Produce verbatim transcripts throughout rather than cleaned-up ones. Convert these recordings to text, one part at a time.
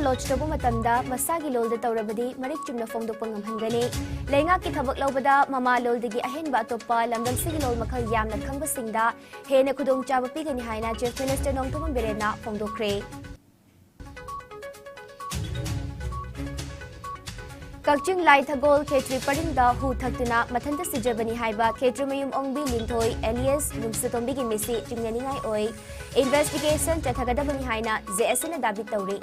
Launch ꯇꯧꯕ ꯃꯇꯝꯗ ꯃꯁꯥꯒꯤ ꯂꯣꯜꯗ ꯇꯧꯔꯕꯗꯤ ꯃꯔꯤꯛ ꯆꯨꯝꯅ ꯐꯣꯡꯗꯣꯛꯄ ꯉꯝꯍꯟꯒꯅꯤ꯫ ꯂꯩꯉꯥꯛꯀꯤ ꯊꯕꯛ ꯂꯧꯕꯗ ꯃꯃꯥ ꯂꯣꯜꯗꯒꯤ ꯑꯍꯦꯟꯕ ꯑꯇꯣꯞꯄ ꯂꯝꯗꯝꯁꯤꯒꯤ ꯂꯣꯜ ꯃꯈꯜ ꯌꯥꯝꯅ ꯈꯪꯕꯁꯤꯡꯗ ꯍꯦꯟꯅ ꯈꯨꯗꯣꯡꯆꯥꯕ ꯄꯤꯒꯅꯤ ꯍꯥꯏꯅ Chief Minister ꯅꯣꯡꯊꯣꯝꯕꯝ ꯕꯤꯔꯦꯟꯅ ꯐꯣꯡꯗꯣꯛꯈ꯭ꯔꯦ꯫ ꯀꯛꯆꯤꯡ ꯂꯥꯏꯊꯒꯣꯜ ꯈꯦꯇ꯭ꯔꯤ ꯄꯔꯤꯡꯗ ꯍꯨ ꯊꯛꯇꯨꯅ ꯃꯊꯟꯇ ꯁꯤꯖꯕꯅꯤ ꯍꯥꯏꯕ ꯈꯦꯇ꯭ꯔꯤꯃꯌꯨꯝ ꯑꯣꯡꯕꯤ ꯂꯤꯟꯊꯣꯏ alias ꯅꯨꯡꯁꯤꯇꯣꯝꯕꯤꯒꯤ ꯃꯤꯠꯁꯤ ꯆꯤꯡꯅꯅꯤꯡꯉꯥꯏ ꯑꯣꯏ꯫ Investigation ꯆꯠꯊꯒꯗꯕꯅꯤ ꯍꯥꯏꯅ JACꯅ ꯗꯥꯕꯤ ꯇꯧꯔꯤ꯫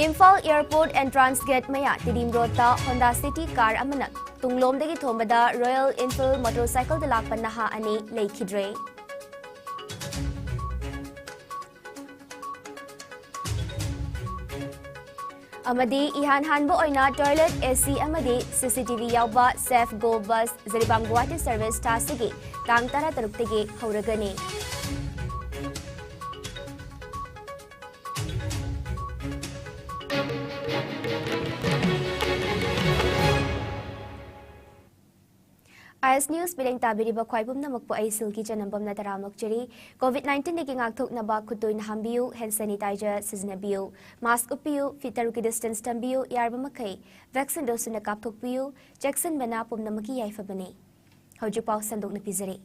ꯏꯝꯐꯥꯜ Airport Entrance Gate ꯃꯌꯥ ꯇꯤꯗꯤꯝ ꯔꯣꯗꯇ Honda City car ꯑꯃꯅ ꯇꯨꯡꯂꯣꯝꯗꯒꯤ ꯊꯣꯝꯕꯗ Royal Enfield motorcycleꯗ ꯂꯥꯛꯄ ꯅꯍꯥ ꯑꯅꯤ ꯂꯩꯈꯤꯗ꯭ꯔꯦ꯫ ꯑꯃꯗꯤ ꯏꯍꯥꯟ ꯍꯥꯟꯕ ꯑꯣꯏꯅ toilet, AC ꯑꯃꯗꯤ CCTV ꯌꯥꯎꯕ Safe Go bus Jiribam Guwahati service ꯊꯥꯁꯤꯒꯤ ꯇꯥꯡ ꯇꯔꯥꯇꯔꯨꯛꯇꯒꯤ ꯍꯧꯔꯒꯅꯤ꯫ IS News ꯃꯤꯠꯌꯦꯡ ꯇꯥꯕꯤꯔꯤꯕ ꯈ꯭ꯋꯥꯏ ꯄꯨꯝꯅꯃꯛꯄꯨ ꯑꯩ ꯁꯤꯜꯀꯤ ꯆꯅꯝꯕꯝꯅ ꯇꯔꯥꯝꯅ ꯑꯣꯛꯆꯔꯤ꯫ COVID nineteenꯗꯒꯤ ꯉꯥꯛꯊꯣꯛꯅꯕ ꯈꯨꯠ ꯇꯣꯏꯅ ꯍꯥꯝꯕꯤꯌꯨ, hand sanitizer ꯁꯤꯖꯤꯟꯅꯕꯤꯌꯨ, mask ꯎꯞꯄꯤꯌꯨ, feet ꯇꯔꯨꯛꯀꯤ distance ꯊꯝꯕꯤꯌꯨ, ꯌꯥꯔꯕ ꯃꯈꯩ vaccine dose ꯁꯨꯅ ꯀꯥꯞꯊꯣꯛꯄꯤꯌꯨ꯫ ꯆꯦꯛꯁꯤꯟꯕꯅ ꯄꯨꯝꯅꯃꯛꯀꯤ ꯌꯥꯏꯐꯕꯅꯤ꯫ ꯍꯧꯖꯤꯛ ꯄꯥꯎ ꯁꯟꯗꯣꯛꯅ ꯄꯤꯖꯔꯤ꯫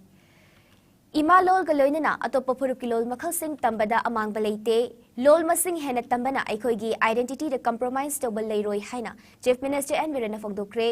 ꯏꯃꯥ ꯂꯣꯜꯒ ꯂꯣꯏꯅꯅ ꯑꯇꯣꯞꯄ ꯐꯨꯔꯨꯞꯀꯤ ꯂꯣꯜ ꯃꯈꯜꯁꯤꯡ ꯇꯝꯕꯗ ꯑꯃꯥꯡꯕ ꯂꯩꯇꯦ꯫ ꯂꯣꯜ ꯃꯁꯤꯡ ꯍꯦꯟꯅ ꯇꯝꯕꯅ ꯑꯩꯈꯣꯏꯒꯤ identityꯗ compromise ꯇꯧꯕ ꯂꯩꯔꯣꯏ ꯍꯥꯏꯅ Chief Minister N ꯕꯤꯔꯦꯟꯅ ꯐꯣꯡꯗꯣꯛꯈ꯭ꯔꯦ꯫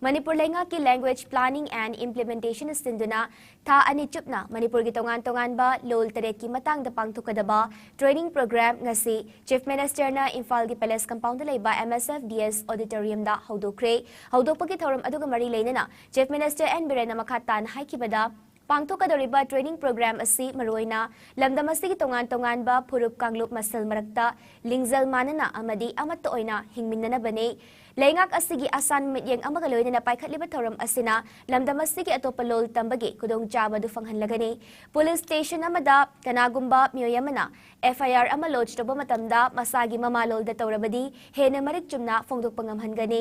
ꯃꯅꯤꯄꯨꯔ ꯂꯩꯉꯥꯛꯀꯤ language planning and implementation ꯁꯤꯟꯗꯨꯅ ꯊꯥ ꯑꯅꯤ ꯆꯨꯞꯅ ꯃꯅꯤꯄꯨꯔꯒꯤ ꯇꯣꯉꯥꯟ ꯇꯣꯉꯥꯟꯕ ꯂꯣꯜ ꯇꯔꯦꯠꯀꯤ ꯃꯇꯥꯡꯗ ꯄꯥꯡꯊꯣꯛꯀꯗꯕ training program ꯉꯁꯤ Chief Ministerꯅ ꯏꯝꯐꯥꯜꯒꯤ Palace Compoundꯗ ꯂꯩꯕ MSFDS Auditoriumꯗ ꯍꯧꯗꯣꯛꯈ꯭ꯔꯦ꯫ ꯍꯧꯗꯣꯛꯄꯒꯤ ꯊꯧꯔꯝ ꯑꯗꯨꯒ ꯃꯔꯤ ꯂꯩꯅꯅ Chief Minister N ꯕꯤꯔꯦꯟꯅ ꯃꯈꯥ ꯇꯥꯅ ꯍꯥꯏꯈꯤꯕꯗ, ꯄꯥꯡꯊꯣꯛꯀꯗꯧꯔꯤꯕ training program ꯑꯁꯤ ꯃꯔꯨꯑꯣꯏꯅ ꯂꯝꯗꯝ ꯑꯁꯤꯒꯤ ꯇꯣꯉꯥꯟ ꯇꯣꯉꯥꯟꯕ ꯐꯨꯔꯨꯞ ꯀꯥꯡꯂꯨꯞ ꯃꯁꯦꯜ ꯃꯔꯛꯇ ꯂꯤꯡꯖꯦꯜ ꯃꯥꯟꯅꯅ ꯑꯃꯗꯤ ꯑꯃꯠꯇ ꯑꯣꯏꯅ ꯍꯤꯡꯃꯤꯟꯅꯅꯕꯅꯤ꯫ ꯂꯩꯉꯥꯛ ꯑꯁꯤꯒꯤ ꯑꯁꯥꯟ ꯃꯤꯠꯌꯦꯡ ꯑꯃꯒ ꯂꯣꯏꯅꯅ ꯄꯥꯏꯈꯠꯂꯤꯕ ꯊꯧꯔꯝ ꯑꯁꯤꯅ ꯂꯝꯗꯝ ꯑꯁꯤꯒꯤ ꯑꯇꯣꯞꯄ ꯂꯣꯜ ꯇꯝꯕꯒꯤ ꯈꯨꯗꯣꯡꯆꯥꯕ ꯑꯗꯨ ꯐꯪꯍꯜꯂꯒꯅꯤ꯫ ꯄꯨꯂꯤꯁ ꯁ꯭ꯇꯦꯁꯟ ꯑꯃꯗ ꯀꯅꯥꯒꯨꯝꯕ ꯃꯤꯑꯣꯏ ꯑꯃꯅ FIR ꯑꯃ ꯂꯣꯗꯖ ꯇꯧꯕ ꯃꯇꯝꯗ ꯃꯁꯥꯒꯤ ꯃꯃꯥꯂꯣꯜꯗ ꯇꯧꯔꯕꯗꯤ ꯍꯦꯟꯅ ꯃꯔꯤꯛ ꯆꯨꯝꯅ ꯐꯣꯡꯗꯣꯛꯄ ꯉꯝꯍꯟꯒꯅꯤ꯫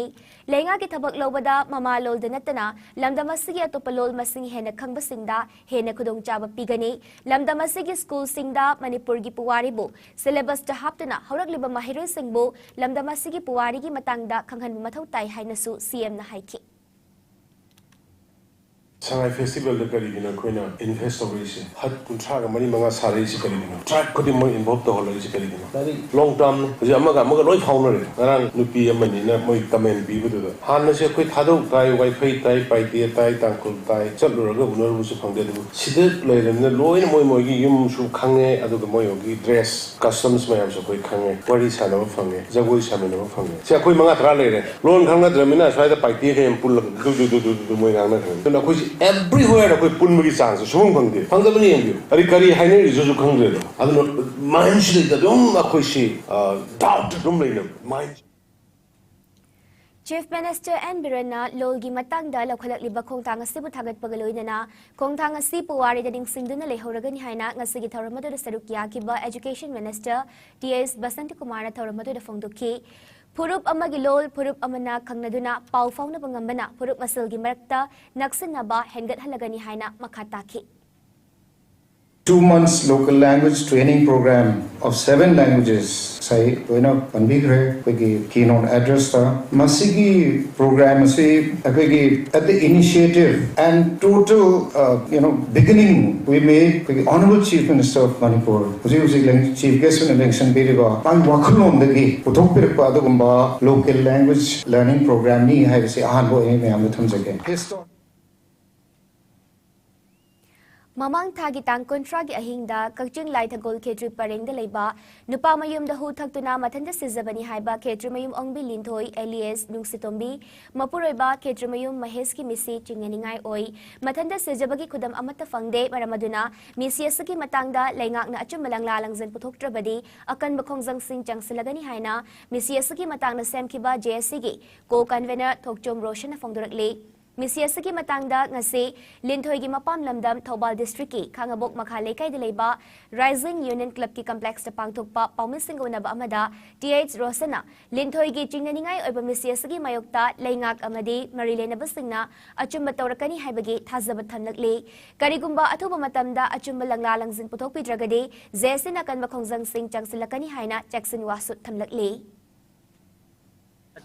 ꯂꯩꯉꯥꯛꯀꯤ ꯊꯕꯛ ꯂꯧꯕꯗ ꯃꯃꯥꯂꯣꯜꯗ ꯅꯠꯇꯅ ꯂꯝꯗꯝ ꯑꯁꯤꯒꯤ ꯑꯇꯣꯞꯄ ꯂꯣꯜ ꯃꯁꯤꯡ ꯍꯦꯟꯅ ꯈꯪꯕꯁꯤꯡꯗ ꯍꯦꯟꯅ ꯈꯨꯗꯣꯡꯆꯥꯕ ꯄꯤꯒꯅꯤ꯫ ꯂꯝꯗꯝ ꯑꯁꯤꯒꯤ ꯁ꯭ꯀꯨꯜꯁꯤꯡꯗ ꯃꯅꯤꯄꯨꯔꯒꯤ ꯄꯨꯋꯥꯔꯤꯕꯨ ꯁꯤꯂꯦꯕꯁꯇ ꯍꯥꯞꯇꯨꯅ ꯍꯧꯔꯛꯂꯤꯕ ꯃꯍꯩꯔꯣꯏꯁꯤꯡꯕꯨ ꯂꯝꯗꯝ ꯑꯁꯤꯒꯤ ꯄꯨꯋꯥꯔꯤꯒꯤ ꯃꯇꯥꯡꯗ ꯈꯪꯍꯟꯕ ꯃꯊꯧ ꯇꯥꯏ ꯍꯥꯏꯅꯁꯨ CMꯅ ꯍꯥꯏꯈꯤ꯫ ꯁꯉꯥꯏ ꯐꯦꯁꯇꯤꯚꯦꯜꯗ ꯀꯔꯤꯒꯤꯅꯣ ꯑꯩꯈꯣꯏꯅ ꯏꯟꯚꯦꯁ ꯇꯧꯔꯛꯏꯁꯦ? ꯍꯠ ꯀꯨꯟꯊ꯭ꯔꯥꯒ ꯃꯔꯤ ꯃꯉꯥ ꯁꯥꯔꯛꯏꯁꯦ ꯀꯔꯤꯒꯤꯅꯣ? ꯇ꯭ꯔꯥꯏꯕ ꯈꯨꯗꯤꯡꯃꯛ ꯏꯟꯚꯣꯜꯕ ꯇꯧꯍꯜꯂꯛꯏꯁꯦ ꯀꯔꯤꯒꯤꯅꯣ? ꯂꯣꯡ ꯇꯥꯔꯝꯅꯤ꯫ ꯍꯧꯖꯤꯛ ꯑꯃꯒ ꯑꯃꯒ ꯂꯣꯏ ꯐꯥꯎꯅꯔꯦ꯫ ꯉꯔꯥꯡ ꯅꯨꯄꯤ ꯑꯃꯅꯤꯅ ꯃꯣꯏ ꯀꯃꯦꯟ ꯄꯤꯕꯗꯨꯗ, ꯍꯥꯟꯅꯁꯦ ꯑꯩꯈꯣꯏ ꯊꯥꯗꯧ ꯇꯥꯏ, ꯋꯥꯏꯐꯩ ꯇꯥꯏ, ꯄꯥꯏꯇꯦ ꯇꯥꯏ, ꯇꯥꯡꯈꯨꯜ ꯇꯥꯏ, ꯆꯠꯂꯨꯔꯒ ꯎꯅꯔꯨꯕꯁꯨ ꯐꯪꯗꯦ꯫ ꯑꯗꯨꯕꯨ ꯁꯤꯗ ꯂꯩꯔꯕꯅꯤꯅ ꯂꯣꯏꯅ ꯃꯣꯏ ꯃꯣꯏꯒꯤ ꯌꯨꯝꯁꯨ ꯈꯪꯉꯦ, ꯑꯗꯨꯒ ꯃꯣꯏ ꯃꯣꯏꯒꯤ ꯗ꯭ꯔꯦꯁ, ꯀꯁꯇꯝꯁ ꯃꯌꯥꯝꯁꯨ ꯑꯩꯈꯣꯏ ꯈꯪꯉꯦ, ꯋꯥꯔꯤ ꯁꯥꯟꯅꯕ ꯐꯪꯉꯦ, ꯖꯒꯣꯏ ꯁꯥꯃꯤꯟꯅꯕ ꯐꯪꯉꯦ꯫ ꯁꯤ ꯑꯩꯈꯣꯏ ꯃꯉꯥ ꯇꯔꯥ ꯂꯩꯔꯦ꯫ ꯂꯣꯟ ꯈꯪꯅꯗ꯭ꯔꯕꯅꯤꯅ ꯁ꯭ꯋꯥꯏꯗ ꯄꯥꯏꯇꯦ ꯀꯌꯥꯝ ꯄꯨꯜꯂꯒ ꯗꯨ ꯗꯨ ꯗꯨ ꯗꯨ ꯗꯨ ꯃꯣꯏ ꯉꯥꯡꯅꯈ꯭ꯔꯅꯤ꯫ ꯑꯗꯨꯅ ꯑꯩꯈꯣꯏꯁꯤ everywhere ꯑꯩꯈꯣꯏ ꯄꯨꯟꯕꯒꯤ ꯆꯥꯟꯁꯁꯦ ꯁꯨꯐꯪ ꯐꯪꯗꯦ꯫ ꯐꯪꯗꯕꯅꯤ ꯌꯦꯡꯕꯤꯌꯨ꯫ ꯀꯔꯤ ꯀꯔꯤ ꯍꯥꯏꯅꯔꯤꯁꯤꯁꯨ ꯈꯪꯗ꯭ꯔꯦꯗꯣ꯫ ꯑꯗꯨꯅ ꯃꯥꯏꯟꯁꯤꯗꯩꯗ ꯑꯗꯨꯝ ꯑꯩꯈꯣꯏꯁꯤ, ꯑ, ꯗꯥꯎꯠ ꯑꯗꯨꯝ ꯂꯩꯅꯕ꯫ ꯃꯥꯏꯟ Chief Minister N. ꯕꯤꯔꯦꯟꯅ ꯂꯣꯜꯒꯤ ꯃꯇꯥꯡꯗ ꯂꯧꯈꯠꯂꯛꯂꯤꯕ ꯈꯣꯡꯊꯥꯡ ꯑꯁꯤꯕꯨ ꯊꯥꯒꯠꯄꯒ ꯂꯣꯏꯅꯅ ꯈꯣꯡꯊꯥꯡ ꯑꯁꯤ ꯄꯨꯋꯥꯔꯤꯗ ꯅꯤꯡꯁꯤꯡꯗꯨꯅ ꯂꯩꯍꯧꯔꯒꯅꯤ ꯍꯥꯏꯅ ꯉꯁꯤꯒꯤ ꯊꯧꯔꯝ ꯑꯗꯨꯗ ꯁꯔꯨꯛ ꯌꯥꯈꯤꯕ Education Minister T S ꯕꯁꯟꯇꯀꯨꯃꯥꯔꯅ ꯊꯧꯔꯝ ꯑꯗꯨꯗ ꯐꯣꯡꯗꯣꯛꯈꯤ꯫ ꯐꯨꯔꯨꯞ ꯑꯃꯒꯤ ꯂꯣꯜ ꯐꯨꯔꯨꯞ ꯑꯃꯅ ꯈꯪꯅꯗꯨꯅ ꯄꯥꯎ ꯐꯥꯎꯅꯕ ꯉꯝꯕꯅ ꯐꯨꯔꯨꯞ ꯃꯁꯦꯜꯒꯤ ꯃꯔꯛꯇ ꯅꯛꯁꯤꯟꯅꯕ ꯍꯦꯟꯒꯠꯍꯜꯂꯒꯅꯤ ꯍꯥꯏꯅ ꯃꯈꯥ ꯇꯥꯈꯤ꯫ Two months local language training program of seven languages ꯉꯁꯥꯏ ꯂꯣꯏꯅ ꯄꯟꯕꯤꯈ꯭ꯔꯦ ꯑꯩꯈꯣꯏꯒꯤ keynote addressꯇ꯫ ꯃꯁꯤꯒꯤ program ꯑꯁꯤ ꯑꯩꯈꯣꯏꯒꯤ at the initiative and total, uh, you know, beginning we made ꯑꯩꯈꯣꯏꯒꯤ Honourable Chief Minister of Manipur, ꯍꯧꯖꯤꯛ ꯍꯧꯖꯤꯛ ꯂꯦꯡ-, Chief Guest ꯑꯣꯏꯅ ꯂꯦꯡꯁꯤꯟꯕꯤꯔꯤꯕ, ꯃꯥꯒꯤ ꯋꯥꯈꯜꯂꯣꯟꯗꯒꯤ ꯄꯨꯊꯣꯛꯄꯤꯔꯛꯄ ꯑꯗꯨꯒꯨꯝꯕ local language learning programꯅꯤ ꯍꯥꯏꯕꯁꯤ ꯑꯍꯥꯟꯕ ꯑꯣꯏꯅ ꯃꯌꯥꯝꯗ ꯊꯝꯖꯒꯦ꯫ History ꯃꯃꯥꯡ ꯊꯥꯒꯤ ꯇꯥꯡ ꯀꯨꯟꯊ꯭ꯔꯥꯒꯤ ꯑꯍꯤꯡꯗ ꯀꯛꯆꯤꯡ ꯂꯥꯏꯊꯒꯣꯜ ꯈꯦꯇ꯭ꯔꯤ ꯄꯔꯦꯡꯗ ꯂꯩꯕ ꯅꯨꯄꯥ ꯃꯌꯨꯝꯗ ꯍꯨ ꯊꯛꯇꯨꯅ ꯃꯊꯟꯇ ꯁꯤꯖꯕꯅꯤ ꯍꯥꯏꯕ ꯈꯦꯇ꯭ꯔꯤꯃꯌꯨꯝ ꯑꯣꯡꯕꯤ ꯂꯤꯟꯊꯣꯏ alias ꯅꯨꯡꯁꯤꯇꯣꯝꯕꯤ ꯃꯄꯨꯔꯣꯏꯕ ꯈꯦꯇ꯭ꯔꯤꯃꯌꯨꯝ ꯃꯍꯦꯁꯀꯤ ꯃꯤꯁꯤ ꯆꯤꯡꯅꯅꯤꯡꯉꯥꯏ ꯑꯣꯏ꯫ ꯃꯊꯟꯇ ꯁꯤꯖꯕꯒꯤ ꯈꯨꯗꯝ ꯑꯃꯠꯇ ꯐꯪꯗꯦ꯫ ꯃꯔꯝ ꯑꯗꯨꯅ ꯃꯤꯁꯤ ꯑꯁꯤꯒꯤ ꯃꯇꯥꯡꯗ ꯂꯩꯉꯥꯛꯅ ꯑꯆꯨꯝꯕ ꯂꯪꯂꯥ ꯂꯪꯖꯟ ꯄꯨꯊꯣꯛꯇ꯭ꯔꯕꯗꯤ ꯑꯀꯟꯕ ꯈꯣꯡꯖꯪꯁꯤꯡ ꯆꯪꯁꯤꯜꯂꯒꯅꯤ ꯍꯥꯏꯅ ꯃꯤꯁꯤ ꯑꯁꯤꯒꯤ ꯃꯇꯥꯡꯗ ꯁꯦꯝꯈꯤꯕ JACꯒꯤ co-convener ꯊꯣꯛꯆꯣꯝ ꯔꯣꯁꯟꯅ ꯐꯣꯡꯗꯣꯔꯛꯂꯤ꯫ ꯃꯤꯁꯤ ꯑꯁꯤꯒꯤ ꯃꯇꯥꯡꯗ ꯉꯁꯤ ꯂꯤꯟꯊꯣꯏꯒꯤ ꯃꯄꯥꯝ ꯂꯝꯗꯝ ꯊꯧꯕꯥꯜ districtꯀꯤ ꯈꯥꯉꯕꯣꯛ ꯃꯈꯥ ꯂꯩꯀꯥꯏꯗ ꯂꯩꯕ Rising Union Clubꯀꯤ complexꯇ ꯄꯥꯡꯊꯣꯛꯄ ꯄꯥꯎꯃꯤꯁꯤꯡꯒ ꯎꯅꯕ ꯑꯃꯗ th ꯔꯣꯁꯟꯅ ꯂꯤꯟꯊꯣꯏꯒꯤ ꯆꯤꯡꯅꯅꯤꯡꯉꯥꯏ ꯑꯣꯏꯕ ꯃꯤꯁꯤ ꯑꯁꯤꯒꯤ ꯃꯥꯌꯣꯛꯇ ꯂꯩꯉꯥꯛ ꯑꯃꯗꯤ ꯃꯔꯤ ꯂꯩꯅꯕꯁꯤꯡꯅ ꯑꯆꯨꯝꯕ ꯇꯧꯔꯛꯀꯅꯤ ꯍꯥꯏꯕꯒꯤ ꯊꯥꯖꯕ ꯊꯝꯂꯛꯂꯤ꯫ ꯀꯔꯤꯒꯨꯝꯕ ꯑꯊꯨꯕ ꯃꯇꯝꯗ ꯑꯆꯨꯝꯕ ꯂꯪꯂꯥ ꯂꯪꯖꯤꯟ ꯄꯨꯊꯣꯛꯄꯤꯗ꯭ꯔꯒꯗꯤ JACꯅ ꯑꯀꯟꯕ ꯈꯣꯡꯖꯪꯁꯤꯡ ꯆꯪꯁꯤꯜꯂꯛꯀꯅꯤ ꯍꯥꯏꯅ ꯆꯦꯛꯁꯤꯟ ꯋꯥꯁꯨ ꯊꯝꯂꯛꯂꯤ꯫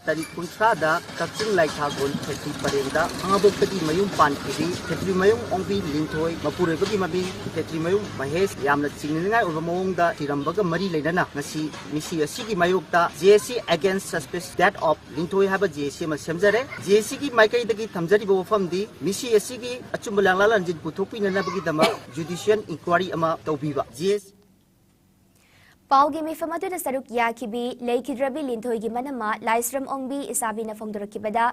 ꯇꯥꯔꯤꯛ ꯀꯨꯟꯊ꯭ꯔꯥꯗ ꯀꯛꯆꯤꯡ ꯂꯥꯏꯊꯥꯒꯣꯜ ꯈꯦꯇ꯭ꯔꯤ ꯄꯔꯦꯡꯗ ꯈꯥꯉꯕꯣꯛꯇꯒꯤ ꯃꯌꯨꯝ ꯄꯥꯟꯈꯤꯕꯤ ꯈꯦꯇ꯭ꯔꯤꯃꯌꯨꯝ ꯑꯣꯡꯕꯤ ꯂꯤꯟꯊꯣꯏ ꯃꯄꯨꯔꯣꯏꯕꯒꯤ ꯃꯃꯤꯡ ꯈꯦꯇ꯭ꯔꯤꯃꯌꯨꯝ ꯃꯍꯦꯁ ꯌꯥꯝꯅ ꯆꯤꯡꯅꯅꯤꯡꯉꯥꯏ ꯑꯣꯏꯕ ꯃꯑꯣꯡꯗ ꯊꯤꯔꯝꯕꯒ ꯃꯔꯤ ꯂꯩꯅꯅ ꯉꯁꯤ ꯃꯤꯁꯤ ꯑꯁꯤꯒꯤ ꯃꯥꯌꯣꯛꯇ JAC Against Suspicious Death of ꯂꯤꯟꯊꯣꯏ ꯍꯥꯏꯕ JAC ꯑꯃ ꯁꯦꯝꯖꯔꯦ꯫ JACꯒꯤ ꯃꯥꯏꯀꯩꯗꯒꯤ ꯊꯝꯖꯔꯤꯕ ꯋꯥꯐꯝꯗꯤ ꯃꯤꯁꯤ ꯑꯁꯤꯒꯤ ꯑꯆꯨꯝꯕ ꯂꯪꯂꯥ ꯂꯪꯖꯤꯟ ꯄꯨꯊꯣꯛꯄꯤꯅꯅꯕꯒꯤꯗꯃꯛ judicial inquiry ꯑꯃ ꯇꯧꯕꯤꯕ꯫ JAC ꯄꯥꯎꯒꯤ ꯃꯤꯐꯝ ꯑꯗꯨꯗ ꯁꯔꯨꯛ ꯌꯥꯈꯤꯕꯤ ꯂꯩꯈꯤꯗ꯭ꯔꯕꯤ ꯂꯤꯟꯊꯣꯏꯒꯤ ꯃꯅꯝꯃ ꯂꯥꯏꯁ꯭ꯔꯝ ꯑꯣꯡꯕꯤ ꯏꯁꯥꯕꯤꯅ ꯐꯣꯡꯗꯣꯔꯛꯈꯤꯕꯗ,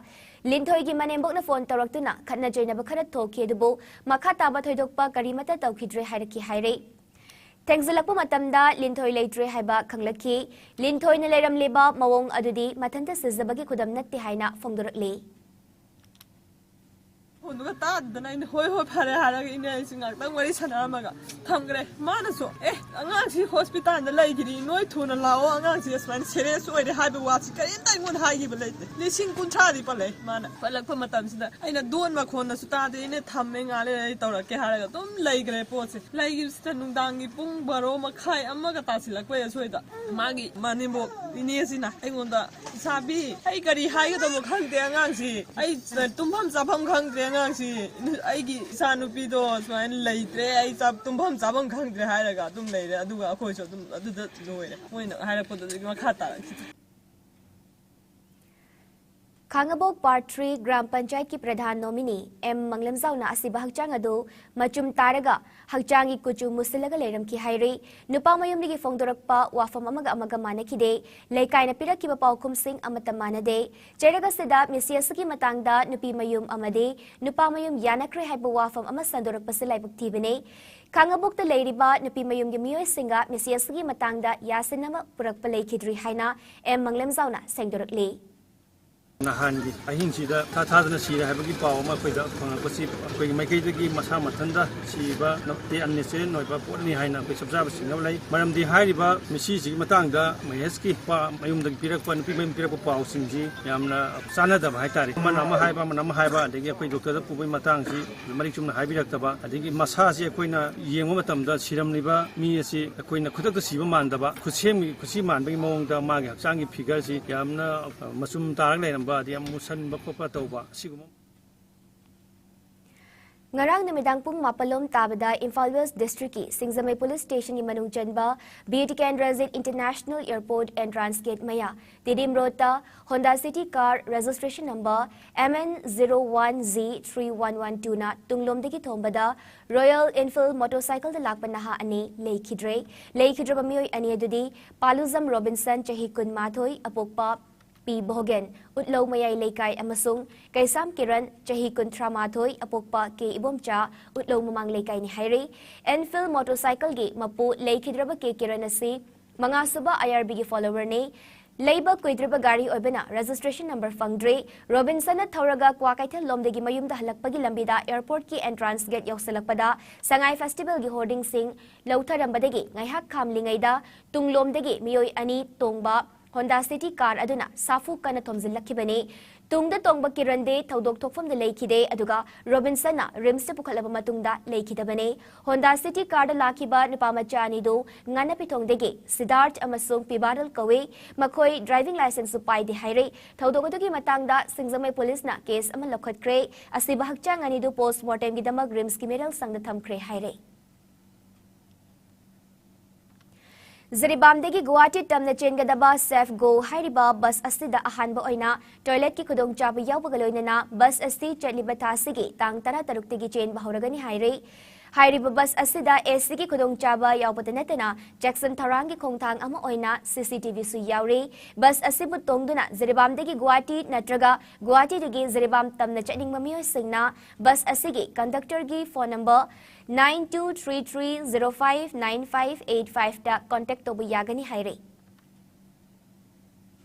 ꯂꯤꯟꯊꯣꯏꯒꯤ ꯃꯅꯦꯝꯕꯣꯛꯅ ꯐꯣꯟ ꯇꯧꯔꯛꯇꯨꯅ ꯈꯠꯅ ꯆꯩꯅꯕ ꯈꯔ ꯊꯣꯛꯈꯤ, ꯑꯗꯨꯕꯨ ꯃꯈꯥ ꯇꯥꯕ ꯊꯣꯏꯗꯣꯛꯄ ꯀꯔꯤꯃꯠꯇ ꯇꯧꯈꯤꯗ꯭ꯔꯦ ꯍꯥꯏꯔꯛꯈꯤ ꯍꯥꯏꯔꯤ꯫ ꯊꯦꯡꯖꯤꯜꯂꯛꯄ ꯃꯇꯝꯗ ꯂꯤꯟꯊꯣꯏ ꯂꯩꯇ꯭ꯔꯦ ꯍꯥꯏꯕ ꯈꯪꯂꯛꯈꯤ꯫ ꯂꯤꯟꯊꯣꯏꯅ ꯂꯩꯔꯝꯂꯤꯕ ꯃꯑꯣꯡ ꯑꯗꯨꯗꯤ ꯃꯊꯟꯇ ꯁꯤꯖꯕꯒꯤ ꯈꯨꯗꯝ ꯅꯠꯇꯦ ꯍꯥꯏꯅ ꯐꯣꯡꯗꯣꯔꯛꯂꯤ꯫ ꯐꯣꯟꯗꯨꯒ ꯇꯥꯗꯗꯅ ꯑꯩꯅ ꯍꯣꯏ ꯍꯣꯏ ꯐꯔꯦ ꯍꯥꯏꯔꯒ ꯏꯅꯦ ꯑꯩꯁꯦ ꯉꯥꯛꯇꯪ ꯋꯥꯔꯤ ꯁꯥꯟꯅꯔꯝꯃꯒ ꯊꯝꯈ꯭ꯔꯦ꯫ ꯃꯥꯅꯁꯨ ꯑꯦ ꯑꯉꯥꯡꯁꯤ ꯍꯣꯁꯄꯤꯇꯥꯜꯗ ꯂꯩꯈꯤꯔꯤ, ꯅꯣꯏ ꯊꯨꯅ ꯂꯥꯛꯑꯣ, ꯑꯉꯥꯡꯁꯤ ꯑꯁꯨꯃꯥꯏꯅ ꯁꯦꯔꯤꯌꯁ ꯑꯣꯏꯔꯦ ꯍꯥꯏꯕ ꯋꯥꯁꯤ ꯀꯔꯤꯝꯇ ꯑꯩꯉꯣꯟꯗ ꯍꯥꯏꯈꯤꯕ ꯂꯩꯇꯦ꯫ ꯂꯤꯁꯤꯡ ꯀꯨꯟꯊ꯭ꯔꯥꯗꯤ ꯄꯜꯂꯛꯑꯦ꯫ ꯃꯥꯅ ꯄꯜꯂꯛꯄ ꯃꯇꯝꯁꯤꯗ ꯑꯩꯅ ꯗꯣꯟ ꯃꯈꯣꯟꯅꯁꯨ ꯇꯥꯗꯦ, ꯏꯅꯦ ꯊꯝꯃꯦ ꯉꯥꯛ ꯂꯩꯔ ꯑꯩ ꯇꯧꯔꯛꯀꯦ ꯍꯥꯏꯔꯒ ꯑꯗꯨꯝ ꯂꯩꯈ꯭ꯔꯦ ꯄꯣꯠꯁꯦ꯫ ꯂꯩꯈꯤꯕꯁꯤꯗ ꯅꯨꯡꯗꯥꯡꯒꯤ ꯄꯨꯡ ꯕꯥꯔꯣ ꯃꯈꯥꯏ ꯑꯃꯒ ꯇꯥꯁꯤꯜꯂꯛꯄꯩ ꯑꯁꯣꯏꯗ ꯃꯥꯒꯤ ꯃꯅꯦꯝꯕꯣꯛ ꯏꯅꯦꯁꯤꯅ ꯑꯩꯉꯣꯟꯗ ꯏꯁꯥꯕꯤ ꯑꯩ ꯀꯔꯤ ꯍꯥꯏꯒꯗꯕꯅꯣ ꯈꯪꯗꯦ ꯑꯉꯥꯡꯁꯤ꯫ ꯑꯩ ꯇꯨꯝꯐꯝ ꯆꯥꯐꯝ ꯈꯪꯗ꯭ꯔꯦ ꯑꯉꯥꯡꯁꯤ꯫ ꯑꯩꯒꯤ ꯏꯆꯥ ꯅꯨꯄꯤꯗꯣ ꯁꯨꯃꯥꯏꯅ ꯂꯩꯇ꯭ꯔꯦ, ꯑꯩ ꯆꯥ- ꯇꯨꯝꯐꯝ ꯆꯥꯐꯝ ꯈꯪꯗ꯭ꯔꯦ ꯍꯥꯏꯔꯒ ꯑꯗꯨꯝ ꯂꯩꯔꯦ꯫ ꯑꯗꯨꯒ ꯑꯩꯈꯣꯏꯁꯨ ꯑꯗꯨꯝ ꯑꯗꯨꯗ ꯂꯣꯏꯔꯦ꯫ ꯃꯣꯏꯅ ꯍꯥꯏꯔꯛꯄꯗꯨꯗꯒꯤ ꯃꯈꯥ ꯇꯥꯔꯛꯈꯤꯗ꯭ꯔꯦ꯫ ꯈꯥꯉꯕꯣꯛ ꯄꯥꯔꯠ ꯊ꯭ꯔꯤ ꯒ꯭ꯔꯥꯝ ꯄꯟꯆꯥꯌꯠꯀꯤ ꯄ꯭ꯔꯙꯥꯟ ꯅꯣꯃꯤꯅꯤ ꯑꯦꯝ ꯃꯪꯂꯦꯝꯖꯥꯎꯅ ꯑꯁꯤꯕ ꯍꯛꯆꯥꯡ ꯑꯗꯨ ꯃꯆꯨꯝ ꯇꯥꯔꯒ ꯍꯛꯆꯥꯡꯒꯤ ꯀꯨꯆꯨ ꯃꯨꯁꯤꯜꯂꯒ ꯂꯩꯔꯝꯈꯤ ꯍꯥꯏꯔꯤ꯫ ꯅꯨꯄꯥ ꯃꯌꯨꯝꯗꯒꯤ ꯐꯣꯡꯗꯣꯔꯛꯄ ꯋꯥꯐꯝ ꯑꯃꯒ ꯑꯃꯒ ꯃꯥꯟꯅꯈꯤꯗꯦ꯫ ꯂꯩꯀꯥꯏꯅ ꯄꯤꯔꯛꯈꯤꯕ ꯄꯥꯎꯈꯨꯝꯁꯤꯡ ꯑꯃꯠꯇ ꯃꯥꯟꯅꯗꯦ꯫ ꯆꯩꯔꯛ ꯑꯁꯤꯗ ꯃꯤꯁꯤ ꯑꯁꯤꯒꯤ ꯃꯇꯥꯡꯗ ꯅꯨꯄꯤ ꯃꯌꯨꯝ ꯑꯃꯗꯤ ꯅꯨꯄꯥ ꯃꯌꯨꯝ ꯌꯥꯅꯈ꯭ꯔꯦ ꯍꯥꯏꯕ ꯋꯥꯐꯝ ꯑꯃ ꯁꯟꯗꯣꯔꯛꯄꯁꯤ ꯂꯥꯏꯕꯛ ꯊꯤꯕꯅꯤ꯫ ꯈꯥꯉꯕꯣꯛꯇ ꯂꯩꯔꯤꯕ ꯅꯨꯄꯤ ꯃꯌꯨꯝꯒꯤ ꯃꯤꯑꯣꯏꯁꯤꯡꯒ ꯃꯤꯁꯤ ꯑꯁꯤꯒꯤ ꯃꯇꯥꯡꯗ ꯌꯥꯁꯤꯟꯅꯕ ꯄꯨꯔꯛꯄ ꯂꯩꯈꯤꯗ꯭ꯔꯤ ꯍꯥꯏꯅ ꯑꯦꯝ ꯃꯪꯂꯦꯝꯖꯥꯎꯅ ꯁꯦꯡꯗꯣꯔꯛꯂꯤ꯫ ꯅꯍꯥꯟꯒꯤ ꯑꯍꯤꯡꯁꯤꯗ ꯊꯥ ꯊꯥꯗꯅ ꯁꯤꯔꯦ ꯍꯥꯏꯕꯒꯤ ꯄꯥꯎ ꯑꯃ ꯑꯩꯈꯣꯏꯗ ꯐꯪꯂꯛꯄꯁꯤ ꯑꯩꯈꯣꯏꯒꯤ ꯃꯥꯏꯀꯩꯗꯒꯤ ꯃꯁꯥ ꯃꯊꯟꯇ ꯁꯤꯕ ꯅꯠꯇꯦ, unnatural ꯑꯣꯏꯕ ꯄꯣꯠꯅꯤ ꯍꯥꯏꯅ ꯑꯩꯈꯣꯏ ꯆꯞ ꯆꯥꯕ ꯆꯤꯡꯅꯕ ꯂꯩ꯫ ꯃꯔꯝꯗꯤ ꯍꯥꯏꯔꯤꯕ ꯃꯤꯁꯤꯁꯤꯒꯤ ꯃꯇꯥꯡꯗ ꯃꯍꯦꯁꯀꯤ ꯄꯥ-, ꯃꯌꯨꯝꯗꯒꯤ ꯄꯤꯔꯛꯄ, ꯅꯨꯄꯤ ꯃꯌꯨꯝ ꯄꯤꯔꯛꯄ ꯄꯥꯎꯁꯤꯡꯁꯤ ꯌꯥꯝꯅ ꯆꯥꯟꯅꯗꯕ ꯍꯥꯏꯇꯥꯔꯦ꯫ ꯑꯃꯅ ꯑꯃ ꯍꯥꯏꯕ, ꯑꯃꯅ ꯑꯃ ꯍꯥꯏꯕ, ꯑꯗꯒꯤ ꯑꯩꯈꯣꯏ ꯗꯣꯛꯇꯔꯗ ꯄꯨꯕꯒꯤ ꯃꯇꯥꯡꯁꯤ ꯃꯔꯤꯛ ꯆꯨꯝꯅ ꯍꯥꯏꯕꯤꯔꯛꯇꯕ, ꯑꯗꯒꯤ ꯃꯁꯥꯁꯤ ꯑꯩꯈꯣꯏꯅ ꯌꯦꯡꯕ ꯃꯇꯝꯗ ꯁꯤꯔꯝꯂꯤꯕ ꯃꯤ ꯑꯁꯤ ꯑꯩꯈꯣꯏꯅ ꯈꯨꯗꯛꯇ ꯁꯤꯕ ꯃꯥꯟꯗꯕ, ꯈꯨꯠꯁꯦꯝꯒꯤ, ꯈꯨꯠꯁꯤ ꯃꯥꯟꯕꯒꯤ ꯃꯑꯣꯡꯗ ꯃꯥꯒꯤ ꯍꯛꯆꯥꯡꯒꯤ figureꯁꯤ ꯌꯥꯝꯅ, ꯑ, ꯃꯆꯨꯝ ꯇꯥꯔꯒ ꯂꯩꯔꯝꯕ, ꯑꯗꯩ ꯌꯥꯝ ꯃꯨꯁꯟꯕ ꯈꯣꯠꯄ ꯇꯧꯕ, ꯑꯁꯤꯒꯨꯝꯕ꯫ ꯉꯔꯥꯡ ꯅꯨꯃꯤꯗꯥꯡ ꯄꯨꯡ ꯃꯥꯄꯜ ꯂꯣꯝ ꯇꯥꯕꯗ ꯏꯝꯐꯥꯜ ꯋꯦꯁ ꯗꯤꯁꯇ꯭ꯔꯤꯛꯀꯤ ꯁꯤꯡꯖꯃꯩ ꯄꯨꯂꯤꯁ ꯁ꯭ꯇꯦꯁꯟꯒꯤ ꯃꯅꯨꯡ ꯆꯟꯕ beauty Kendrajit international airport entrance gate ꯃꯌꯥ ꯇꯤꯗꯤꯝ ꯔꯣꯗꯇ Honda city car registration number M N zero one Z three one one twoꯅ ꯇꯨꯡꯂꯣꯝꯗꯒꯤ ꯊꯣꯝꯕꯗ ꯔꯣꯌꯦꯜ ꯏꯟꯐꯤꯜ ꯃꯣꯇꯣꯔꯁꯥꯏꯀꯜꯗ ꯂꯥꯛꯄ ꯅꯍꯥ ꯑꯅꯤ ꯂꯩꯈꯤꯗ꯭ꯔꯦ꯫ ꯂꯩꯈꯤꯗ꯭ꯔꯕ ꯃꯤꯑꯣꯏ ꯑꯅꯤ ꯑꯗꯨꯗꯤ ꯄꯥꯂꯨꯖꯝ ꯔꯣꯕꯤꯟꯁꯟ, ꯆꯍꯤ ꯀꯨꯟꯃꯥꯊꯣꯏ, ꯑꯄꯣꯛꯄ ꯄꯤ ꯚꯣꯒꯦꯟ, ꯎꯠꯂꯧ ꯃꯌꯥꯏ ꯂꯩꯀꯥꯏ, ꯑꯃꯁꯨꯡ ꯀꯩꯁꯥꯝ ꯀꯤꯔꯟ, ꯆꯍꯤ ꯀꯨꯟꯊ꯭ꯔꯥ ꯃꯥꯊꯣꯏ, ꯑꯄꯣꯛꯄ ꯀꯦ ꯏꯕꯣꯝꯆꯥ, ꯎꯠꯂꯧ ꯃꯃꯥꯡ ꯂꯩꯀꯥꯏꯅꯤ ꯍꯥꯏꯔꯤ꯫ ꯏꯟꯐꯤꯜ ꯃꯣꯇꯣꯔꯁꯥꯏꯀꯜꯒꯤ ꯃꯄꯨ ꯂꯩꯈꯤꯗ꯭ꯔꯕ ꯀꯦ ꯀꯤꯔꯟ ꯑꯁꯤ ꯃꯉꯥꯁꯨꯕ IRBꯒꯤ followerꯅꯤ꯫ ꯂꯩꯕ ꯀꯨꯏꯗ꯭ꯔꯤꯕ ꯒꯥꯔꯤ ꯑꯣꯏꯕꯅ ꯔꯦꯖꯤꯁꯇ꯭ꯔꯦꯁꯟ ꯅꯝꯕꯔ ꯐꯪꯗ꯭ꯔꯤ꯫ ꯔꯣꯕꯤꯟꯁꯟꯅ ꯊꯧꯔꯒ ꯀ꯭ꯋꯥꯀꯩꯊꯦꯜ ꯂꯣꯝꯗꯒꯤ ꯃꯌꯨꯝꯗ ꯍꯜꯂꯛꯄꯒꯤ ꯂꯝꯕꯤꯗ ꯑꯦꯌꯔꯄꯣꯔꯠꯀꯤ ꯑꯦꯟꯇ꯭ꯔꯥꯟꯁ ꯒꯦꯠ ꯌꯧꯁꯤꯜꯂꯛꯄꯗ ꯁꯉꯥꯏ ꯐꯦꯁꯇꯤꯚꯦꯜꯒꯤ ꯍꯣꯔꯗꯤꯡꯁꯤꯡ ꯂꯧꯊꯔꯝꯕꯗꯒꯤ ꯉꯥꯏꯍꯥꯛ ꯈꯥꯝꯂꯤꯉꯩꯗ ꯇꯨꯡꯂꯣꯝꯗꯒꯤ ꯃꯤꯑꯣꯏ ꯑꯅꯤ ꯇꯣꯡꯕ ꯍꯣꯟꯗꯥ ꯁꯤꯇꯤ ꯀꯥꯔ ꯑꯗꯨꯅ ꯁꯥꯐꯨ ꯀꯟꯅ ꯊꯣꯝꯖꯤꯜꯂꯛꯈꯤꯕꯅꯤ꯫ ꯇꯨꯡꯗ ꯇꯣꯡꯕ ꯀꯤꯔꯟꯗꯤ ꯊꯧꯗꯣꯛ ꯊꯣꯛꯐꯝꯗ ꯂꯩꯈꯤꯗꯦ, ꯑꯗꯨꯒ ꯔꯣꯕꯤꯟꯁꯟꯅ ꯔꯤꯝꯁꯇ ꯄꯨꯈꯠꯂꯕ ꯃꯇꯨꯡꯗ ꯂꯩꯈꯤꯗꯕꯅꯤ꯫ ꯍꯣꯟꯗꯥ ꯁꯤꯇꯤ ꯀꯥꯔꯗ ꯂꯥꯛꯈꯤꯕ ꯅꯨꯄꯥ ꯃꯆꯥ ꯑꯅꯤꯗꯨ ꯉꯥꯅꯄꯤꯊꯣꯡꯗꯒꯤ ꯁꯤꯗꯥꯔꯊ ꯑꯃꯁꯨꯡ ꯄꯤꯕꯥꯔꯜ ꯀꯧꯏ꯫ ꯃꯈꯣꯏ ꯗ꯭ꯔꯥꯏꯚꯤꯡ ꯂꯥꯏꯁꯦꯟꯁꯁꯨ ꯄꯥꯏꯗꯦ ꯍꯥꯏꯔꯤ꯫ ꯊꯧꯗꯣꯛ ꯑꯗꯨꯒꯤ ꯃꯇꯥꯡꯗ ꯁꯤꯡꯖꯃꯩ ꯄꯨꯂꯤꯁꯅ ꯀꯦꯁ ꯑꯃ ꯂꯧꯈꯠꯈ꯭ꯔꯦ꯫ ꯑꯁꯤꯕ ꯍꯛꯆꯥꯡ ꯑꯅꯤꯗꯨ ꯄꯣꯁ꯭ꯠꯃꯣꯔꯇꯦꯝꯒꯤꯗꯃꯛ ꯔꯤꯝꯁꯀꯤ ꯃꯤꯔꯦꯜ ꯁꯪꯗ ꯊꯝꯈ꯭ꯔꯦ ꯍꯥꯏꯔꯤ꯫ ꯖꯤꯔꯤꯕꯥꯝꯗꯒꯤ ꯒꯨꯋꯥꯍꯥꯇꯤ ꯇꯝꯅ ꯆꯦꯟꯒꯗꯕ ꯁꯦꯐ ꯒꯣ ꯍꯥꯏꯔꯤꯕ ꯕꯁ ꯑꯁꯤꯗ ꯑꯍꯥꯟꯕ ꯑꯣꯏꯅ ꯇꯣꯏꯂꯦꯠꯀꯤ ꯈꯨꯗꯣꯡꯆꯥꯕ ꯌꯥꯎꯕꯒ ꯂꯣꯏꯅꯅ ꯕꯁ ꯑꯁꯤ ꯆꯠꯂꯤꯕ ꯊꯥ ꯑꯁꯤꯒꯤ ꯇꯥꯡ ꯇꯔꯥ ꯇꯔꯨꯛꯇꯒꯤ ꯆꯦꯟꯕ ꯍꯧꯔꯒꯅꯤ ꯍꯥꯏꯔꯤ꯫ ꯍꯥꯏꯔꯤꯕ ꯕꯁ ꯑꯁꯤꯗ ꯑꯦ ꯁꯤꯒꯤ ꯈꯨꯗꯣꯡꯆꯥꯕ ꯌꯥꯎꯕꯇ ꯅꯠꯇꯅ ꯆꯦꯛꯁꯤꯟ ꯊꯧꯔꯥꯡꯒꯤ ꯈꯣꯡꯊꯥꯡ ꯑꯃ ꯑꯣꯏꯅ ꯁꯤ ꯁꯤ ꯇꯤ ꯚꯤꯁꯨ ꯌꯥꯎꯔꯤ꯫ ꯕꯁ ꯑꯁꯤꯕꯨ ꯇꯣꯡꯗꯨꯅ ꯖꯤꯔꯤꯕꯥꯝꯗꯒꯤ ꯒꯨꯋꯥꯍꯥꯇꯤ ꯅꯠꯇ꯭ꯔꯒ ꯒꯨꯋꯥꯍꯥꯇꯤꯗꯒꯤ ꯖꯤꯔꯤꯕꯥꯝ ꯇꯝꯅ ꯆꯠꯅꯤꯡꯕ ꯃꯤꯑꯣꯏꯁꯤꯡꯅ ꯕꯁ ꯑꯁꯤꯒꯤ ꯀꯟꯗꯛꯇꯔꯒꯤ phone number nine two three three zero five nine five eight five ꯇ ꯀꯣꯟꯇꯦꯛ ꯇꯧꯕ ꯌꯥꯒꯅꯤ ꯍꯥꯏꯔꯤ꯫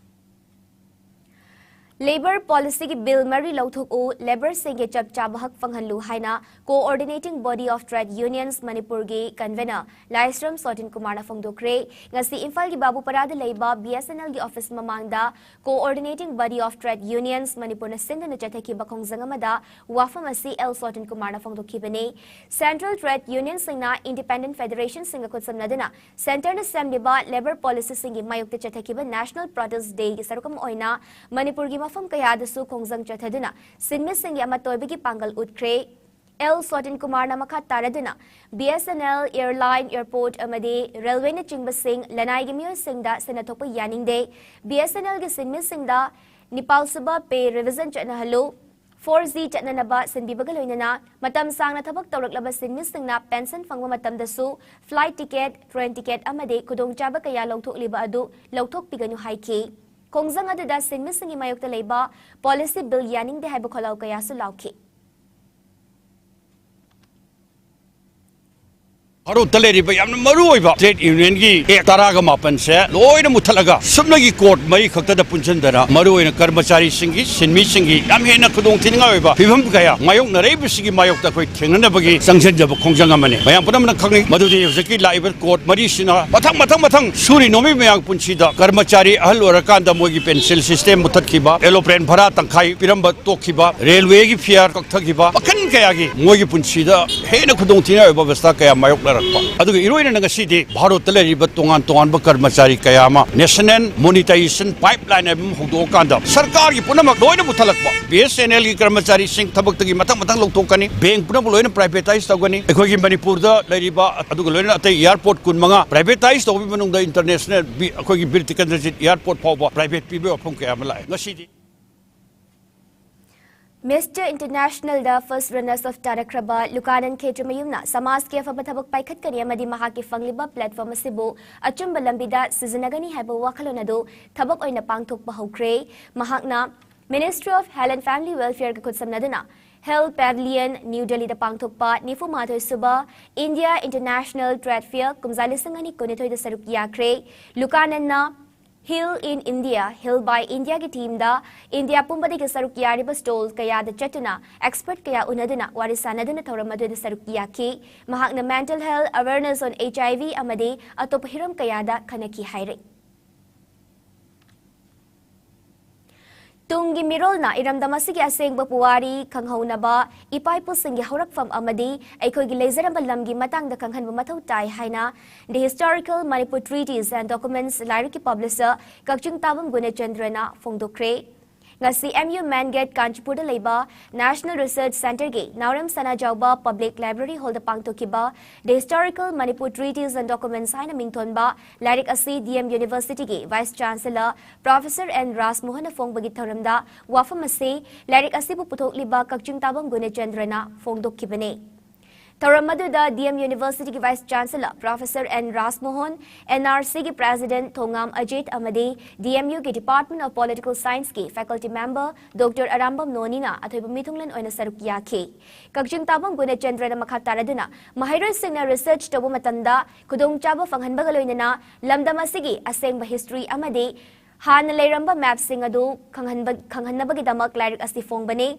ꯂꯦꯕꯔ ꯄꯣꯂꯤꯁꯤꯒꯤ ꯕꯤꯜ ꯃꯔꯤ ꯂꯧꯊꯣꯛꯎ, ꯂꯦꯕꯔꯁꯤꯡꯒꯤ ꯆꯞ ꯆꯥꯕ ꯍꯛ ꯐꯪꯍꯜꯂꯨ ꯍꯥꯏꯅ Coordinating Body of Trade Unions ꯃꯅꯤꯄꯨꯔꯒꯤ ꯀꯟꯚꯦꯅꯔ ꯂꯥꯏꯁ꯭ꯔꯝ ꯁꯣꯇꯤꯟ ꯀꯨꯃꯥꯔꯅ ꯐꯣꯡꯗꯣꯛꯈ꯭ꯔꯦ꯫ ꯉꯁꯤ ꯏꯝꯐꯥꯜꯒꯤ ꯕꯥꯕꯨꯄꯥꯔꯥꯗ ꯂꯩꯕ ꯕꯤ ꯑꯦꯁ ꯑꯦꯟ ꯑꯦꯜꯒꯤ ꯑꯣꯐꯤꯁ ꯃꯃꯥꯡꯗ Coordinating Body of Trade Unions ꯃꯅꯤꯄꯨꯔꯅ ꯁꯤꯟꯗꯨꯅ ꯆꯠꯊꯈꯤꯕ ꯈꯣꯡꯖꯪ ꯑꯃꯗ ꯋꯥꯐꯝ ꯑꯁꯤ ꯑꯦꯜ ꯁꯣꯇꯤꯟ ꯀꯨꯃꯥꯔꯅ ꯐꯣꯡꯗꯣꯛꯈꯤꯕꯅꯤ꯫ ꯁꯦꯟꯇ꯭ꯔꯦꯜ ꯇ꯭ꯔꯦꯗ ꯌꯨꯅꯤꯌꯟꯁꯤꯡꯅ ꯏꯟꯗꯤꯄꯦꯟꯗꯦꯟꯠ ꯐꯦꯗꯔꯦꯁꯟꯁꯤꯡꯒ ꯈꯨꯠꯁꯝꯅꯗꯨꯅ ꯁꯦꯟꯇꯔꯅ ꯁꯦꯝꯂꯤꯕ ꯂꯦꯕꯔ ꯄꯣꯂꯤꯁꯤꯁꯤꯡꯒꯤ ꯃꯥꯌꯣꯛꯇ ꯆꯠꯊꯈꯤꯕ ꯅꯦꯁꯅꯦꯜ ꯄ꯭ꯔꯣꯇꯦꯁ꯭ꯠ ꯗꯦꯒꯤ ꯁꯔꯨꯛ ꯑꯃ ꯑꯣꯏꯅ ꯃꯅꯤꯄꯨꯔꯒꯤ ꯃꯐꯝ ꯀꯌꯥꯗꯁꯨ ꯈꯣꯡꯖꯪ ꯆꯠꯊꯗꯨꯅ ꯁꯤꯟꯃꯤꯁꯤꯡꯒꯤ ꯑꯃꯠꯇ ꯑꯣꯏꯕꯒꯤ ꯄꯥꯡꯒꯜ ꯎꯠꯈ꯭ꯔꯦ꯫ ꯑꯦꯜ ꯁꯣꯇꯤꯟ ꯀꯨꯃꯥꯔꯅ ꯃꯈꯥ ꯇꯥꯔꯗꯨꯅ, B S N L, airline, airport ꯑꯃꯗꯤ ꯔꯦꯜꯋꯦꯅꯆꯤꯡꯕꯁꯤꯡ ꯂꯅꯥꯏꯒꯤ ꯃꯤꯑꯣꯏꯁꯤꯡꯗ ꯁꯦꯟꯅꯊꯣꯛꯄ ꯌꯥꯅꯤꯡꯗꯦ꯫ ꯕꯤ ꯑꯦꯁ ꯑꯦꯟ ꯑꯦꯜꯒꯤ ꯁꯤꯟꯃꯤꯁꯤꯡꯗ ꯅꯤꯄꯥꯜ ꯁꯨꯕ ꯄꯦ ꯔꯤꯚꯤꯖꯟ ꯆꯠꯅꯍꯜꯂꯨ꯫ ꯐꯣꯔ ꯖꯤ ꯆꯠꯅꯅꯕ ꯁꯤꯟꯕꯤꯕꯒ ꯂꯣꯏꯅꯅ ꯃꯇꯝ ꯁꯥꯡꯅ ꯊꯕꯛ ꯇꯧꯔꯛꯂꯕ ꯁꯤꯟꯃꯤꯁꯤꯡꯅ ꯄꯦꯟꯁꯟ ꯐꯪꯕ ꯃꯇꯝꯗꯁꯨ ꯐ꯭ꯂꯥꯏꯠ ꯇꯤꯀꯦꯠ, ꯇ꯭ꯔꯦꯟ ꯇꯤꯀꯦꯠ ꯑꯃꯗꯤ ꯈꯨꯗꯣꯡꯆꯥꯕ ꯀꯌꯥ ꯂꯧꯊꯣꯛꯂꯤꯕ ꯑꯗꯨ ꯂꯧꯊꯣꯛꯄꯤꯒꯅꯨ ꯍꯥꯏꯈꯤ꯫ ꯈꯣꯡꯖꯪ ꯑꯗꯨꯗ ꯁꯤꯟꯃꯤꯁꯤꯡꯒꯤ ꯃꯥꯌꯣꯛꯇ ꯂꯩꯕ ꯄꯣꯂꯤꯁꯤ ꯕꯤꯜ ꯌꯥꯅꯤꯡꯗꯦ ꯍꯥꯏꯕ ꯈꯣꯜꯂꯥꯎ ꯀꯌꯥꯁꯨ ꯂꯥꯎꯈꯤ꯫ ꯚꯥꯔꯠꯇ ꯂꯩꯔꯤꯕ ꯌꯥꯝꯅ ꯃꯔꯨ ꯑꯣꯏꯕ ꯇ꯭ꯔꯦꯗ ꯌꯨꯅꯤꯌꯟꯒꯤ ꯑꯦꯛ ꯇꯔꯥꯒ ꯃꯥꯄꯟꯁꯦ ꯂꯣꯏꯅ ꯃꯨꯠꯊꯠꯂꯒ ꯁꯨꯞꯅꯒꯤ ꯀꯣꯔꯠ ꯃꯔꯤ ꯈꯛꯇꯗ ꯄꯨꯟꯁꯤꯟꯗꯅ ꯃꯔꯨ ꯑꯣꯏꯅ ꯀꯔꯃꯆꯥꯔꯤꯁꯤꯡꯒꯤ, ꯁꯤꯟꯃꯤꯁꯤꯡꯒꯤ ꯌꯥꯝ ꯍꯦꯟꯅ ꯈꯨꯗꯣꯡꯊꯤꯅꯤꯡꯉꯥꯏ ꯑꯣꯏꯕ ꯐꯤꯕꯝ ꯀꯌꯥ ꯃꯥꯌꯣꯛꯅꯔꯛꯏꯕꯁꯤꯒꯤ ꯃꯥꯌꯣꯛꯇ ꯑꯩꯈꯣꯏ ꯊꯦꯡꯅꯅꯕꯒꯤ ꯆꯪꯁꯤꯟꯖꯕ ꯈꯣꯡꯖꯪ ꯑꯃꯅꯤ꯫ ꯃꯌꯥꯝ ꯄꯨꯝꯅꯃꯛꯅ ꯈꯪꯅꯩ ꯃꯗꯨꯗꯤ ꯍꯧꯖꯤꯛꯀꯤ ꯂꯥꯛꯏꯕ ꯀꯣꯔꯠ ꯃꯔꯤꯁꯤꯅ ꯃꯊꯪ ꯃꯊꯪ ꯃꯊꯪ ꯁꯨꯔꯤ ꯅꯣꯝꯃꯤ ꯃꯌꯥꯝ ꯄꯨꯟꯁꯤꯗ ꯀꯔꯃꯆꯥꯔꯤ ꯑꯍꯜ ꯑꯣꯏꯔꯀꯥꯟꯗ ꯃꯣꯏꯒꯤ ꯄꯦꯟꯁꯤꯜ ꯁꯤꯁꯇꯦꯝ ꯃꯨꯠꯊꯠꯈꯤꯕ, ꯑꯦꯂꯣꯄ꯭ꯔꯦꯟ ꯚꯔꯥ ꯇꯪꯈꯥꯏ ꯄꯤꯔꯝꯕ ꯇꯣꯛꯈꯤꯕ, ꯔꯦꯜꯋꯦꯒꯤ ꯐꯤꯌꯥꯔ ꯀꯛꯊꯈꯤꯕ, ꯃꯈꯟ ꯀꯌꯥꯒꯤ ꯃꯣꯏꯒꯤ ꯄꯨꯟꯁꯤꯗ ꯍꯦꯟꯅ ꯈꯨꯗꯣꯡꯊꯤꯅꯤꯡꯉꯥꯏ ꯑꯣꯏꯕ ꯑꯕꯁꯊꯥ ꯀꯌꯥ ꯃꯥꯌꯣꯛꯅꯔꯛꯄ, ꯑꯗꯨꯒ ꯏꯔꯣꯏꯅꯅ ꯉꯁꯤꯗꯤ ꯚꯥꯔꯠꯇ ꯂꯩꯔꯤꯕ ꯇꯣꯉꯥꯟ ꯇꯣꯉꯥꯟꯕ ꯀꯔꯃꯆꯥꯔꯤ ꯀꯌꯥ ꯑꯃ National Monetization Pipeline ꯍꯥꯏꯕ ꯑꯃ ꯍꯧꯗꯣꯛꯑꯀꯥꯟꯗ ꯁꯔꯀꯥꯔꯒꯤ ꯄꯨꯝꯅꯃꯛ ꯂꯣꯏꯅ ꯃꯨꯊꯠꯂꯛꯄ, BSNL ꯒꯤ ꯀꯔꯃꯆꯥꯔꯤꯁꯤꯡ ꯊꯕꯛꯇꯒꯤ ꯃꯊꯪ ꯃꯊꯪ ꯂꯧꯊꯣꯛꯀꯅꯤ, ꯕꯦꯡ ꯄꯨꯝꯅꯃꯛ ꯂꯣꯏꯅ privatise ꯇꯧꯒꯅꯤ, ꯑꯩꯈꯣꯏꯒꯤ ꯃꯅꯤꯄꯨꯔꯗ ꯂꯩꯔꯤꯕ ꯑꯗꯨꯒ ꯂꯣꯏꯅꯅ ꯑꯇꯩ airport ꯀꯨꯟꯃꯉꯥ privatise ꯇꯧꯕꯒꯤ ꯃꯅꯨꯡꯗ international ꯕꯤ-, ꯑꯩꯈꯣꯏꯒꯤ ꯕꯤꯔ ꯇꯤꯀꯦꯟꯗ꯭ꯔꯖꯤꯠ airport ꯐꯥꯎꯕ private ꯄꯤꯕꯒꯤ ꯋꯥꯐꯝ ꯀꯌꯥ ꯑꯃ ꯂꯥꯛꯑꯦ꯫ ꯉꯁꯤꯗꯤ Mister International ꯗ first runners up ꯇꯥꯔꯛꯈ꯭ꯔꯕ ꯂꯨꯀꯥꯅꯟ ꯈꯦꯇ꯭ꯔꯤꯃꯌꯨꯝꯅ ꯁꯃꯥꯖꯀꯤ ꯑꯐꯕ ꯊꯕꯛ ꯄꯥꯏꯈꯠꯀꯅꯤ ꯑꯃꯗꯤ ꯃꯍꯥꯛꯀꯤ ꯐꯪꯂꯤꯕ platform ꯑꯁꯤꯕꯨ ꯑꯆꯨꯝꯕ ꯂꯝꯕꯤꯗ ꯁꯤꯖꯤꯟꯅꯒꯅꯤ ꯍꯥꯏꯕ ꯋꯥꯈꯜꯂꯣꯟ ꯑꯗꯨ ꯊꯕꯛ ꯑꯣꯏꯅ ꯄꯥꯡꯊꯣꯛꯄ ꯍꯧꯈ꯭ꯔꯦ꯫ ꯃꯍꯥꯛꯅ Ministry of Health and Family Welfare ꯒ ꯈꯨꯠꯁꯝꯅꯗꯨꯅ Health Pavilion, ꯅ꯭ꯌꯨ ꯗꯦꯜꯂꯤꯗ ꯄꯥꯡꯊꯣꯛꯄ ꯅꯤꯐꯨ ꯃꯥꯊꯣꯏ ꯁꯨꯕ India International Trade Fair ꯀꯨꯝꯖꯥ ꯂꯤꯁꯤꯡ ꯑꯅꯤ ꯀꯨꯟꯅꯤꯊꯣꯏꯗ ꯁꯔꯨꯛ ꯌꯥꯈ꯭ꯔꯦ꯫ ꯂꯨꯀꯥꯅꯟꯅ Heal in India, Heal by India ꯒꯤ theme ꯗ ꯏꯟꯗꯤꯌꯥ ꯄꯨꯝꯕꯗꯒꯤ ꯁꯔꯨꯛ ꯌꯥꯔꯤꯕ stall ꯀꯌꯥꯗ ꯆꯠꯇꯨꯅ expert ꯀꯌꯥ ꯎꯅꯗꯨꯅ ꯋꯥꯔꯤ ꯁꯥꯅꯗꯨꯅ ꯊꯧꯔꯝ ꯑꯗꯨꯗ ꯁꯔꯨꯛ ꯌꯥꯈꯤ꯫ ꯃꯍꯥꯛꯅ mental health awareness on HIV ꯑꯃꯗꯤ ꯑꯇꯣꯞꯄ ꯍꯤꯔꯝ ꯀꯌꯥꯗ ꯈꯟꯅꯈꯤ ꯍꯥꯏꯔꯤ꯫ ꯇꯨꯡꯒꯤ ꯃꯤꯔꯣꯜꯅ ꯏꯔꯝꯗꯝ ꯑꯁꯤꯒꯤ ꯑꯁꯦꯡꯕ ꯄꯨꯋꯥꯔꯤ ꯈꯪꯍꯧꯅꯕ, ꯏꯄꯥ ꯏꯄꯨꯁꯤꯡꯒꯤ ꯍꯧꯔꯛꯐꯝ ꯑꯃꯗꯤ ꯑꯩꯈꯣꯏꯒꯤ ꯂꯩꯖꯔꯝꯕ ꯂꯝꯒꯤ ꯃꯇꯥꯡꯗ ꯈꯪꯍꯟꯕ ꯃꯊꯧ ꯇꯥꯏ ꯍꯥꯏꯅ The Historical Manipur Treaties and Documents ꯂꯥꯏꯔꯤꯛꯀꯤ publisher ꯀꯛꯆꯤꯡ ꯇꯥꯕꯝ ꯒꯨꯅꯦꯆꯟꯗ꯭ꯔꯅ ꯐꯣꯡꯗꯣꯛꯈ꯭ꯔꯦ꯫ ꯉꯁꯤ M U Main Gate ꯀꯥꯟꯆꯤꯄꯨꯔꯗ ꯂꯩꯕ National Research Centre ꯒꯤ ꯅꯥꯎꯔꯦꯝ ꯁꯅꯥꯖꯥꯎꯕ Public Library Hall ꯗ ꯄꯥꯡꯊꯣꯛꯈꯤꯕ The Historical Manipur Treaties and Documents ꯍꯥꯏꯅ ꯃꯤꯡꯊꯣꯟꯕ ꯂꯥꯏꯔꯤꯛ ꯑꯁꯤ D M University ꯒꯤ Vice Chancellor Professor N ꯔꯥꯖꯃꯣꯍꯟꯅ ꯐꯣꯡꯕꯒꯤ ꯊꯧꯔꯝꯗ ꯋꯥꯐꯝ ꯑꯁꯤ ꯂꯥꯏꯔꯤꯛ ꯑꯁꯤꯕꯨ ꯄꯨꯊꯣꯛꯂꯤꯕ ꯀꯛꯆꯤꯡ ꯇꯥꯕꯝ ꯒꯨꯅꯦꯆꯟꯗ꯭ꯔꯅ ꯐꯣꯡꯗꯣꯛꯈꯤꯕꯅꯤ꯫ ꯊꯧꯔꯝ ꯑꯗꯨꯗ D M University ꯒꯤ Vice Chancellor Professor N ꯔꯥꯖꯃꯣꯍꯟ, N R C ꯒꯤ President ꯊꯣꯉꯥꯝ ꯑꯖꯤꯠ ꯑꯃꯗꯤ D M U ꯒꯤ Department of Political Science ꯀꯤ faculty member Doctor ꯑꯔꯥꯝꯕꯝ ꯅꯣꯅꯤꯅ ꯑꯊꯣꯏꯕ ꯃꯤꯊꯨꯡꯂꯦꯟ ꯑꯣꯏꯅ ꯁꯔꯨꯛ ꯌꯥꯈꯤ꯫ ꯀꯛꯆꯤꯡ ꯇꯥꯕꯝ ꯒꯨꯅꯦꯆꯟꯗ꯭ꯔꯅ ꯃꯈꯥ ꯇꯥꯔꯗꯨꯅ ꯃꯍꯩꯔꯣꯏꯁꯤꯡꯅ research ꯇꯧꯕ ꯃꯇꯝꯗ ꯈꯨꯗꯣꯡꯆꯥꯕ ꯐꯪꯍꯟꯕꯒ ꯂꯣꯏꯅꯅ ꯂꯝꯗꯝ ꯑꯁꯤꯒꯤ ꯑꯁꯦꯡꯕ history ꯑꯃꯗꯤ ꯍꯥꯟꯅ ꯂꯩꯔꯝꯕ map ꯁꯤꯡ ꯑꯗꯨ ꯈꯪꯍꯟꯕ-, ꯈꯪꯍꯟꯅꯕꯒꯤꯗꯃꯛ ꯂꯥꯏꯔꯤꯛ ꯑꯁꯤ ꯐꯣꯡꯕꯅꯤ꯫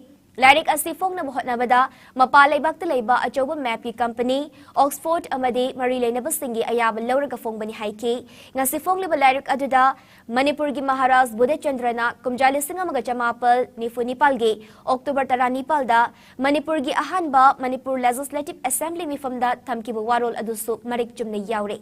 ꯂꯥꯏꯔꯤꯛ ꯑꯁꯤ ꯐꯣꯡꯅꯕ ꯍꯣꯠꯅꯕꯗ ꯃꯄꯥꯟ ꯂꯩꯕꯥꯛꯇ ꯂꯩꯕ ꯑꯆꯧꯕ ꯃꯦꯞꯀꯤ ꯀꯝꯄꯅꯤ ꯑꯣꯛꯁꯐꯣꯔꯗ ꯑꯃꯗꯤ ꯃꯔꯤ ꯂꯩꯅꯕꯁꯤꯡꯒꯤ ꯑꯌꯥꯕ ꯂꯧꯔꯒ ꯐꯣꯡꯕꯅꯤ ꯍꯥꯏꯈꯤ꯫ ꯉꯁꯤ ꯐꯣꯡꯂꯤꯕ ꯂꯥꯏꯔꯤꯛ ꯑꯗꯨꯗ ꯃꯅꯤꯄꯨꯔꯒꯤ ꯃꯍꯥꯔꯥꯖ ꯕꯨꯙꯆꯟꯗ꯭ꯔꯅ ꯀꯨꯝꯖꯥ ꯂꯤꯁꯤꯡ ꯑꯃꯒ ꯆꯃꯥꯄꯜ ꯅꯤꯐꯨ ꯅꯤꯄꯥꯜꯒꯤ ꯑꯣꯛꯇꯣꯕꯔ ꯇꯔꯥꯅꯤꯄꯥꯜꯗ ꯃꯅꯤꯄꯨꯔꯒꯤ ꯑꯍꯥꯟꯕ ꯃꯅꯤꯄꯨꯔ ꯂꯦꯖꯤꯁꯂꯦꯇꯤꯚ ꯑꯦꯁꯦꯝꯕ꯭ꯂꯤ ꯃꯤꯐꯝꯗ ꯊꯝꯈꯤꯕ ꯋꯥꯔꯣꯜ ꯑꯗꯨꯁꯨ ꯃꯔꯤꯛ ꯆꯨꯝꯅ ꯌꯥꯎꯔꯤ꯫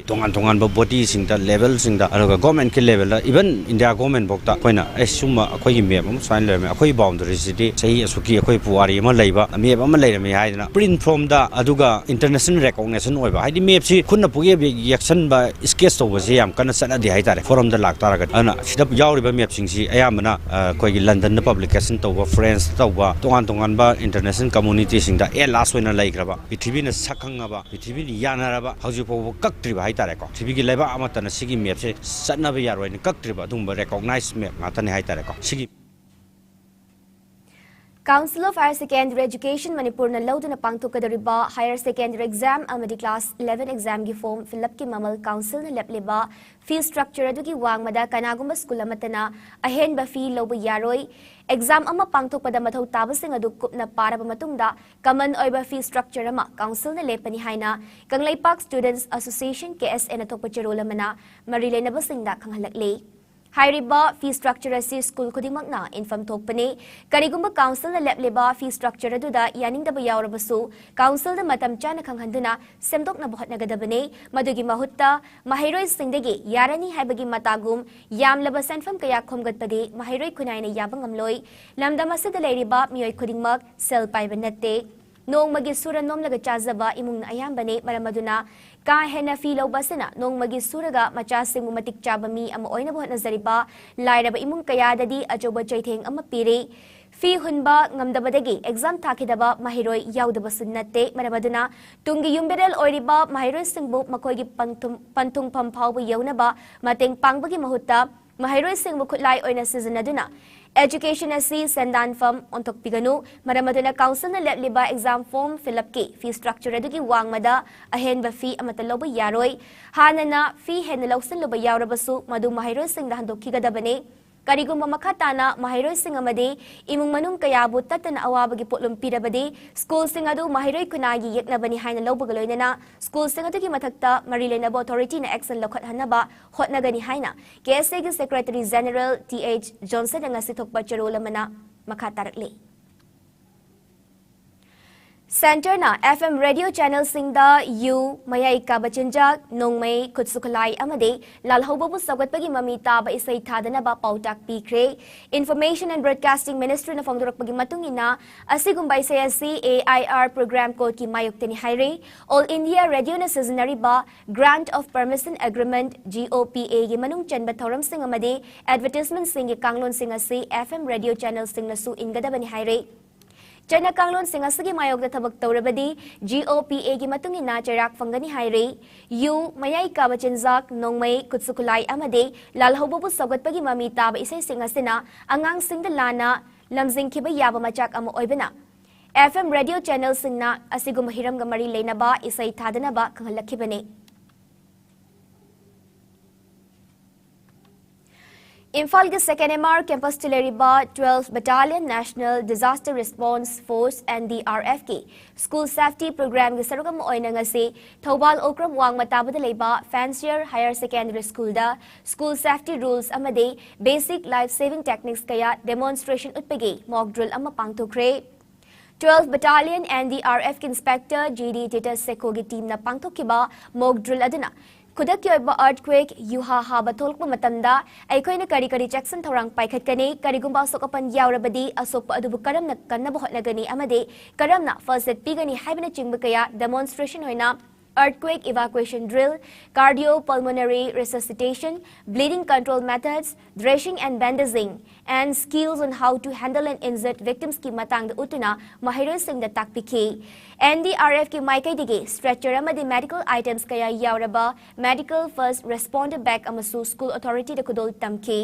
ꯇꯣꯉꯥꯟ ꯇꯣꯉꯥꯟꯕ ꯕꯣꯗꯤꯁꯤꯡꯗ, ꯂꯦꯚꯦꯜꯁꯤꯡꯗ, ꯑꯗꯨꯒ ꯒꯣꯔꯃꯦꯟꯠꯀꯤ ꯂꯦꯚꯦꯜꯗ, ꯏꯚꯟ ꯏꯟꯗꯤꯌꯥ ꯒꯣꯔꯃꯦꯟꯠꯐꯥꯎꯗ ꯑꯩꯈꯣꯏꯅ ꯑꯦ ꯁꯨꯝꯕ ꯑꯩꯈꯣꯏꯒꯤ ꯃꯦꯞ ꯑꯃ ꯁꯨꯃꯥꯏꯅ ꯂꯩꯔꯝꯃꯦ, ꯑꯩꯈꯣꯏꯒꯤ ꯕꯥꯎꯟꯗꯔꯤꯁꯤꯗꯤ ꯆꯍꯤ ꯑꯁꯨꯛꯀꯤ ꯑꯩꯈꯣꯏ ꯄꯨꯋꯥꯔꯤ ꯑꯃ ꯂꯩꯕ ꯃꯦꯞ ꯑꯃ ꯂꯩꯔꯝꯃꯤ ꯍꯥꯏꯗꯅ ꯄ꯭ꯔꯤꯟꯠ ꯐꯣꯔꯝꯗ, ꯑꯗꯨꯒ ꯏꯟꯇꯔꯅꯦꯁꯅꯦꯜ ꯔꯦꯀꯣꯛꯅꯦꯁꯟ ꯑꯣꯏꯕ, ꯍꯥꯏꯗꯤ ꯃꯦꯞꯁꯤ ꯈꯨꯠꯅ ꯄꯨꯌꯦꯛ ꯌꯦꯛꯁꯟꯕ, ꯁ꯭ꯀꯦꯠꯆ ꯇꯧꯕꯁꯦ ꯌꯥꯝ ꯀꯟꯅ ꯆꯠꯅꯗꯦ ꯍꯥꯏꯇꯥꯔꯦ ꯐꯣꯔꯝꯗ ꯂꯥꯛꯇꯥꯔꯒꯗꯤ꯫ ꯑꯗꯨꯅ ꯁꯤꯗ ꯌꯥꯎꯔꯤꯕ ꯃꯦꯞꯁꯤꯡꯁꯤ ꯑꯌꯥꯝꯕꯅ ꯑꯩꯈꯣꯏꯒꯤ ꯂꯟꯗꯟꯗ ꯄꯕ꯭ꯂꯤꯀꯦꯁꯟ ꯇꯧꯕ, ꯐ꯭ꯔꯦꯟꯁꯇ ꯇꯧꯕ, ꯇꯣꯉꯥꯟ ꯇꯣꯉꯥꯟꯕ ꯏꯟꯇꯔꯅꯦꯁꯅꯦꯜ ꯀꯝꯃꯨꯅꯤꯇꯤꯁꯤꯡꯗ ꯑꯦꯠ ꯂꯥꯁ ꯑꯣꯏꯅ ꯂꯩꯈ꯭ꯔꯕ, ꯄ꯭ꯔꯤꯊꯤꯕꯤꯅ ꯁꯛ ꯈꯪꯉꯕ, ꯄ꯭ꯔꯤꯊꯤꯕꯤꯅ ꯌꯥꯅꯔꯕ, ꯍꯧꯖꯤꯛ ꯐꯥꯎꯕ ꯀꯛꯇ꯭ꯔꯤꯕ ꯍꯥꯏꯇꯥꯔꯦꯀꯣ꯫ ꯄ꯭ꯔꯤꯊꯤꯕꯤꯒꯤ ꯂꯩꯕꯥꯛ ꯑꯃꯠꯇꯅ ꯁꯤꯒꯤ ꯃꯦꯞꯁꯦ ꯆꯠꯅꯕ ꯌꯥꯔꯣꯏꯅ ꯀꯛꯇ꯭ꯔꯤꯕ ꯑꯗꯨꯒꯨꯝꯕ ꯔꯦꯀꯣꯛꯅꯥꯏꯖ ꯃꯦꯞ ꯉꯥꯛꯇꯅꯤ ꯍꯥꯏꯇꯥꯔꯦꯀꯣ꯫ ꯁꯤꯒꯤ Council of Higher Secondary Education ꯃꯅꯤꯄꯨꯔꯅ ꯂꯧꯗꯨꯅ ꯄꯥꯡꯊꯣꯛꯀꯗꯧꯔꯤꯕ ꯍꯥꯌꯔ ꯁꯦꯀꯦꯟꯗꯔꯤ ꯑꯦꯛꯖꯥꯝ ꯑꯃꯗꯤ ꯀ꯭ꯂꯥꯁ ꯏꯂꯦꯚꯦꯟ ꯑꯦꯛꯖꯥꯝꯒꯤ ꯐꯣꯔꯝ ꯐꯤꯜꯂꯞꯀꯤ ꯃꯃꯜ ꯀꯥꯎꯟꯁꯤꯜꯅ ꯂꯦꯞꯂꯤꯕ ꯐꯤ ꯁ꯭ꯇ꯭ꯔꯛꯆꯔ ꯑꯗꯨꯒꯤ ꯋꯥꯡꯃꯗ ꯀꯅꯥꯒꯨꯝꯕ ꯁ꯭ꯀꯨꯜ ꯑꯃꯠꯇꯅ ꯑꯍꯦꯟꯕ ꯐꯤ ꯂꯧꯕ ꯌꯥꯔꯣꯏ꯫ ꯑꯦꯛꯖꯥꯝ ꯑꯃ ꯄꯥꯡꯊꯣꯛꯄꯗ ꯃꯊꯧ ꯇꯥꯕꯁꯤꯡ ꯑꯗꯨ ꯀꯨꯞꯅ ꯄꯥꯔꯕ ꯃꯇꯨꯡꯗ ꯀꯃꯟ ꯑꯣꯏꯕ ꯐꯤ ꯁ꯭ꯇ꯭ꯔꯛꯆꯔ ꯑꯃ ꯀꯥꯎꯟꯁꯤꯜꯅ ꯂꯦꯞꯄꯅꯤ ꯍꯥꯏꯅ ꯀꯪꯂꯩꯄꯥꯛ ꯁ꯭ꯇꯨꯗꯦꯟꯠꯁ ꯑꯦꯁꯣꯁꯤꯌꯦꯁꯟ, ꯀꯦ ꯑꯦꯁ ꯑꯦꯅ ꯊꯣꯛꯄ ꯆꯦꯔꯣꯜ ꯑꯃꯅ ꯃꯔꯤ ꯂꯩꯅꯕꯁꯤꯡꯗ ꯈꯪꯍꯜꯂꯛꯂꯤ꯫ ꯍꯥꯏꯔꯤꯕ ꯐꯤ ꯁ꯭ꯇ꯭ꯔꯛꯆꯔ ꯑꯁꯤ ꯁ꯭ꯀꯨꯜ ꯈꯨꯗꯤꯡꯃꯛꯅ ꯏꯟꯐꯝ ꯊꯣꯛꯄꯅꯤ꯫ ꯀꯔꯤꯒꯨꯝꯕ ꯀꯥꯎꯟꯁꯤꯜꯅ ꯂꯦꯞꯂꯤꯕ ꯐꯤ ꯁ꯭ꯇ꯭ꯔꯛꯆꯔ ꯑꯗꯨꯗ ꯌꯥꯅꯤꯡꯗꯕ ꯌꯥꯎꯔꯕꯁꯨ ꯀꯥꯎꯟꯁꯤꯜꯗ ꯃꯇꯝ ꯆꯥꯅ ꯈꯪꯍꯟꯗꯨꯅ ꯁꯦꯝꯗꯣꯛꯅꯕ ꯍꯣꯠꯅꯒꯗꯕꯅꯤ꯫ ꯃꯗꯨꯒꯤ ꯃꯍꯨꯠꯇ ꯃꯍꯩꯔꯣꯏꯁꯤꯡꯗꯒꯤ ꯌꯥꯔꯅꯤ ꯍꯥꯏꯕꯒꯤ ꯃꯇꯥꯒꯨꯝ ꯌꯥꯝꯂꯕ ꯁꯦꯟꯐꯝ ꯀꯌꯥ ꯈꯣꯝꯒꯠꯄꯗꯤ ꯃꯍꯩꯔꯣꯏ ꯈꯨꯟꯅꯥꯏꯅ ꯌꯥꯕ ꯉꯝꯂꯣꯏ꯫ ꯂꯝꯗꯝ ꯑꯁꯤꯗ ꯂꯩꯔꯤꯕ ꯃꯤꯑꯣꯏ ꯈꯨꯗꯤꯡꯃꯛ ꯁꯦꯜ ꯄꯥꯏꯕ ꯅꯠꯇꯦ꯫ ꯅꯣꯡꯃꯒꯤ ꯁꯨꯔ ꯅꯣꯝꯂꯒ ꯆꯥꯖꯕ ꯏꯃꯨꯡꯅ ꯑꯌꯥꯝꯕꯅꯤ꯫ ꯃꯔꯝ ꯑꯗꯨꯅ ꯀꯥ ꯍꯦꯟꯅ ꯐꯤ ꯂꯧꯕ ꯑꯁꯤꯅ ꯅꯣꯡꯃꯒꯤ ꯁꯨꯔꯒ ꯃꯆꯥꯁꯤꯡꯕꯨ ꯃꯇꯤꯛ ꯆꯥꯕ ꯃꯤ ꯑꯃ ꯑꯣꯏꯅꯕ ꯍꯣꯠꯅꯖꯔꯤꯕ ꯂꯥꯏꯔꯕ ꯏꯃꯨꯡ ꯀꯌꯥꯗꯗꯤ ꯑꯆꯧꯕ ꯆꯩꯊꯦꯡ ꯑꯃ ꯄꯤꯔꯤ꯫ ꯐꯤ ꯍꯨꯟꯕ ꯉꯝꯗꯕꯗꯒꯤ ꯑꯦꯛꯖꯥꯝ ꯊꯥꯈꯤꯗꯕ ꯃꯍꯩꯔꯣꯏ ꯌꯥꯎꯗꯕꯁꯨ ꯅꯠꯇꯦ꯫ ꯃꯔꯝ ꯑꯗꯨꯅ ꯇꯨꯡꯒꯤ ꯌꯨꯝꯕꯤꯔꯦꯜ ꯑꯣꯏꯔꯤꯕ ꯃꯍꯩꯔꯣꯏꯁꯤꯡꯕꯨ ꯃꯈꯣꯏꯒꯤ ꯄꯟꯊꯨꯡ, ꯄꯟꯊꯨꯡꯐꯝ ꯐꯥꯎꯕ ꯌꯧꯅꯕ ꯃꯇꯦꯡ ꯄꯥꯡꯕꯒꯤ ꯃꯍꯨꯠꯇ ꯃꯍꯩꯔꯣꯏꯁꯤꯡꯕꯨ ꯈꯨꯠꯂꯥꯏ ꯑꯣꯏꯅ ꯁꯤꯖꯤꯟꯅꯗꯨꯅ education ꯑꯁꯤ ꯁꯦꯟꯗꯥꯟꯐꯝ ꯑꯣꯟꯊꯣꯛꯄꯤꯒꯅꯨ꯫ ꯃꯔꯝ ꯑꯗꯨꯅ ꯀꯥꯎꯟꯁꯤꯜꯅ ꯂꯦꯞꯂꯤꯕ ꯑꯦꯛꯖꯥꯝ ꯐꯣꯔꯝ ꯐꯤꯜꯂꯞꯀꯤ ꯐꯤ ꯁ꯭ꯇ꯭ꯔꯛꯆꯔ ꯑꯗꯨꯒꯤ ꯋꯥꯡꯃꯗ ꯑꯍꯦꯟꯕ ꯐꯤ ꯑꯃꯠꯇ ꯂꯧꯕ ꯌꯥꯔꯣꯏ꯫ ꯍꯥꯟꯅꯅ ꯐꯤ ꯍꯦꯟꯅ ꯂꯧꯁꯤꯜꯂꯨꯕ ꯌꯥꯎꯔꯕꯁꯨ ꯃꯗꯨ ꯃꯍꯩꯔꯣꯏꯁꯤꯡꯗ ꯍꯟꯗꯣꯛꯈꯤꯒꯗꯕꯅꯤ꯫ ꯀꯔꯤꯒꯨꯝꯕ ꯃꯈꯥ ꯇꯥꯅ ꯃꯍꯩꯔꯣꯏꯁꯤꯡ ꯑꯃꯗꯤ ꯏꯃꯨꯡ ꯃꯅꯨꯡ ꯀꯌꯥꯕꯨ ꯇꯠꯇꯅ ꯑꯋꯥꯕꯒꯤ ꯄꯣꯠꯂꯨꯝ ꯄꯤꯔꯕꯗꯤ, ꯁ꯭ꯀꯨꯜꯁꯤꯡ ꯑꯗꯨ ꯃꯍꯩꯔꯣꯏ ꯈꯨꯟꯅꯥꯏꯒꯤ ꯌꯦꯛꯅꯕꯅꯤ ꯍꯥꯏꯅ ꯂꯧꯕꯒ ꯂꯣꯏꯅꯅ ꯁ꯭ꯀꯨꯜꯁꯤꯡ ꯑꯗꯨꯒꯤ ꯃꯊꯛꯇ ꯃꯔꯤ ꯂꯩꯅꯕ ꯑꯣꯊꯣꯔꯤꯇꯤꯅ ꯑꯦꯛꯁꯟ ꯂꯧꯈꯠꯍꯟꯅꯕ ꯍꯣꯠꯅꯒꯅꯤ ꯍꯥꯏꯅ ꯀꯦ ꯑꯦꯁ ꯑꯦꯒꯤ ꯁꯦꯀ꯭ꯔꯦꯇꯔꯤ ꯖꯦꯅꯦꯔꯦꯜ ꯇꯤ ꯑꯩꯆ ꯖꯣꯟꯁꯟꯅ ꯉꯁꯤ ꯊꯣꯛꯄ ꯆꯦꯔꯣꯜ ꯑꯃꯅ ꯃꯈꯥ ꯇꯥꯔꯛꯂꯤ꯫ ꯁꯦꯟꯇꯔꯅ ꯑꯦꯐ ꯑꯦꯝ ꯔꯦꯗꯤꯑꯣ ꯆꯦꯅꯦꯜꯁꯤꯡꯗ ꯌꯨ, ꯃꯌꯥꯏ ꯀꯥꯕ ꯆꯤꯟꯖꯥꯛ, ꯅꯣꯡꯃꯩ, ꯈꯨꯠꯁꯨ ꯈꯨꯠꯂꯥꯏ ꯑꯃꯗꯤ ꯂꯥꯜꯍꯧꯕꯕꯨ ꯁꯧꯒꯠꯄꯒꯤ ꯃꯃꯤ ꯇꯥꯕ ꯏꯁꯩ ꯊꯥꯗꯅꯕ ꯄꯥꯎꯇꯥꯛ ꯄꯤꯈ꯭ꯔꯦ꯫ Information and Broadcasting Ministryꯅ ꯐꯣꯡꯗꯣꯔꯛꯄꯒꯤ ꯃꯇꯨꯡ ꯏꯟꯅ, ꯑꯁꯤꯒꯨꯝꯕ ꯏꯁꯩ ꯑꯁꯤ ꯑꯦ ꯑꯥꯏ ꯑꯥꯔ program codeꯀꯤ ꯃꯥꯌꯣꯛꯇꯅꯤ ꯍꯥꯏꯔꯦ꯫ All India Radioꯅ ꯁꯤꯖꯤꯟꯅꯔꯤꯕ Grant of Permission Agreement, G O ꯄꯤ ꯑꯦꯒꯤ ꯃꯅꯨꯡ ꯆꯟꯕ ꯊꯧꯔꯝꯁꯤꯡ ꯑꯃꯗꯤ advertisementꯁꯤꯡꯒꯤ ꯀꯥꯡꯂꯣꯟꯁꯤꯡ ꯑꯁꯤ ꯑꯦꯐ ꯑꯦꯝ ꯔꯦꯗꯤꯑꯣ ꯆꯦꯅꯦꯜꯁꯤꯡꯅꯁꯨ ꯏꯟꯒꯗꯕꯅꯤ ꯍꯥꯏꯔꯦ꯫ ꯆꯠꯅ ꯀꯥꯡꯂꯣꯟꯁꯤꯡ ꯑꯁꯤꯒꯤ ꯃꯥꯌꯣꯛꯇ ꯊꯕꯛ ꯇꯧꯔꯕꯗꯤ, ꯖꯤ ꯑꯣ ꯄꯤ ꯑꯦꯒꯤ ꯃꯇꯨꯡ ꯏꯟꯅ ꯆꯩꯔꯥꯛ ꯐꯪꯒꯅꯤ ꯍꯥꯏꯔꯤ꯫ ꯌꯨ, ꯃꯌꯥꯏ ꯀꯥꯕ ꯆꯤꯟꯖꯥꯛ, ꯅꯣꯡꯃꯩ, ꯈꯨꯠꯁꯨ ꯈꯨꯠꯂꯥꯏ ꯑꯃꯗꯤ ꯂꯥꯜꯍꯧꯕꯕꯨ ꯁꯧꯒꯠꯄꯒꯤ ꯃꯃꯤ ꯇꯥꯕ ꯏꯁꯩꯁꯤꯡ ꯑꯁꯤꯅ ꯑꯉꯥꯡꯁꯤꯡꯗ ꯂꯥꯟꯅ ꯂꯝꯖꯤꯡꯈꯤꯕ ꯌꯥꯕ ꯃꯆꯥꯛ ꯑꯃ ꯑꯣꯏꯕꯅ, ꯑꯦꯐ ꯑꯦꯝ ꯔꯦꯗꯤꯑꯣ ꯆꯦꯅꯦꯜꯁꯤꯡꯅ ꯑꯁꯤꯒꯨꯝꯕ ꯍꯤꯔꯝꯒ ꯃꯔꯤ ꯂꯩꯅꯕ ꯏꯁꯩ ꯊꯥꯗꯅꯕ ꯈꯪꯍꯜꯂꯛꯈꯤꯕꯅꯤ꯫ ꯏꯝꯐꯥꯜꯒꯤ ꯁꯦꯀꯦꯟ ꯑꯦꯝ ꯑꯥꯔ ꯀꯦꯝꯄꯁꯇ ꯂꯩꯔꯤꯕ twelfth Battalion National Disaster Response Force, N D R F ꯀꯤ School Safety Programꯒꯤ ꯁꯔꯨꯛ ꯑꯃ ꯑꯣꯏꯅ ꯉꯁꯤ ꯊꯧꯕꯥꯜ ꯑꯣꯀ꯭ꯔꯝ ꯋꯥꯡꯃ ꯇꯥꯕꯗ ꯂꯩꯕ Fancier Higher Secondary Schoolꯗ School Safety Rules ꯑꯃꯗꯤ Basic Life Saving Techniques ꯀꯌꯥ demonstration ꯎꯠꯄꯒꯤ mock drill ꯑꯃ ꯄꯥꯡꯊꯣꯛꯈ꯭ꯔꯦ꯫ Twelfth Battalion N D R F ꯀꯤ Inspector G D Titus Sekhoꯒꯤ teamꯅ ꯄꯥꯡꯊꯣꯛꯈꯤꯕ mock drill ꯑꯗꯨꯅ ꯈꯨꯗꯛꯀꯤ ꯑꯣꯏꯕ earthquake, ꯌꯨꯍꯥ ꯍꯥꯕ ꯊꯣꯛꯂꯛꯄ ꯃꯇꯝꯗ ꯑꯩꯈꯣꯏꯅ ꯀꯔꯤ ꯀꯔꯤ ꯆꯦꯛꯁꯤꯟ ꯊꯧꯔꯥꯡ ꯄꯥꯏꯈꯠꯀꯅꯤ, ꯀꯔꯤꯒꯨꯝꯕ ꯑꯁꯣꯛ ꯑꯄꯟ ꯌꯥꯎꯔꯕꯗꯤ ꯑꯁꯣꯛꯄ ꯑꯗꯨꯕꯨ ꯀꯔꯝꯅ ꯀꯟꯅꯕ ꯍꯣꯠꯅꯒꯅꯤ ꯑꯃꯗꯤ ꯀꯔꯝꯅ first aid ꯄꯤꯒꯅꯤ ꯍꯥꯏꯕꯅꯆꯤꯡꯕ ꯀꯌꯥ demonstration ꯑꯣꯏꯅ earthquake evacuation drill, cardiopulmonary resuscitation, bleeding control methods, dressing and bandaging, and skills on how to handle an injured victimsꯀꯤ ꯃꯇꯥꯡꯗ ꯎꯠꯇꯨꯅ ꯃꯍꯩꯔꯣꯏꯁꯤꯡꯗ ꯇꯥꯛꯄꯤꯈꯤ꯫ N D R F ꯀꯤ ꯃꯥꯏꯀꯩꯗꯒꯤ stretcher ꯑꯃꯗꯤ medical items ꯀꯌꯥ ꯌꯥꯎꯔꯕ medical first responder bag ꯑꯃꯁꯨ school authorityꯗ ꯈꯨꯗꯣꯜ ꯇꯝꯈꯤ꯫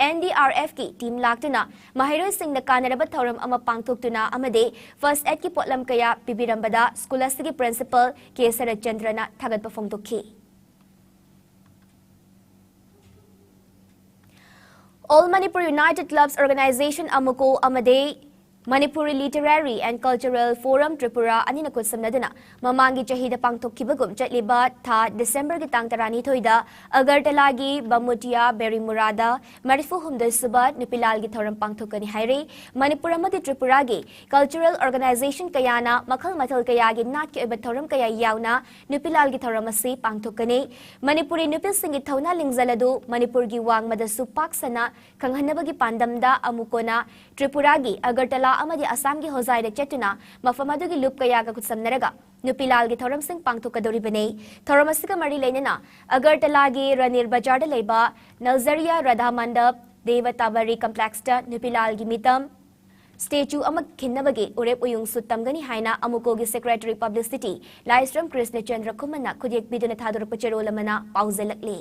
N D R F ꯀꯤ team ꯂꯥꯛꯇꯨꯅ ꯃꯍꯩꯔꯣꯏꯁꯤꯡꯗ ꯀꯥꯟꯅꯔꯕ ꯊꯧꯔꯝ ꯑꯃ ꯄꯥꯡꯊꯣꯛꯇꯨꯅ ꯑꯃꯗꯤ first aidꯀꯤ ꯄꯣꯠꯂꯝ ꯀꯌꯥ ꯄꯤꯕꯤꯔꯝꯕꯗ school ꯑꯁꯤꯒꯤ principal ꯀꯦ ꯁꯔꯠꯆꯟꯗ꯭ꯔꯅ ꯊꯥꯒꯠꯄ ꯐꯣꯡꯗꯣꯛꯈꯤ꯫ All Manipur United Clubs Organization, AMUCO, ꯑꯃꯗꯤ Manipuri Literary and Cultural Forum Tripura ꯑꯅꯤꯅ ꯈꯨꯠꯁꯝꯅꯗꯨꯅ ꯃꯃꯥꯡꯒꯤ ꯆꯍꯤꯗ ꯄꯥꯡꯊꯣꯛꯈꯤꯕꯒꯨꯝ ꯆꯠꯂꯤꯕ ꯊꯥ ꯗꯤꯁꯦꯝꯕꯔꯒꯤ ꯇꯥꯡ ꯇꯔꯥꯅꯤꯊꯣꯏꯗ ꯑꯒꯔꯇꯂꯥꯒꯤ ꯕꯃꯨꯇꯤꯌꯥ ꯕꯦꯔꯤꯃꯨꯔꯥꯗ ꯃꯔꯤꯐꯨ ꯍꯨꯝꯗꯣꯏ ꯁꯨꯕ ꯅꯨꯄꯤ ꯂꯥꯜꯒꯤ ꯊꯧꯔꯝ ꯄꯥꯡꯊꯣꯛꯀꯅꯤ ꯍꯥꯏꯔꯤ꯫ ꯃꯅꯤꯄꯨꯔ ꯑꯃꯗꯤ ꯇ꯭ꯔꯤꯄꯨꯔꯥꯒꯤ cultural organization ꯀꯌꯥꯅ ꯃꯈꯜ ꯃꯊꯦꯜ ꯀꯌꯥꯒꯤ ꯅꯥꯠꯀꯤ ꯑꯣꯏꯕ ꯊꯧꯔꯝ ꯀꯌꯥ ꯌꯥꯎꯅ ꯅꯨꯄꯤ ꯂꯥꯜꯒꯤ ꯊꯧꯔꯝ ꯑꯁꯤ ꯄꯥꯡꯊꯣꯛꯀꯅꯤ꯫ ꯃꯅꯤꯄꯨꯔꯤ ꯅꯨꯄꯤꯁꯤꯡꯒꯤ ꯊꯧꯅꯥ ꯂꯤꯡꯖꯦꯜ ꯑꯗꯨ ꯃꯅꯤꯄꯨꯔꯒꯤ ꯋꯥꯡꯃꯗꯁꯨ ꯄꯥꯛ ꯁꯟꯅ ꯈꯪꯍꯟꯅꯕꯒꯤ ꯄꯥꯟꯗꯝꯗ ꯑꯃꯨꯀꯣꯅ ꯇ꯭ꯔꯤꯄꯨꯔꯥꯒꯤ ꯑꯒꯔꯇꯂꯥ ꯑꯃꯗꯤ ꯑꯁꯥꯝꯒꯤ ꯍꯣꯖꯥꯏꯗ ꯆꯠꯇꯨꯅ ꯃꯐꯝ ꯑꯗꯨꯒꯤ ꯂꯨꯞ ꯀꯌꯥꯒ ꯈꯨꯠꯁꯝꯅꯔꯒ ꯅꯨꯄꯤ ꯂꯥꯜꯒꯤ ꯊꯧꯔꯝꯁꯤꯡ ꯄꯥꯡꯊꯣꯛꯀꯗꯧꯔꯤꯕꯅꯤ꯫ ꯊꯧꯔꯝ ꯑꯁꯤꯒ ꯃꯔꯤ ꯂꯩꯅꯅ ꯑꯒꯔꯇꯂꯥꯒꯤ ꯔꯅꯤꯔ ꯕꯖꯥꯔꯗ ꯂꯩꯕ ꯅꯜꯖꯔꯤꯌꯥ ꯔꯥꯙꯥ ꯃꯟꯗꯞ ꯗꯦꯕ ꯇꯥꯕꯔꯤ ꯀꯝꯄ꯭ꯂꯦꯛꯁꯇ ꯅꯨꯄꯤ ꯂꯥꯜꯒꯤ ꯃꯤꯇꯝ ꯁ꯭ꯇꯦꯆꯨ ꯑꯃ ꯈꯤꯟꯅꯕꯒꯤ ꯎꯔꯦꯞ ꯎꯌꯨꯡꯁꯨ ꯇꯝꯒꯅꯤ ꯍꯥꯏꯅ ꯑꯃꯨꯀꯣꯒꯤ ꯁꯦꯀ꯭ꯔꯦꯇꯔꯤ ꯄꯕ꯭ꯂꯤꯁꯤꯇꯤ ꯂꯥꯏꯁ꯭ꯔꯝ ꯀ꯭ꯔꯤꯁꯅꯆꯟꯗ꯭ꯔ ꯈꯨꯃꯟꯅ ꯈꯨꯠꯌꯦꯛ ꯄꯤꯗꯨꯅ ꯊꯥꯗꯣꯔꯛꯄ ꯆꯦꯔꯣꯜ ꯑꯃꯅ ꯄꯥꯎꯖꯦꯜꯂꯛꯂꯤ꯫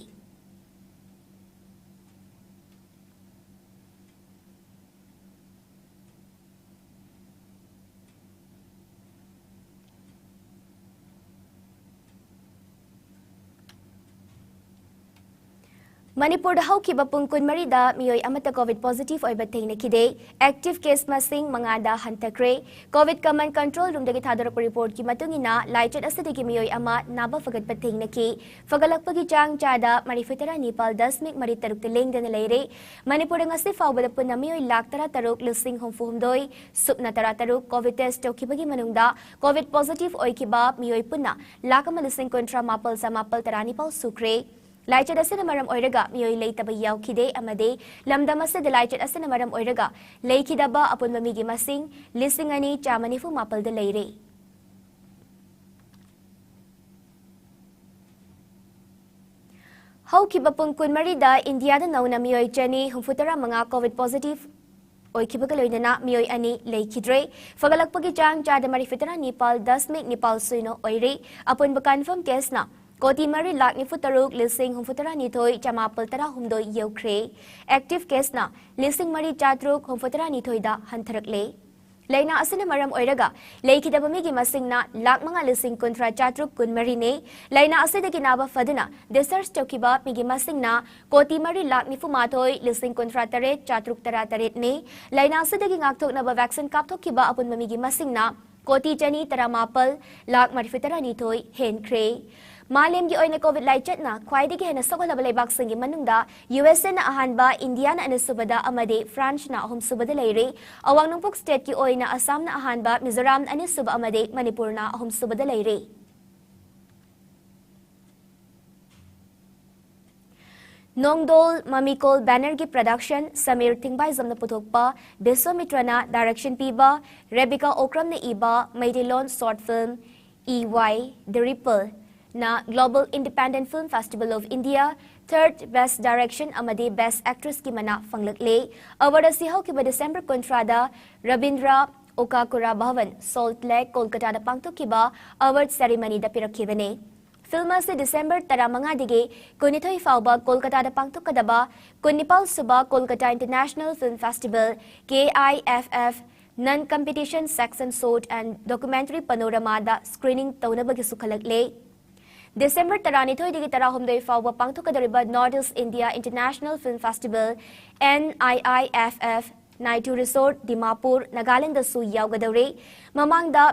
ꯃꯅꯤꯄꯨꯔꯗ ꯍꯧꯈꯤꯕ ꯄꯨꯡ ꯀꯨꯟꯃꯔꯤꯗ ꯃꯤꯑꯣꯏ ꯑꯃꯠꯇ ꯀꯣꯚꯤꯗ ꯄꯣꯖꯤꯇꯤꯚ ꯑꯣꯏꯕ ꯊꯦꯡꯅꯈꯤꯗꯦ꯫ ꯑꯦꯛꯇꯤꯚ ꯀꯦꯁ ꯃꯁꯤꯡ ꯃꯉꯥꯗ ꯍꯟꯊꯈ꯭ꯔꯦ꯫ ꯀꯣꯚꯤꯗ ꯀꯃꯟ ꯀꯟꯇ꯭ꯔꯣꯜ ꯔꯨꯝꯗꯒꯤ ꯊꯥꯗꯣꯔꯛꯄ ꯔꯤꯄꯣꯔꯠꯀꯤ ꯃꯇꯨꯡ ꯏꯟꯅ, ꯂꯥꯏꯆꯠ ꯑꯁꯤꯗꯒꯤ ꯃꯤꯑꯣꯏ ꯑꯃ ꯅꯥꯕ ꯐꯒꯠꯄ ꯊꯦꯡꯅꯈꯤ꯫ ꯐꯒꯠꯂꯛꯄꯒꯤ ꯆꯥꯡ ꯆꯥꯗ ꯃꯔꯤꯐꯨꯇꯔꯥ ꯅꯤꯄꯥꯜ ꯗꯁꯃꯤꯛ ꯃꯔꯤ ꯇꯔꯨꯛꯇ ꯂꯦꯡꯗꯅ ꯂꯩꯔꯦ꯫ ꯃꯅꯤꯄꯨꯔꯗ ꯉꯁꯤ ꯐꯥꯎꯕꯗ ꯄꯨꯟꯅ ꯃꯤꯑꯣꯏ ꯂꯥꯈ ꯇꯔꯥ ꯇꯔꯨꯛ ꯂꯤꯁꯤꯡ ꯍꯨꯝꯐꯨ ꯍꯨꯝꯗꯣꯏ ꯁꯨꯞꯅ ꯇꯔꯥ ꯇꯔꯨꯛ ꯀꯣꯚꯤꯗ ꯇꯦꯁ ꯇꯧꯈꯤꯕꯒꯤ ꯃꯅꯨꯡꯗ ꯀꯣꯚꯤꯗ ꯄꯣꯖꯤꯇꯤꯚ ꯑꯣꯏꯈꯤꯕ ꯃꯤꯑꯣꯏ ꯄꯨꯟꯅ ꯂꯥꯈ ꯑꯃ ꯂꯤꯁꯤꯡ ꯀꯨꯟꯊ꯭ꯔꯥ ꯃꯥꯄꯜ ꯆꯃꯥꯄꯜ ꯇꯔꯥꯅꯤꯄꯥꯜ ꯁꯨꯈ꯭ꯔꯦ꯫ ꯂꯥꯏꯆꯠ ꯑꯁꯤꯅ ꯃꯔꯝ ꯑꯣꯏꯔꯒ ꯃꯤꯑꯣꯏ ꯂꯩꯇꯕ ꯌꯥꯎꯈꯤꯗꯦ ꯑꯃꯗꯤ ꯂꯝꯗꯝ ꯑꯁꯤꯗ ꯂꯥꯏꯆꯠ ꯑꯁꯤꯅ ꯃꯔꯝ ꯑꯣꯏꯔꯒ ꯂꯩꯈꯤꯗꯕ ꯑꯄꯨꯟꯕ ꯃꯤꯒꯤ ꯃꯁꯤꯡ ꯂꯤꯁꯤꯡ ꯑꯅꯤ ꯆꯥꯝꯃ ꯅꯤꯐꯨ ꯃꯥꯄꯜꯗ ꯂꯩꯔꯦ꯫ ꯍꯧꯈꯤꯕ ꯄꯨꯡ ꯀꯨꯟꯃꯔꯤꯗ ꯏꯟꯗꯤꯌꯥꯗ ꯅꯧꯅ ꯃꯤꯑꯣꯏ ꯆꯅꯤ ꯍꯨꯝꯐꯨꯇꯔꯥ ꯃꯉꯥ ꯀꯣꯚꯤꯗ ꯄꯣꯖꯤꯇꯤꯚ ꯑꯣꯏꯈꯤꯕꯒ ꯂꯣꯏꯅꯅ ꯃꯤꯑꯣꯏ ꯑꯅꯤ ꯂꯩꯈꯤꯗ꯭ꯔꯦ꯫ ꯐꯒꯠꯂꯛꯄꯒꯤ ꯆꯥꯡ ꯆꯥꯗ ꯃꯔꯤꯐꯨꯇꯔꯥ ꯅꯤꯄꯥꯜ ꯗꯁꯃꯤꯛ ꯅꯤꯄꯥꯜ ꯁꯨꯏꯅꯣ ꯑꯣꯏꯔꯤ꯫ ꯑꯄꯨꯟꯕ ꯀꯟꯐꯥꯔꯝ ꯀꯦꯁꯅ ꯀꯣꯇꯤ ꯃꯔꯤ ꯂꯥꯈ ꯅꯤꯐꯨ ꯇꯔꯨꯛ ꯂꯤꯁꯤꯡ ꯍꯨꯝꯐꯨꯇꯔꯥ ꯅꯤꯊꯣꯏ ꯆꯃꯥꯄꯜ ꯇꯔꯥ ꯍꯨꯝꯗꯣꯏ ꯌꯧꯈ꯭ꯔꯦ꯫ ꯑꯦꯛꯇꯤꯚ ꯀꯦꯁꯅ ꯂꯤꯁꯤꯡ ꯃꯔꯤ ꯆꯥꯇ꯭ꯔꯨꯛ ꯍꯨꯝꯐꯨꯇꯔꯥ ꯅꯤꯊꯣꯏꯗ ꯍꯟꯊꯔꯛꯂꯦ꯫ ꯂꯥꯏꯅꯥ ꯑꯁꯤꯅ ꯃꯔꯝ ꯑꯣꯏꯔꯒ ꯂꯩꯈꯤꯗꯕ ꯃꯤꯒꯤ ꯃꯁꯤꯡꯅ ꯂꯥꯈ ꯃꯉꯥ ꯂꯤꯁꯤꯡ ꯀꯨꯟꯊ꯭ꯔꯥ ꯆꯥꯇ꯭ꯔꯨꯛ ꯀꯨꯟꯃꯔꯤꯅꯤ꯫ ꯂꯥꯏꯅꯥ ꯑꯁꯤꯗꯒꯤ ꯅꯥꯕ ꯐꯗꯨꯅ discharge ꯇꯧꯈꯤꯕ ꯃꯤꯒꯤ ꯃꯁꯤꯡꯅ ꯀꯣꯇꯤ ꯃꯔꯤ ꯂꯥꯈ ꯅꯤꯐꯨ ꯃꯥꯊꯣꯏ ꯂꯤꯁꯤꯡ ꯀꯨꯟꯊ꯭ꯔꯥ ꯇꯔꯦꯠ ꯆꯥꯇ꯭ꯔꯨꯛ ꯇꯔꯥ ꯇꯔꯦꯠꯅꯤ꯫ ꯂꯥꯏꯅꯥ ꯑꯁꯤꯗꯒꯤ ꯉꯥꯛꯊꯣꯛꯅꯕ vaccine ꯀꯥꯞꯊꯣꯛꯈꯤꯕ ꯑꯄꯨꯟꯕ ꯃꯤꯒꯤ ꯃꯁꯤꯡꯅ ꯀꯣꯇꯤ ꯆꯅꯤ ꯇꯔꯥꯃꯥꯄꯜ ꯂꯥꯈ ꯃꯔꯤꯐꯨ ꯇꯔꯥꯅꯤꯊꯣꯏ ꯍꯦꯟꯈ꯭ꯔꯦ꯫ ꯃꯥꯂꯦꯝꯒꯤ ꯑꯣꯏꯅ COVID ꯂꯥꯏꯆꯠꯅ ꯈ꯭ꯋꯥꯏꯗꯒꯤ ꯍꯦꯟꯅ ꯁꯣꯛꯍꯜꯂꯕ ꯂꯩꯕꯥꯛꯁꯤꯡꯒꯤ ꯃꯅꯨꯡꯗ USAꯅ ꯑꯍꯥꯟꯕ, ꯏꯟꯗꯤꯌꯥꯅ ꯑꯅꯤꯁꯨꯕꯗ ꯑꯃꯗꯤ ꯐ꯭ꯔꯥꯟꯁꯅ ꯑꯍꯨꯝꯁꯨꯕꯗ ꯂꯩꯔꯦ꯫ ꯑꯋꯥꯡ ꯅꯣꯡꯄꯣꯛ stateꯀꯤ ꯑꯣꯏꯅ ꯑꯁꯥꯝꯅ ꯑꯍꯥꯟꯕ, ꯃꯤꯖꯣꯔꯥꯝ ꯑꯅꯤꯁꯨꯕ ꯑꯃꯗꯤ ꯃꯅꯤꯄꯨꯔꯅ ꯑꯍꯨꯝꯁꯨꯕꯗ ꯂꯩꯔꯦ꯫ ꯅꯣꯡꯗꯣꯜ ꯃꯃꯤꯀꯣꯜ bannerꯒꯤ production, ꯁꯃꯤꯔ ꯊꯤꯡꯕꯥꯏꯖꯝꯅ ꯄꯨꯊꯣꯛꯄ, ꯕꯤꯁ꯭ꯋꯥꯃꯤꯇ꯭ꯔꯅ direction ꯄꯤꯕ, ꯔꯦꯕꯤꯀꯥ ꯑꯣꯀ꯭ꯔꯝꯅ ꯏꯕ Meiteilon short film EY The Rippleꯅ Global Independent Film Festival of India third Best Direction ꯑꯃꯗꯤ Best Actressꯀꯤ ꯃꯅꯥ ꯐꯪꯂꯛꯂꯦ꯫ Award ꯑꯁꯤ ꯍꯧꯈꯤꯕ December ꯀꯨꯟꯊ꯭ꯔꯥꯗ ꯔꯕꯤꯟꯗ꯭ꯔ ꯑꯣꯀꯥꯀꯨꯔꯥ ꯚꯕꯟ, ꯁꯣꯜꯠ ꯂꯦꯛ, ꯀꯣꯜꯀꯇꯥꯗ ꯄꯥꯡꯊꯣꯛꯈꯤꯕ award ceremonyꯗ ꯄꯤꯔꯛꯈꯤꯕꯅꯤ꯫ Film ꯑꯁꯤ December ꯇꯔꯥꯃꯉꯥꯗꯒꯤ ꯀꯨꯟꯅꯤꯊꯣꯏ ꯐꯥꯎꯕ ꯀꯣꯜꯀꯇꯥꯗ ꯄꯥꯡꯊꯣꯛꯀꯗꯕ ꯀꯨꯟꯅꯤꯄꯥꯜ ꯁꯨꯕ Kolkata International Film Festival, KIFF, Non Competition Section Short and Documentary Panoramada screening ꯇꯧꯅꯕꯒꯤꯁꯨ ꯈꯜꯂꯛꯂꯦ꯫ December ꯇꯔꯥꯅꯤꯊꯣꯏꯗꯒꯤ ꯇꯔꯥꯍꯨꯝꯗꯣꯏ ꯐꯥꯎꯕ ꯄꯥꯡꯊꯣꯛꯀꯗꯧꯔꯤꯕ North East India International Film Festival, NIIFF, Naitu Resort, Dimapur, ꯅꯥꯒꯥꯂꯦꯟꯗꯁꯨ ꯌꯥꯎꯒꯗꯧꯔꯦ꯫ ꯃꯃꯥꯡꯗ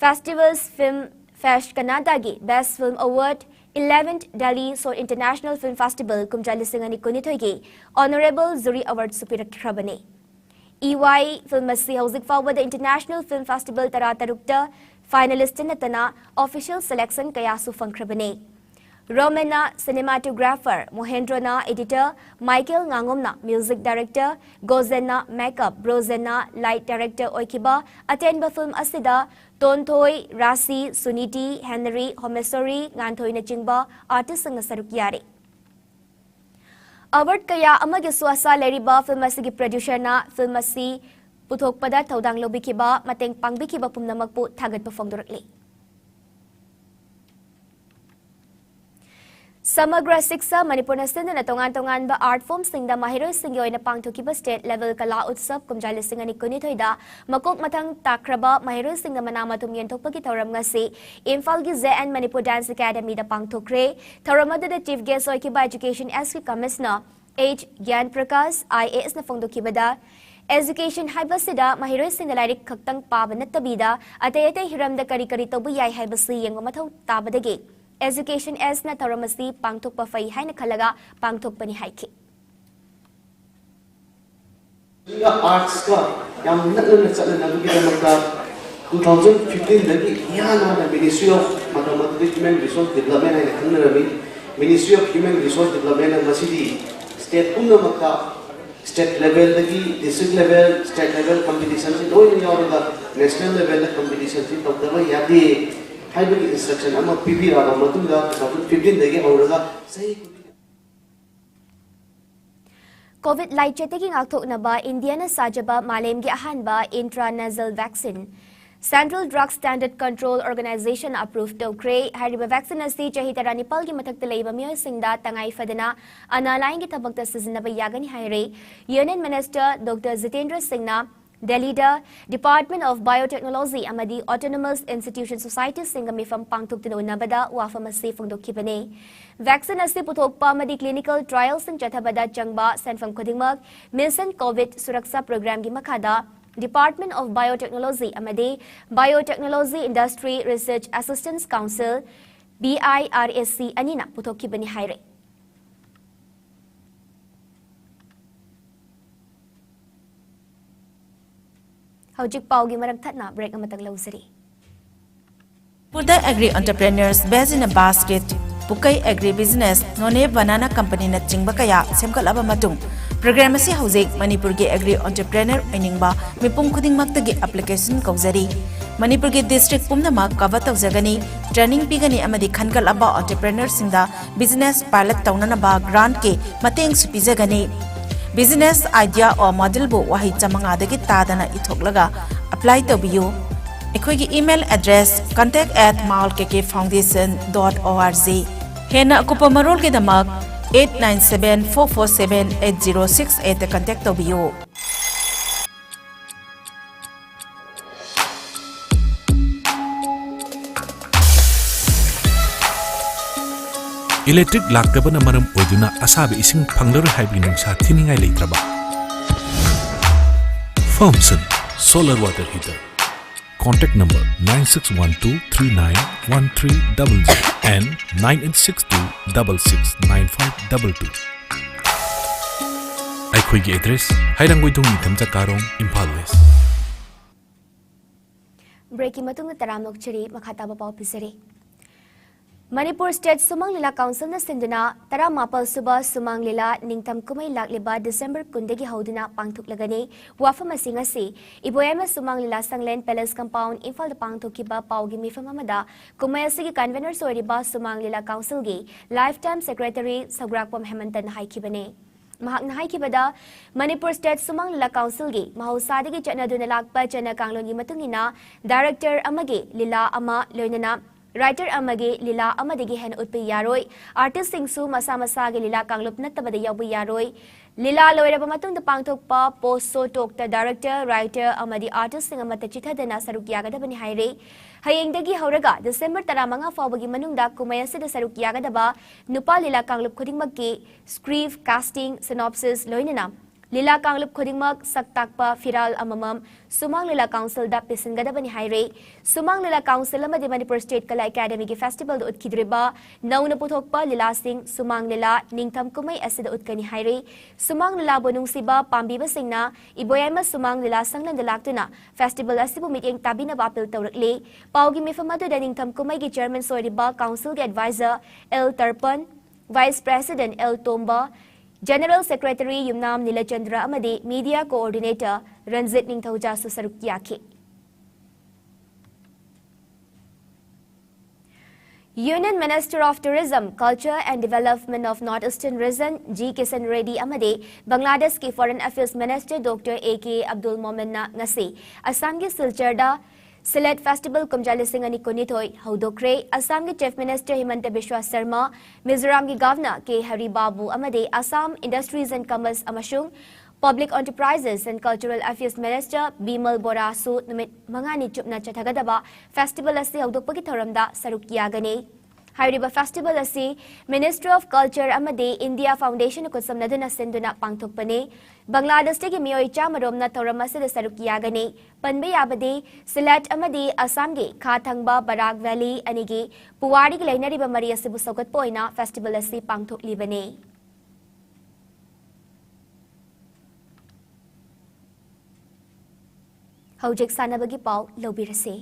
Festivals Film Fest ꯀꯅꯥꯗꯥꯒꯤ Best Film Award, eleventh Delhi Seoul International Film Festival ꯀꯨꯝꯖꯥ ꯂꯤꯁꯤꯡ ꯑꯅꯤ ꯀꯨꯟꯅꯤꯊꯣꯏꯒꯤ Honorable Jury Awardꯁꯨ ꯄꯤꯔꯛꯈ꯭ꯔꯕꯅꯤ꯫ EY film ꯑꯁꯤ ꯍꯧꯖꯤꯛ ꯐꯥꯎꯕꯗ International Film Festival ꯇꯔꯥꯇꯔꯨꯛꯇ finalist ꯅꯠꯇꯅ official selection ꯀꯌꯥꯁꯨ ꯐꯪꯈ꯭ꯔꯕꯅꯤ꯫ ꯔꯣꯃꯦꯟꯅ cinematographer, ꯃꯣꯍꯦꯟꯗ꯭ꯔꯣꯅ editor, ꯃꯥꯏꯀꯦꯜ ꯉꯥꯉꯣꯝꯅ music director, ꯒꯣꯖꯦꯟꯅ makeup, ꯕ꯭ꯔꯣꯖꯦꯟꯅ light director ꯑꯣꯏꯈꯤꯕ ꯑꯇꯦꯟꯕ film ꯑꯁꯤꯗ ꯇꯣꯟꯊꯣꯏ, ꯔꯥꯁꯤ, ꯁꯨꯅꯤꯇꯤ, ꯍꯦꯅꯔꯤ, ꯍꯣꯃꯦꯁꯣꯔꯤ, ꯉꯥꯟꯊꯣꯏꯅꯆꯤꯡꯕ artistꯁꯤꯡꯅ ꯁꯔꯨꯛ ꯌꯥꯔꯤ꯫ Award ꯀꯌꯥ ꯑꯃꯒꯤꯁꯨ ꯑꯁꯥ ꯂꯩꯔꯤꯕ film ꯑꯁꯤꯒꯤ producerꯅ film ꯑꯁꯤ ꯄꯨꯊꯣꯛꯄꯗ ꯊꯧꯗꯥꯡ ꯂꯧꯕꯤꯈꯤꯕ, ꯃꯇꯦꯡ ꯄꯥꯡꯕꯤꯈꯤꯕ ꯄꯨꯝꯅꯃꯛꯄꯨ ꯊꯥꯒꯠꯄ ꯐꯣꯡꯗꯣꯔꯛꯂꯤ꯫ ꯁꯃꯒ꯭ꯔ ꯁꯤꯛꯁꯥ ꯃꯅꯤꯄꯨꯔꯅ ꯁꯤꯟꯗꯨꯅ ꯇꯣꯉꯥꯟ ꯇꯣꯉꯥꯟꯕ art formꯁꯤꯡꯗ ꯃꯍꯩꯔꯣꯏꯁꯤꯡꯒꯤ ꯑꯣꯏꯅ ꯄꯥꯡꯊꯣꯛꯈꯤꯕ State Level Kala Utsav ꯀꯨꯝꯖꯥ ꯂꯤꯁꯤꯡ ꯑꯅꯤ ꯀꯨꯟꯅꯤꯊꯣꯏꯗ ꯃꯀꯣꯛ ꯃꯊꯪ ꯇꯥꯈ꯭ꯔꯕ ꯃꯍꯩꯔꯣꯏꯁꯤꯡꯗ ꯃꯅꯥ ꯃꯊꯨꯝ ꯌꯦꯟꯊꯣꯛꯄꯒꯤ ꯊꯧꯔꯝ ꯉꯁꯤ ꯏꯝꯐꯥꯜꯒꯤ J N Manipur Dance Academyꯗ ꯄꯥꯡꯊꯣꯛꯈ꯭ꯔꯦ꯫ ꯊꯧꯔꯝ ꯑꯗꯨꯗ Chief Guest ꯑꯣꯏꯈꯤꯕ Education Sꯀꯤ Commissioner H Gyan Prakash IASꯅ ꯐꯣꯡꯗꯣꯛꯈꯤꯕꯗ, education ꯍꯥꯏꯕꯁꯤꯗ ꯃꯍꯩꯔꯣꯏꯁꯤꯡꯅ ꯂꯥꯏꯔꯤꯛ ꯈꯛꯇꯪ ꯄꯥꯕ ꯅꯠꯇꯕꯤꯗ ꯑꯇꯩ ꯑꯇꯩ ꯍꯤꯔꯝꯗ ꯀꯔꯤ ꯀꯔꯤ ꯇꯧꯕ ꯌꯥꯏ ꯍꯥꯏꯕꯁꯤ ꯌꯦꯡꯕ ꯃꯊꯧ ꯇꯥꯕꯗꯒꯤ Education Sꯅ ꯊꯧꯔꯝ ꯑꯁꯤ ꯄꯥꯡꯊꯣꯛꯄ ꯐꯩ ꯍꯥꯏꯅ ꯈꯜꯂꯒ ꯄꯥꯡꯊꯣꯛꯄꯅꯤ ꯍꯥꯏꯈꯤ꯫ ꯑꯥꯔꯠꯁꯀ ꯌꯥꯝ ꯅꯛꯅꯅ ꯆꯠꯅꯅꯕꯒꯤꯗꯃꯛꯇ two thousand fifteenꯗꯒꯤ ꯏꯍꯥꯟ ꯍꯥꯟꯅ Ministry of ꯃꯇꯝ ꯑꯗꯨꯗ Human Resource Development ꯍꯥꯏꯅ ꯈꯪꯅꯔꯝꯃꯤ꯫ Ministry of Human Resource Developmentꯅ ꯃꯁꯤꯗꯤ state ꯄꯨꯝꯅꯃꯛꯇ, state levelꯗꯒꯤ district level, state level competitionꯁꯤ ꯂꯣꯏꯅ ꯌꯥꯎꯔꯒ national levelꯗ competitionꯁꯤ ꯇꯧꯗꯕ ꯌꯥꯗꯦ ꯍꯥꯏꯕꯒꯤ instruction ꯑꯃ ꯄꯤꯕꯤꯔꯛꯑꯕ ꯃꯇꯨꯡꯗ two thousand fifteenꯗꯒꯤ ꯍꯧꯔꯒ ꯆꯍꯤ ꯈꯨꯗꯤꯡꯒꯤ COVID ꯂꯥꯏꯆꯠꯇꯒꯤ ꯉꯥꯛꯊꯣꯛꯅꯕ ꯏꯟꯗꯤꯌꯥꯅ ꯁꯥꯖꯕ ꯃꯥꯂꯦꯝꯒꯤ ꯑꯍꯥꯟꯕ intranasal vaccine Central Drug Standard Control Organizationꯅ approve ꯇꯧꯈ꯭ꯔꯦ꯫ ꯍꯥꯏꯔꯤꯕ vaccine ꯑꯁꯤ ꯆꯍꯤ ꯇꯔꯥꯅꯤꯄꯥꯜꯒꯤ ꯃꯊꯛꯇ ꯂꯩꯕ ꯃꯤꯑꯣꯏꯁꯤꯡꯗ ꯇꯉꯥꯏ ꯐꯗꯅ ꯑꯅꯥ ꯂꯥꯏꯌꯦꯡꯒꯤ ꯊꯕꯛꯇ ꯁꯤꯖꯤꯟꯅꯕ ꯌꯥꯒꯅꯤ ꯍꯥꯏꯔꯦ꯫ Union Minister Doctor Jitendra Singhꯅ ꯗꯦꯜꯂꯤꯗ Department of Biotechnology ꯑꯃꯗꯤ Autonomous Institution Societyꯁꯤꯡꯒ ꯃꯤꯐꯝ ꯄꯥꯡꯊꯣꯛꯇꯨꯅ ꯎꯅꯕꯗ ꯋꯥꯐꯝ ꯑꯁꯤ ꯐꯣꯡꯗꯣꯛꯈꯤꯕꯅꯤ꯫ Vaccine ꯑꯁꯤ ꯄꯨꯊꯣꯛꯄ ꯑꯃꯗꯤ clinical trialꯁꯤꯡ ꯆꯠꯊꯕꯗ ꯆꯪꯕ ꯁꯦꯟꯐꯝ ꯈꯨꯗꯤꯡꯃꯛ Mission COVID Suraksha Programꯒꯤ ꯃꯈꯥꯗ Department of Biotechnology ꯑꯃꯗꯤ Biotechnology Industry Research Assistance Council, BIRAC, ꯑꯅꯤꯅ ꯄꯨꯊꯣꯛꯈꯤꯕꯅꯤ ꯍꯥꯏꯔꯦ꯫ ꯍꯧꯖꯤꯛ ꯄꯥꯎꯒꯤ ꯃꯔꯛ ꯊꯠꯅ break ꯑꯃꯇꯪ ꯂꯧꯖꯔꯤ꯫ manipur Agri Entrepreneurs Best in a Basket, ꯄꯨꯀꯩ Agri Business, Noney Banana Companyꯅꯆꯤꯡꯕ ꯀꯌꯥ ꯁꯦꯝꯒꯠꯂꯕ ꯃꯇꯨꯡ, program ꯑꯁꯤ ꯍꯧꯖꯤꯛ ꯃꯅꯤꯄꯨꯔꯒꯤ agri entrepreneur ꯑꯣꯏꯅꯤꯡꯕ ꯃꯤꯄꯨꯝ ꯈꯨꯗꯤꯡꯃꯛꯇꯒꯤ application ꯀꯧꯖꯔꯤ꯫ ꯃꯅꯤꯄꯨꯔꯒꯤ district ꯄꯨꯝꯅꯃꯛ cover ꯇꯧꯖꯒꯅꯤ꯫ Training ꯄꯤꯒꯅꯤ ꯑꯃꯗꯤ ꯈꯟꯒꯠꯂꯕ entrepreneurꯁꯤꯡꯗ business pilot ꯇꯧꯅꯅꯕ grantꯀꯤ ꯃꯇꯦꯡꯁꯨ ꯄꯤꯖꯒꯅꯤ꯫ Business idea or modelꯕꯨ ꯋꯥꯍꯩ ꯆꯥꯃꯉꯥꯗꯒꯤ ꯇꯥꯗꯅ ꯏꯊꯣꯛꯂꯒ apply ꯇꯧꯕꯤꯌꯨ꯫ ꯑꯩꯈꯣꯏꯒꯤ email address contact at malkkfoundation dot org꯫ ꯍꯦꯟꯅ ꯑꯀꯨꯞꯄ ꯃꯔꯣꯜꯒꯤꯗꯃꯛ eight nine seven four four seven eight zero six eight contact ꯇꯧꯕꯤꯌꯨ꯫ ꯏꯂꯦꯛꯇ꯭ꯔꯤꯛ ꯂꯥꯛꯇꯕꯅ ꯃꯔꯝ ꯑꯣꯏꯗꯨꯅ ꯑꯁꯥꯕ ꯏꯁꯤꯡ ꯐꯪꯂꯔꯣꯏ ꯍꯥꯏꯕꯒꯤ ꯅꯨꯡꯁꯥ ꯊꯤꯅꯤꯡꯉꯥꯏ ꯂꯩꯇ꯭ꯔꯕ? Firmson solar water heater. Contact number nine six one two three nine one three double zero and nine eight six two double six nine five double two. ꯑꯩꯈꯣꯏꯒꯤ address, ꯍꯩꯔꯥꯡꯒꯣꯏꯊꯣꯡ ꯅꯤꯡꯊꯝ ꯆꯀꯥꯔꯣꯝ, ꯏꯝꯐꯥꯜ ꯋꯦꯁ꯫ Breakꯀꯤ ꯃꯇꯨꯡꯗ ꯇꯔꯥꯝꯅ ꯑꯣꯛꯆꯔꯤ, ꯃꯈꯥ ꯇꯥꯕ ꯄꯥꯎ ꯄꯤꯖꯔꯤ꯫ ꯃꯅꯤꯄꯨꯔ State ꯁꯨꯃꯥꯡ ꯂꯤꯂꯥ Councilꯅ ꯁꯤꯟꯗꯨꯅ ꯇꯔꯥꯃꯥꯄꯜ ꯁꯨꯕ ꯁꯨꯃꯥꯡ ꯂꯤꯂꯥ ꯅꯤꯡꯊꯝ ꯀꯨꯝꯍꯩ ꯂꯥꯛꯂꯤꯕ December ꯀꯨꯟꯗꯒꯤ ꯍꯧꯗꯨꯅ ꯄꯥꯡꯊꯣꯛꯂꯒꯅꯤ꯫ ꯋꯥꯐꯝ ꯑꯁꯤ ꯉꯁꯤ ꯏꯕꯣꯌꯥꯏꯃ ꯁꯨꯃꯥꯡ ꯂꯤꯂꯥ ꯁꯪꯂꯦꯟ Palace Compound, ꯏꯝꯐꯥꯜꯗ ꯄꯥꯡꯊꯣꯛꯈꯤꯕ ꯄꯥꯎꯒꯤ ꯃꯤꯐꯝ ꯑꯃꯗ ꯀꯨꯝꯍꯩ ꯑꯁꯤꯒꯤ conveners ꯑꯣꯏꯔꯤꯕ ꯁꯨꯃꯥꯡ ꯂꯤꯂꯥ Councilꯒꯤ Lifetime Secretary ꯁꯧꯒ꯭ꯔꯥꯛꯄꯝ ꯍꯦꯃꯟꯇꯅ ꯍꯥꯏꯈꯤꯕꯅꯤ꯫ ꯃꯍꯥꯛꯅ ꯍꯥꯏꯈꯤꯕꯗ, ꯃꯅꯤꯄꯨꯔ State ꯁꯨꯃꯥꯡ ꯂꯤꯂꯥ Councilꯒꯤ ꯃꯍꯧꯁꯥꯗꯒꯤ ꯆꯠꯅꯗꯨꯅ ꯂꯥꯛꯄ ꯆꯠꯅ ꯀꯥꯡꯂꯣꯟꯒꯤ ꯃꯇꯨꯡ ꯏꯟꯅ director ꯑꯃꯒꯤ ꯂꯤꯂꯥ ꯑꯃ, ꯂꯣꯏꯅꯅ writer ꯑꯃꯒꯤ ꯂꯤꯂꯥ ꯑꯃꯗꯒꯤ ꯍꯦꯟꯅ ꯎꯠꯄ ꯌꯥꯔꯣꯏ꯫ Artistꯁꯤꯡꯁꯨ ꯃꯁꯥ ꯃꯁꯥꯒꯤ ꯂꯤꯂꯥ ꯀꯥꯡꯂꯨꯞ ꯅꯠꯇꯕꯗ ꯌꯥꯎꯕ ꯌꯥꯔꯣꯏ꯫ ꯂꯤꯂꯥ ꯂꯣꯏꯔꯕ ꯃꯇꯨꯡꯗ ꯄꯥꯡꯊꯣꯛꯄ post show talkꯇ director, writer ꯑꯃꯗꯤ artistꯁꯤꯡ ꯑꯃꯠꯇ ꯆꯤꯊꯗꯅ ꯁꯔꯨꯛ ꯌꯥꯒꯗꯕꯅꯤ ꯍꯥꯏꯔꯤ꯫ ꯍꯌꯦꯡꯗꯒꯤ ꯍꯧꯔꯒ December ꯇꯔꯥꯃꯉꯥ ꯐꯥꯎꯕꯒꯤ ꯃꯅꯨꯡꯗ ꯀꯨꯝꯍꯩ ꯑꯁꯤꯗ ꯁꯔꯨꯛ ꯌꯥꯒꯗꯕ ꯅꯨꯄꯥ ꯂꯤꯂꯥ ꯀꯥꯡꯂꯨꯞ ꯈꯨꯗꯤꯡꯃꯛꯀꯤ script, casting, synopsis, ꯂꯣꯏꯅꯅ ꯂꯤꯂꯥ ꯀꯥꯡꯂꯨꯞ ꯈꯨꯗꯤꯡꯃꯛ ꯁꯛ ꯇꯥꯛꯄ ꯐꯤꯔꯥꯜ ꯑꯃꯃꯝ ꯁꯨꯃꯥꯡ ꯂꯤꯂꯥ Councilꯗ ꯄꯤꯁꯤꯟꯒꯗꯕꯅꯤ ꯍꯥꯏꯔꯤ꯫ ꯁꯨꯃꯥꯡ ꯂꯤꯂꯥ Council ꯑꯃꯗꯤ ꯃꯅꯤꯄꯨꯔ State ꯀꯂꯥ Academyꯒꯤ festivalꯗ ꯎꯠꯈꯤꯗ꯭ꯔꯤꯕ ꯅꯧꯅ ꯄꯨꯊꯣꯛꯄ ꯂꯤꯂꯥꯁꯤꯡ ꯁꯨꯃꯥꯡ ꯂꯤꯂꯥ ꯅꯤꯡꯊꯝ ꯀꯨꯝꯍꯩ ꯑꯁꯤꯗ ꯎꯠꯀꯅꯤ ꯍꯥꯏꯔꯤ꯫ ꯁꯨꯃꯥꯡ ꯂꯤꯂꯥꯕꯨ ꯅꯨꯡꯁꯤꯕ ꯄꯥꯝꯕꯤꯕꯁꯤꯡꯅ ꯏꯕꯣꯌꯥꯏꯃ ꯁꯨꯃꯥꯡ ꯂꯤꯂꯥ ꯁꯪꯂꯦꯟꯗ ꯂꯥꯛꯇꯨꯅ festival ꯑꯁꯤꯕꯨ ꯃꯤꯠꯌꯦꯡ ꯇꯥꯕꯤꯅꯕ appeal ꯇꯧꯔꯛꯂꯤ꯫ ꯄꯥꯎꯒꯤ ꯃꯤꯐꯝ ꯑꯗꯨꯗ ꯅꯤꯡꯊꯝ ꯀꯨꯝꯍꯩꯒꯤ chairman ꯑꯣꯏꯔꯤꯕ Councilꯒꯤ advisor L Tarpan, Vice President L Tomba, General Secretary Yumnam Nilachandra ꯑꯃꯗꯤ Media Coordinator ꯔꯟꯖꯤꯠ ꯅꯤꯡꯊꯧꯖꯥꯁꯨ ꯁꯔꯨꯛ ꯌꯥꯈꯤ꯫ Union Minister of Tourism, Culture and Development of North Eastern Region G Kishan Reddy ꯑꯃꯗꯤ ꯕꯪꯒ꯭ꯂꯥꯗꯦꯁꯀꯤ Foreign Affairs Minister doctor A K Abdul ꯃꯣꯃꯦꯟꯅ ꯉꯁꯤ ꯑꯁꯥꯝꯒꯤ ꯁꯤꯜꯆꯔꯗ ꯁꯤꯂꯦꯠ ꯐꯦꯁꯇꯤꯚꯦꯜ ꯀꯨꯝꯖꯥ ꯂꯤꯁꯤꯡ ꯑꯅꯤ ꯀꯨꯟꯅꯤꯊꯣꯏ ꯍꯧꯗꯣꯛꯈ꯭ꯔꯦ꯫ ꯑꯁꯥꯝꯒꯤ ꯆꯤꯐ ꯃꯤꯅꯤꯁꯇꯔ ꯍꯤꯃꯟꯇ ꯕꯤꯁ꯭ꯋ ꯁꯔꯃ, ꯃꯤꯖꯣꯔꯥꯝꯒꯤ ꯒꯚꯔꯅꯔ ꯀꯦ ꯍꯔꯤ ꯕꯥꯕꯨ ꯑꯃꯗꯤ ꯑꯁꯥꯝ ꯏꯟꯗꯁꯇ꯭ꯔꯤꯁ ꯑꯦꯟ ꯀꯃꯔꯁ ꯑꯃꯁꯨꯡ public enterprises and cultural affairs minister Bimal ꯕꯣꯔꯥꯁꯨ ꯅꯨꯃꯤꯠ ꯃꯉꯥꯅꯤ ꯆꯨꯞꯅ ꯆꯠꯊꯒꯗꯕ ꯐꯦꯁꯇꯤꯚꯦꯜ ꯑꯁꯤ ꯍꯧꯗꯣꯛꯄꯒꯤ ꯊꯧꯔꯝꯗ ꯁꯔꯨꯛ ꯌꯥꯒꯅꯤ꯫ ꯍꯥꯏꯔꯤꯕ ꯐꯦꯁꯇꯤꯚꯦꯜ ꯑꯁꯤ ꯃꯤꯅꯤꯁꯇ꯭ꯔꯤ ꯑꯣꯐ ꯀꯜꯆꯔ ꯑꯃꯗꯤ ꯏꯟꯗꯤꯌꯥ ꯐꯥꯎꯟꯗꯦꯁꯟꯅ ꯈꯨꯠꯁꯝꯅꯗꯨꯅ ꯁꯤꯟꯗꯨꯅ ꯄꯥꯡꯊꯣꯛꯄꯅꯤ꯫ ꯕꯪꯒ꯭ꯂꯥꯗꯦꯁꯇꯒꯤ ꯃꯤꯑꯣꯏ ꯆꯥꯝꯃ ꯔꯣꯝꯅ ꯊꯧꯔꯝ ꯑꯁꯤꯗ ꯁꯔꯨꯛ ꯌꯥꯒꯅꯤ꯫ ꯄꯟꯕ ꯌꯥꯕꯗꯤ, ꯁꯤꯂꯦꯠ ꯑꯃꯗꯤ ꯑꯁꯥꯝꯒꯤ ꯈꯥ ꯊꯪꯕ ꯕꯔꯥꯛ ꯚꯦꯂꯤ ꯑꯅꯤꯒꯤ ꯄꯨꯋꯥꯔꯤꯒ ꯂꯩꯅꯔꯤꯕ ꯃꯔꯤ ꯑꯁꯤꯕꯨ ꯁꯧꯒꯠꯄ ꯑꯣꯏꯅ ꯐꯦꯁꯇꯤꯚꯦꯜ ꯑꯁꯤ ꯄꯥꯡꯊꯣꯛꯂꯤꯕꯅꯤ꯫ ꯍꯧꯖꯤꯛ ꯁꯥꯟꯅꯕꯒꯤ ꯄꯥꯎ ꯂꯧꯕꯤꯔꯁꯤ꯫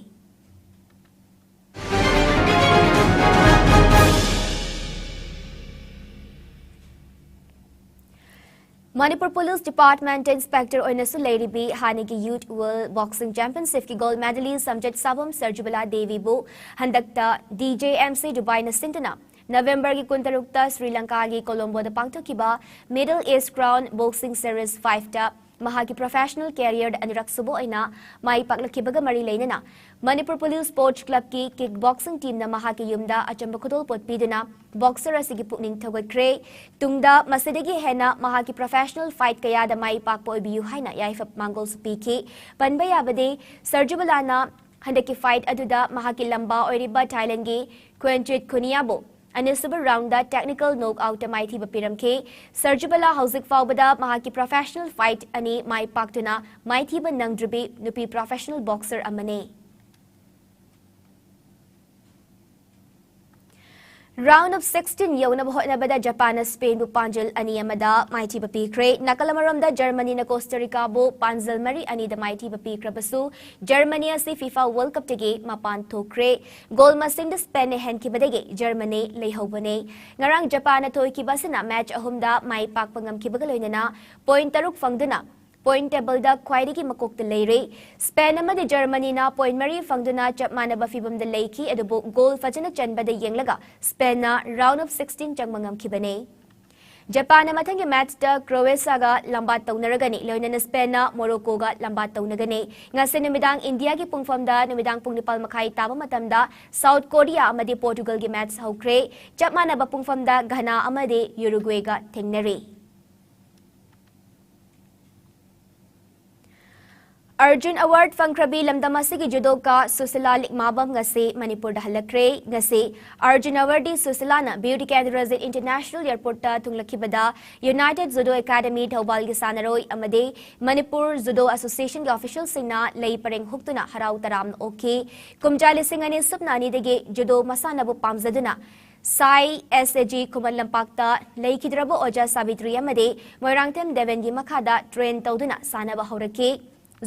ꯃꯅꯤꯄꯨꯔ ꯄꯨꯂꯤꯁ ꯗꯤꯄꯥꯔꯠꯃꯦꯟꯇ ꯏꯟꯁꯄꯦꯛꯇꯔ ꯑꯣꯏꯅꯁꯨ ꯂꯩꯔꯤꯕꯤ ꯍꯥꯟꯅꯒꯤ ꯌꯨꯊ ꯋꯥꯔꯜꯗ ꯕꯣꯛꯁꯤꯡ ꯆꯦꯝꯄꯤꯌꯟꯁꯤꯞꯀꯤ ꯒꯣꯜꯗ ꯃꯦꯗꯥꯂꯤꯁ ꯁꯝꯖꯦꯠ ꯁꯥꯕꯝ ꯁꯔꯖꯨꯕꯂꯥ ꯗꯦꯕꯤꯕꯨ ꯍꯟꯗꯛꯇ ꯗꯤ ꯖꯦ ꯑꯦꯝ ꯁꯤ ꯗꯨꯕꯥꯏꯅ ꯁꯤꯟꯗꯨꯅ ꯅꯕꯦꯝꯕꯔꯒꯤ ꯀꯨꯟꯇꯔꯨꯛꯇ ꯁ꯭ꯔꯤ ꯂꯪꯀꯥꯒꯤ ꯀꯣꯂꯣꯝꯕꯣꯗ ꯄꯥꯡꯊꯣꯛꯈꯤꯕ ꯃꯤꯗꯜ ꯏꯁ ꯀ꯭ꯔꯥꯎꯟ ꯕꯣꯛꯁꯤꯡ ꯁꯦꯔꯤꯁ ꯐꯥꯏꯚꯇ ꯃꯍꯥꯛꯀꯤ ꯄ꯭ꯔꯣꯐꯦꯁꯅꯦꯜ ꯀꯦꯔꯤꯌꯔꯗ ꯑꯅꯤꯔꯛ ꯁꯨꯕ ꯑꯣꯏꯅ ꯃꯥꯏ ꯄꯥꯛꯂꯛꯈꯤꯕꯒ ꯃꯔꯤ ꯂꯩꯅꯅ ꯃꯅꯤꯄꯨꯔ ꯄꯨꯂꯤꯁ ꯁ꯭ꯄꯣꯔꯠꯁ ꯀ꯭ꯂꯕꯀꯤ ꯀꯤꯛ ꯕꯣꯛꯁꯤꯡ ꯇꯤꯝꯅ ꯃꯍꯥꯛꯀꯤ ꯌꯨꯝꯗ ꯑꯆꯝꯕ ꯈꯨꯗꯣꯜꯄꯣꯠ ꯄꯤꯗꯨꯅ ꯕꯣꯛꯁꯔ ꯑꯁꯤꯒꯤ ꯄꯨꯛꯅꯤꯡ ꯊꯧꯒꯠꯈ꯭ꯔꯦ꯫ ꯇꯨꯡꯗ ꯃꯁꯤꯗꯒꯤ ꯍꯦꯟꯅ ꯃꯍꯥꯛꯀꯤ ꯄ꯭ꯔꯣꯐꯦꯁꯅꯦꯜ ꯐꯥꯏꯠ ꯀꯌꯥꯗ ꯃꯥꯏ ꯄꯥꯛꯄ ꯑꯣꯏꯕꯤꯌꯨ ꯍꯥꯏꯅ ꯌꯥꯏꯐ ꯃꯥꯡꯒꯣꯜꯁꯨ ꯄꯤꯈꯤ꯫ ꯄꯟꯕ ꯌꯥꯕꯗꯤ, ꯁꯔꯖꯨꯕꯂꯥꯅ ꯍꯟꯗꯛꯀꯤ ꯐꯥꯏꯠ ꯑꯗꯨꯗ ꯃꯍꯥꯛꯀꯤ ꯂꯝꯕꯥ ꯑꯣꯏꯔꯤꯕ ꯊꯥꯏꯂꯦꯟꯒꯤ ꯈ꯭ꯋꯦꯟꯆꯤꯠ ꯈꯨꯅꯤꯌꯥꯕꯨ ꯑꯅꯤꯁꯨꯕ ꯔꯥꯎꯟꯗ ꯇꯦꯛꯅꯤꯀꯦꯜ ꯅꯣꯛꯑꯥꯎꯠꯇ ꯃꯥꯏꯊꯤꯕ ꯄꯤꯔꯝꯈꯤ꯫ ꯁꯔꯖꯨꯕꯂꯥ ꯍꯧꯖꯤꯛ ꯐꯥꯎꯕꯗ ꯃꯍꯥꯛꯀꯤ ꯄ꯭ꯔꯣꯐꯦꯁꯅꯦꯜ ꯐꯥꯏꯠ ꯑꯅꯤ ꯃꯥꯏ ꯄꯥꯛꯇꯨꯅ ꯃꯥꯏꯊꯤꯕ ꯅꯪꯗ꯭ꯔꯤꯕꯤ ꯅꯨꯄꯤ ꯄ꯭ꯔꯣꯐꯦꯁꯅꯦꯜ ꯕꯣꯛꯁꯔ ꯑꯃꯅꯤ꯫ ꯔꯥꯎꯟꯗ ꯑꯣꯐ ꯁꯤꯛꯁꯇꯤꯟ ꯌꯧꯅꯕ ꯍꯣꯠꯅꯕꯗ ꯖꯄꯥꯟꯅ ꯁ꯭ꯄꯦꯟꯕꯨ ꯄꯥꯟꯖꯜ ꯑꯅꯤ ꯑꯃꯗ ꯃꯥꯏꯊꯤꯕ ꯄꯤꯈ꯭ꯔꯦ꯫ ꯅꯥꯀꯜ ꯑꯃꯔꯣꯝꯗ ꯖꯔꯃꯅꯤꯅ ꯀꯣꯁꯇꯥ ꯔꯤꯀꯥꯕꯨ ꯄꯥꯟꯖꯜ ꯃꯔꯤ ꯑꯅꯤꯗ ꯃꯥꯏꯊꯤꯕ ꯄꯤꯈ꯭ꯔꯕꯁꯨ, ꯖꯔꯃꯅꯤ ꯑꯁꯤ ꯐꯤꯐꯥ ꯋꯥꯔꯜꯗ ꯀꯞꯇꯒꯤ ꯃꯄꯥꯟ ꯊꯣꯛꯈ꯭ꯔꯦ꯫ ꯒꯣꯜ ꯃꯁꯤꯡꯗ ꯁ꯭ꯄꯦꯟꯅ ꯍꯦꯟꯈꯤꯕꯗꯒꯤ ꯖꯔꯃꯅꯤ ꯂꯩꯍꯧꯕꯅꯦ꯫ ꯉꯔꯥꯡ ꯖꯄꯥꯟꯅ ꯊꯣꯏꯈꯤꯕ ꯑꯁꯤꯅ ꯃꯦꯆ ꯑꯍꯨꯝꯗ ꯃꯥꯏ ꯄꯥꯛꯄ ꯉꯝꯈꯤꯕꯒ ꯂꯣꯏꯅꯅ ꯄꯣꯏꯟ ꯇꯔꯨꯛ ꯐꯪꯗꯨꯅ ꯄꯣꯏꯟ ꯇꯦꯕꯜꯗ ꯈ꯭ꯋꯥꯏꯗꯒꯤ ꯃꯀꯣꯛꯇ ꯂꯩꯔꯦ꯫ ꯁ꯭ꯄꯦꯟ ꯑꯃꯗꯤ ꯖꯔꯃꯅꯤꯅ ꯄꯣꯏꯟ ꯃꯔꯤ ꯐꯪꯗꯨꯅ ꯆꯞ ꯃꯥꯟꯅꯕ ꯐꯤꯚꯝꯗ ꯂꯩꯈꯤ, ꯑꯗꯨꯕꯨ ꯒꯣꯜ ꯐꯖꯅ ꯆꯟꯕꯗ ꯌꯦꯡꯂꯒ ꯁ꯭ꯄꯦꯟꯅ ꯔꯥꯎꯟꯗ ꯑꯣꯐ ꯁꯤꯛꯁꯇꯤꯟ ꯆꯪꯕ ꯉꯝꯈꯤꯕꯅꯦ꯫ ꯖꯄꯥꯟꯅ ꯃꯊꯪꯒꯤ ꯃꯦꯠꯆꯇ ꯀ꯭ꯔꯣꯑꯦꯁꯤꯌꯥꯒ ꯂꯝꯕꯥ ꯇꯧꯅꯔꯒꯅꯤ, ꯂꯣꯏꯅꯅ ꯁ꯭ꯄꯦꯟꯅ ꯃꯣꯔꯣꯀꯣꯒ ꯂꯝꯕꯥ ꯇꯧꯅꯒꯅꯤ꯫ ꯉꯁꯤ ꯅꯨꯃꯤꯗꯥꯡ ꯏꯟꯗꯤꯌꯥꯒꯤ ꯄꯨꯡꯐꯝꯗ ꯅꯨꯃꯤꯗꯥꯡ ꯄꯨꯡ ꯅꯤꯄꯥꯜ ꯃꯈꯥꯏ ꯇꯥꯕ ꯃꯇꯝꯗ ꯁꯥꯎꯠ ꯀꯣꯔꯤꯌꯥ ꯑꯃꯗꯤ ꯄꯣꯔꯇꯨꯒꯜꯒꯤ ꯃꯦꯠꯆ ꯍꯧꯈ꯭ꯔꯦ꯫ ꯆꯞ ꯃꯥꯟꯅꯕ ꯄꯨꯡꯐꯝꯗ ꯘꯅꯥ ꯑꯃꯗꯤ ꯌꯨꯔꯨꯒ꯭ꯋꯦꯒ ꯊꯦꯡꯅꯔꯤ꯫ ꯑꯔꯖꯨꯟ ꯑꯦꯋꯥꯔꯗ ꯐꯪꯈ꯭ꯔꯕꯤ ꯂꯝꯗꯝ ꯑꯁꯤꯒꯤ ꯖꯨꯗꯣꯀꯥ ꯁꯨꯁꯤꯂꯥ ꯂꯤꯛꯃꯥꯕꯝ ꯉꯁꯤ ꯃꯅꯤꯄꯨꯔꯗ ꯍꯜꯂꯛꯈ꯭ꯔꯦ꯫ ꯉꯁꯤ ꯑꯔꯖꯨꯟ ꯑꯦꯋꯥꯔꯗꯤ ꯁꯨꯁꯤꯂꯥꯅ ꯕꯤꯔ ꯇꯤꯀꯦꯟꯗ꯭ꯔꯖꯤꯠ ꯏꯟꯇꯔꯅꯦꯁꯅꯦꯜ ꯑꯦꯌꯔꯄꯣꯔꯠꯇ ꯊꯨꯡꯂꯛꯈꯤꯕꯗ ꯌꯨꯅꯥꯏꯇꯦꯗ ꯖꯨꯗꯣ ꯑꯦꯀꯥꯗꯃꯤ ꯊꯧꯕꯥꯜꯒꯤ ꯁꯥꯟꯅꯔꯣꯏ ꯑꯃꯗꯤ ꯃꯅꯤꯄꯨꯔ ꯖꯨꯗꯣ ꯑꯦꯁꯣꯁꯤꯌꯦꯁꯟꯒꯤ ꯑꯣꯐꯤꯁꯤꯌꯦꯜꯁꯤꯡꯅ ꯂꯩ ꯄꯔꯦꯡ ꯍꯨꯛꯇꯨꯅ ꯍꯔꯥꯎ ꯇꯔꯥꯝꯅ ꯑꯣꯛꯈꯤ꯫ ꯀꯨꯝꯖꯥ ꯂꯤꯁꯤꯡ ꯑꯅꯤ ꯁꯨꯞꯅ ꯑꯅꯤꯗꯒꯤ ꯖꯨꯗꯣ ꯃꯁꯥꯟꯅꯕꯨ ꯄꯥꯝꯖꯗꯨꯅ ꯁꯥꯏ ꯑꯦꯁ ꯑꯦ ꯖꯤ ꯈꯨꯃꯟ ꯂꯝꯄꯥꯛꯇ ꯂꯩꯈꯤꯗ꯭ꯔꯕ ꯑꯣꯖꯥ ꯁꯥꯕꯤꯇ꯭ꯔꯤ ꯑꯃꯗꯤ ꯃꯣꯏꯔꯥꯡꯊꯦꯝ ꯗꯦꯕꯦꯟꯒꯤ ꯃꯈꯥꯗ ꯇ꯭ꯔꯦꯟ ꯇꯧꯗꯨꯅ ꯁꯥꯟꯅꯕ ꯍꯧꯔꯛꯈꯤ꯫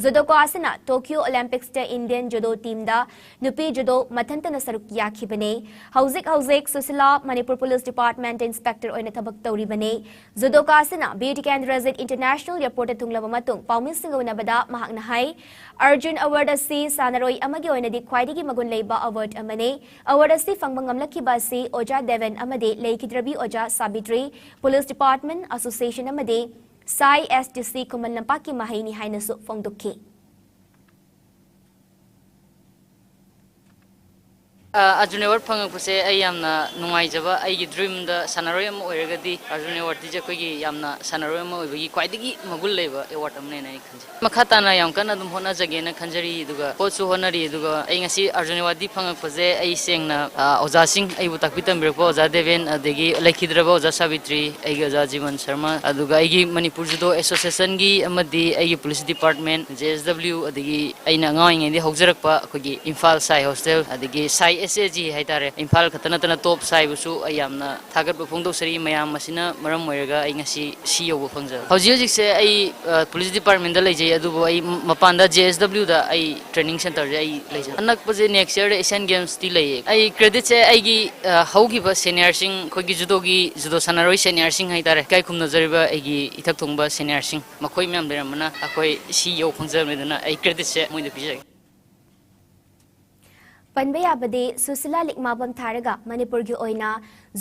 ꯖꯨꯗꯣꯀꯥ ꯑꯁꯤꯅ ꯇꯣꯀꯤꯌꯣ ꯑꯣꯂꯦꯝꯄꯤꯛꯁꯇ ꯏꯟꯗꯤꯌꯟ ꯖꯨꯗꯣ ꯇꯤꯝꯗ ꯅꯨꯄꯤ ꯖꯨꯗꯣ ꯃꯊꯟꯇꯅ ꯁꯔꯨꯛ ꯌꯥꯈꯤꯕꯅꯤ꯫ ꯍꯧꯖꯤꯛ ꯍꯧꯖꯤꯛ Sushila Manipur police department inspector ꯑꯣꯏꯅ ꯊꯕꯛ ꯇꯧꯔꯤꯕꯅꯤ꯫ ꯖꯨꯗꯣꯀꯥ ꯑꯁꯤꯅ ꯕꯤꯔ ꯇꯤꯀꯦꯟꯗ꯭ꯔꯖꯤꯠ ꯏꯟꯇꯔꯅꯦꯁꯅꯦꯜ ꯑꯦꯌꯔꯄꯣꯔꯠꯇ ꯊꯨꯡꯂꯕ ꯃꯇꯨꯡ ꯄꯥꯎꯃꯤꯁꯤꯡꯒ ꯎꯅꯕꯗ ꯃꯍꯥꯛꯅ ꯍꯥꯏ, ꯑꯔꯖꯨꯟ ꯑꯦꯋꯥꯔꯗ ꯑꯁꯤ ꯁꯥꯟꯅꯔꯣꯏ ꯑꯃꯒꯤ ꯑꯣꯏꯅꯗꯤ ꯈ꯭ꯋꯥꯏꯗꯒꯤ ꯃꯒꯨꯟ ꯂꯩꯕ ꯑꯦꯋꯥꯔꯗ ꯑꯃꯅꯤ꯫ ꯑꯦꯋꯥꯔꯗ ꯑꯁꯤ ꯐꯪꯕ ꯉꯝꯂꯛꯈꯤꯕ ꯑꯁꯤ ꯑꯣꯖꯥ ꯗꯦꯕꯦꯟ ꯑꯃꯗꯤ ꯂꯩꯈꯤꯗ꯭ꯔꯕꯤ ꯑꯣꯖꯥ ꯁꯥꯕꯤꯇ꯭ꯔꯤ, ꯄꯨꯂꯤꯁ ꯗꯤꯄꯥꯔꯠꯃꯦꯟꯇ, ꯑꯦꯁꯣꯁꯤꯌꯦꯁꯟ ꯑꯃꯗꯤ ꯁꯥꯏ ꯑꯦꯁ ꯇꯤ ꯁꯤ ꯈꯨꯃꯟ ꯂꯝꯄꯥꯛꯀꯤ ꯃꯍꯩꯅꯤ ꯍꯥꯏꯅꯁꯨ ꯐꯣꯡꯗꯣꯛꯈꯤ꯫ ꯑ, ꯑꯔꯖꯨꯟ ꯑꯦꯋꯥꯔꯗ ꯐꯪꯉꯛꯄꯁꯦ ꯑꯩ ꯌꯥꯝꯅ ꯅꯨꯡꯉꯥꯏꯖꯕ, ꯑꯩꯒꯤ ꯗ꯭ꯔꯤꯝꯗ ꯁꯥꯟꯅꯔꯣꯏ ꯑꯃ ꯑꯣꯏꯔꯒꯗꯤ ꯑꯔꯖꯨꯟ ꯑꯦꯋꯥꯔꯗꯁꯦ ꯑꯩꯈꯣꯏꯒꯤ ꯌꯥꯝꯅ ꯁꯥꯟꯅꯔꯣꯏ ꯑꯃ ꯑꯣꯏꯕꯒꯤ ꯈ꯭ꯋꯥꯏꯗꯒꯤ ꯃꯒꯨꯟ ꯂꯩꯕ ꯑꯦꯋꯥꯔꯗ ꯑꯃꯅꯦꯅ ꯑꯩ ꯈꯟꯖꯩ꯫ ꯃꯈꯥ ꯇꯥꯅ ꯌꯥꯝ ꯀꯟꯅ ꯑꯗꯨꯝ ꯍꯣꯠꯅꯖꯒꯦꯅ ꯈꯟꯖꯔꯤ, ꯑꯗꯨꯒ ꯍꯣꯠꯁꯨ ꯍꯣꯠꯅꯔꯤ, ꯑꯗꯨꯒ ꯑꯩ ꯉꯁꯤ ꯑꯔꯖꯨꯟ ꯑꯦꯋꯥꯔꯗꯤ ꯐꯪꯉꯛꯄꯁꯦ ꯑꯩ ꯁꯦꯡꯅ, ꯑ, ꯑꯣꯖꯥꯁꯤꯡ, ꯑꯩꯕꯨ ꯇꯥꯛꯄꯤ ꯇꯝꯕꯤꯔꯛꯄ ꯑꯣꯖꯥ ꯗꯦꯕꯦꯟ, ꯑꯗꯒꯤ ꯂꯩꯈꯤꯗ꯭ꯔꯕ ꯑꯣꯖꯥ ꯁꯥꯕꯤꯇ꯭ꯔꯤ, ꯑꯩꯒꯤ ꯑꯣꯖꯥ ꯖꯤꯕꯟ ꯁꯔꯃ, ꯑꯗꯨꯒ ꯑꯩꯒꯤ ꯃꯅꯤꯄꯨꯔ ꯖꯨꯗꯣ ꯑꯦꯁꯣꯁꯤꯌꯦꯁꯟꯒꯤ ꯑꯃꯗꯤ ꯑꯩꯒꯤ ꯄꯨꯂꯤꯁ ꯗꯤꯄꯥꯔꯠꯃꯦꯟ, ꯖꯦ ꯑꯦꯁ ꯗꯕ꯭ꯂꯤꯎ, ꯑꯗꯒꯤ ꯑꯩꯅ ꯑꯉꯥꯡ ꯑꯣꯏꯔꯤꯉꯩꯗꯒꯤ ꯍꯧꯖꯔꯛꯄ ꯑꯩꯈꯣꯏꯒꯤ ꯏꯝꯐꯥꯜ ꯁꯥꯏ ꯍꯣꯁꯇꯦꯜ, ꯑꯗꯒꯤ ꯁꯥꯏ ꯑꯦꯁ ꯑꯦ ꯖꯤ ꯍꯥꯏꯇꯥꯔꯦ, ꯏꯝꯐꯥꯜ ꯈꯛꯇ ꯅꯠꯇꯅ ꯇꯣꯞ ꯁꯥꯏꯕꯨꯁꯨ ꯑꯩ ꯌꯥꯝꯅ ꯊꯥꯒꯠꯄ ꯐꯣꯡꯗꯣꯛꯆꯔꯤ꯫ ꯃꯌꯥꯝ ꯑꯁꯤꯅ ꯃꯔꯝ ꯑꯣꯏꯔꯒ ꯑꯩ ꯉꯁꯤ ꯁꯤ ꯌꯧꯕ ꯐꯪꯖꯕ꯫ ꯍꯧꯖꯤꯛ ꯍꯧꯖꯤꯛꯁꯦ ꯑꯩ, ꯑ, ꯄꯨꯂꯤꯁ ꯗꯤꯄꯥꯔꯠꯃꯦꯟꯗ ꯂꯩꯖꯩ, ꯑꯗꯨꯕꯨ ꯑꯩ ꯃ-, ꯃꯄꯥꯟꯗ ꯖꯦ ꯑꯦꯁ ꯗꯕ꯭ꯂꯤꯎꯗ ꯑꯩ ꯇ꯭ꯔꯦꯅꯤꯡ ꯁꯦꯟꯇꯔꯁꯦ ꯑꯩ ꯂꯩꯖꯩ꯫ ꯑꯅꯛꯄꯁꯦ ꯅꯦꯛꯁ ꯌꯔꯗ ꯑꯦꯁꯤꯌꯥꯟ ꯒꯦꯝꯁꯇꯤ ꯂꯩꯌꯦ꯫ ꯑꯩ ꯀ꯭ꯔꯦꯗꯤꯠꯁꯦ ꯑꯩꯒꯤ, ꯑ, ꯍꯧꯈꯤꯕ ꯁꯦꯅꯤꯌꯔꯁꯤꯡ, ꯑꯩꯈꯣꯏꯒꯤ ꯖꯨꯗꯣꯒꯤ, ꯖꯨꯗꯣ ꯁꯥꯟꯅꯔꯣꯏ ꯁꯦꯅꯤꯌꯔꯁꯤꯡ ꯍꯥꯏꯇꯥꯔꯦ, ꯏꯀꯥꯏ ꯈꯨꯝꯅꯖꯔꯤꯕ ꯑꯩꯒꯤ ꯏꯊꯛ ꯊꯣꯡꯕ ꯁꯦꯅꯤꯌꯔꯁꯤꯡ, ꯃꯈꯣꯏ ꯃꯌꯥꯝ ꯂꯩꯔꯝꯕꯅ ꯑꯩꯈꯣꯏ ꯁꯤ ꯌꯧ ꯐꯪꯖꯕꯅꯤ꯫ ꯑꯗꯨꯅ ꯑꯩ ꯀ꯭ꯔꯦꯗꯤꯠꯁꯦ ꯃꯣꯏꯗ ꯄꯤꯖꯒꯦ꯫ ꯄꯟꯕ ꯌꯥꯕꯗꯤ ꯁꯨꯁꯤꯂꯥ ꯂꯤꯛꯃꯥꯕꯝ ꯊꯥꯔꯒ ꯃꯅꯤꯄꯨꯔꯒꯤ ꯑꯣꯏꯅ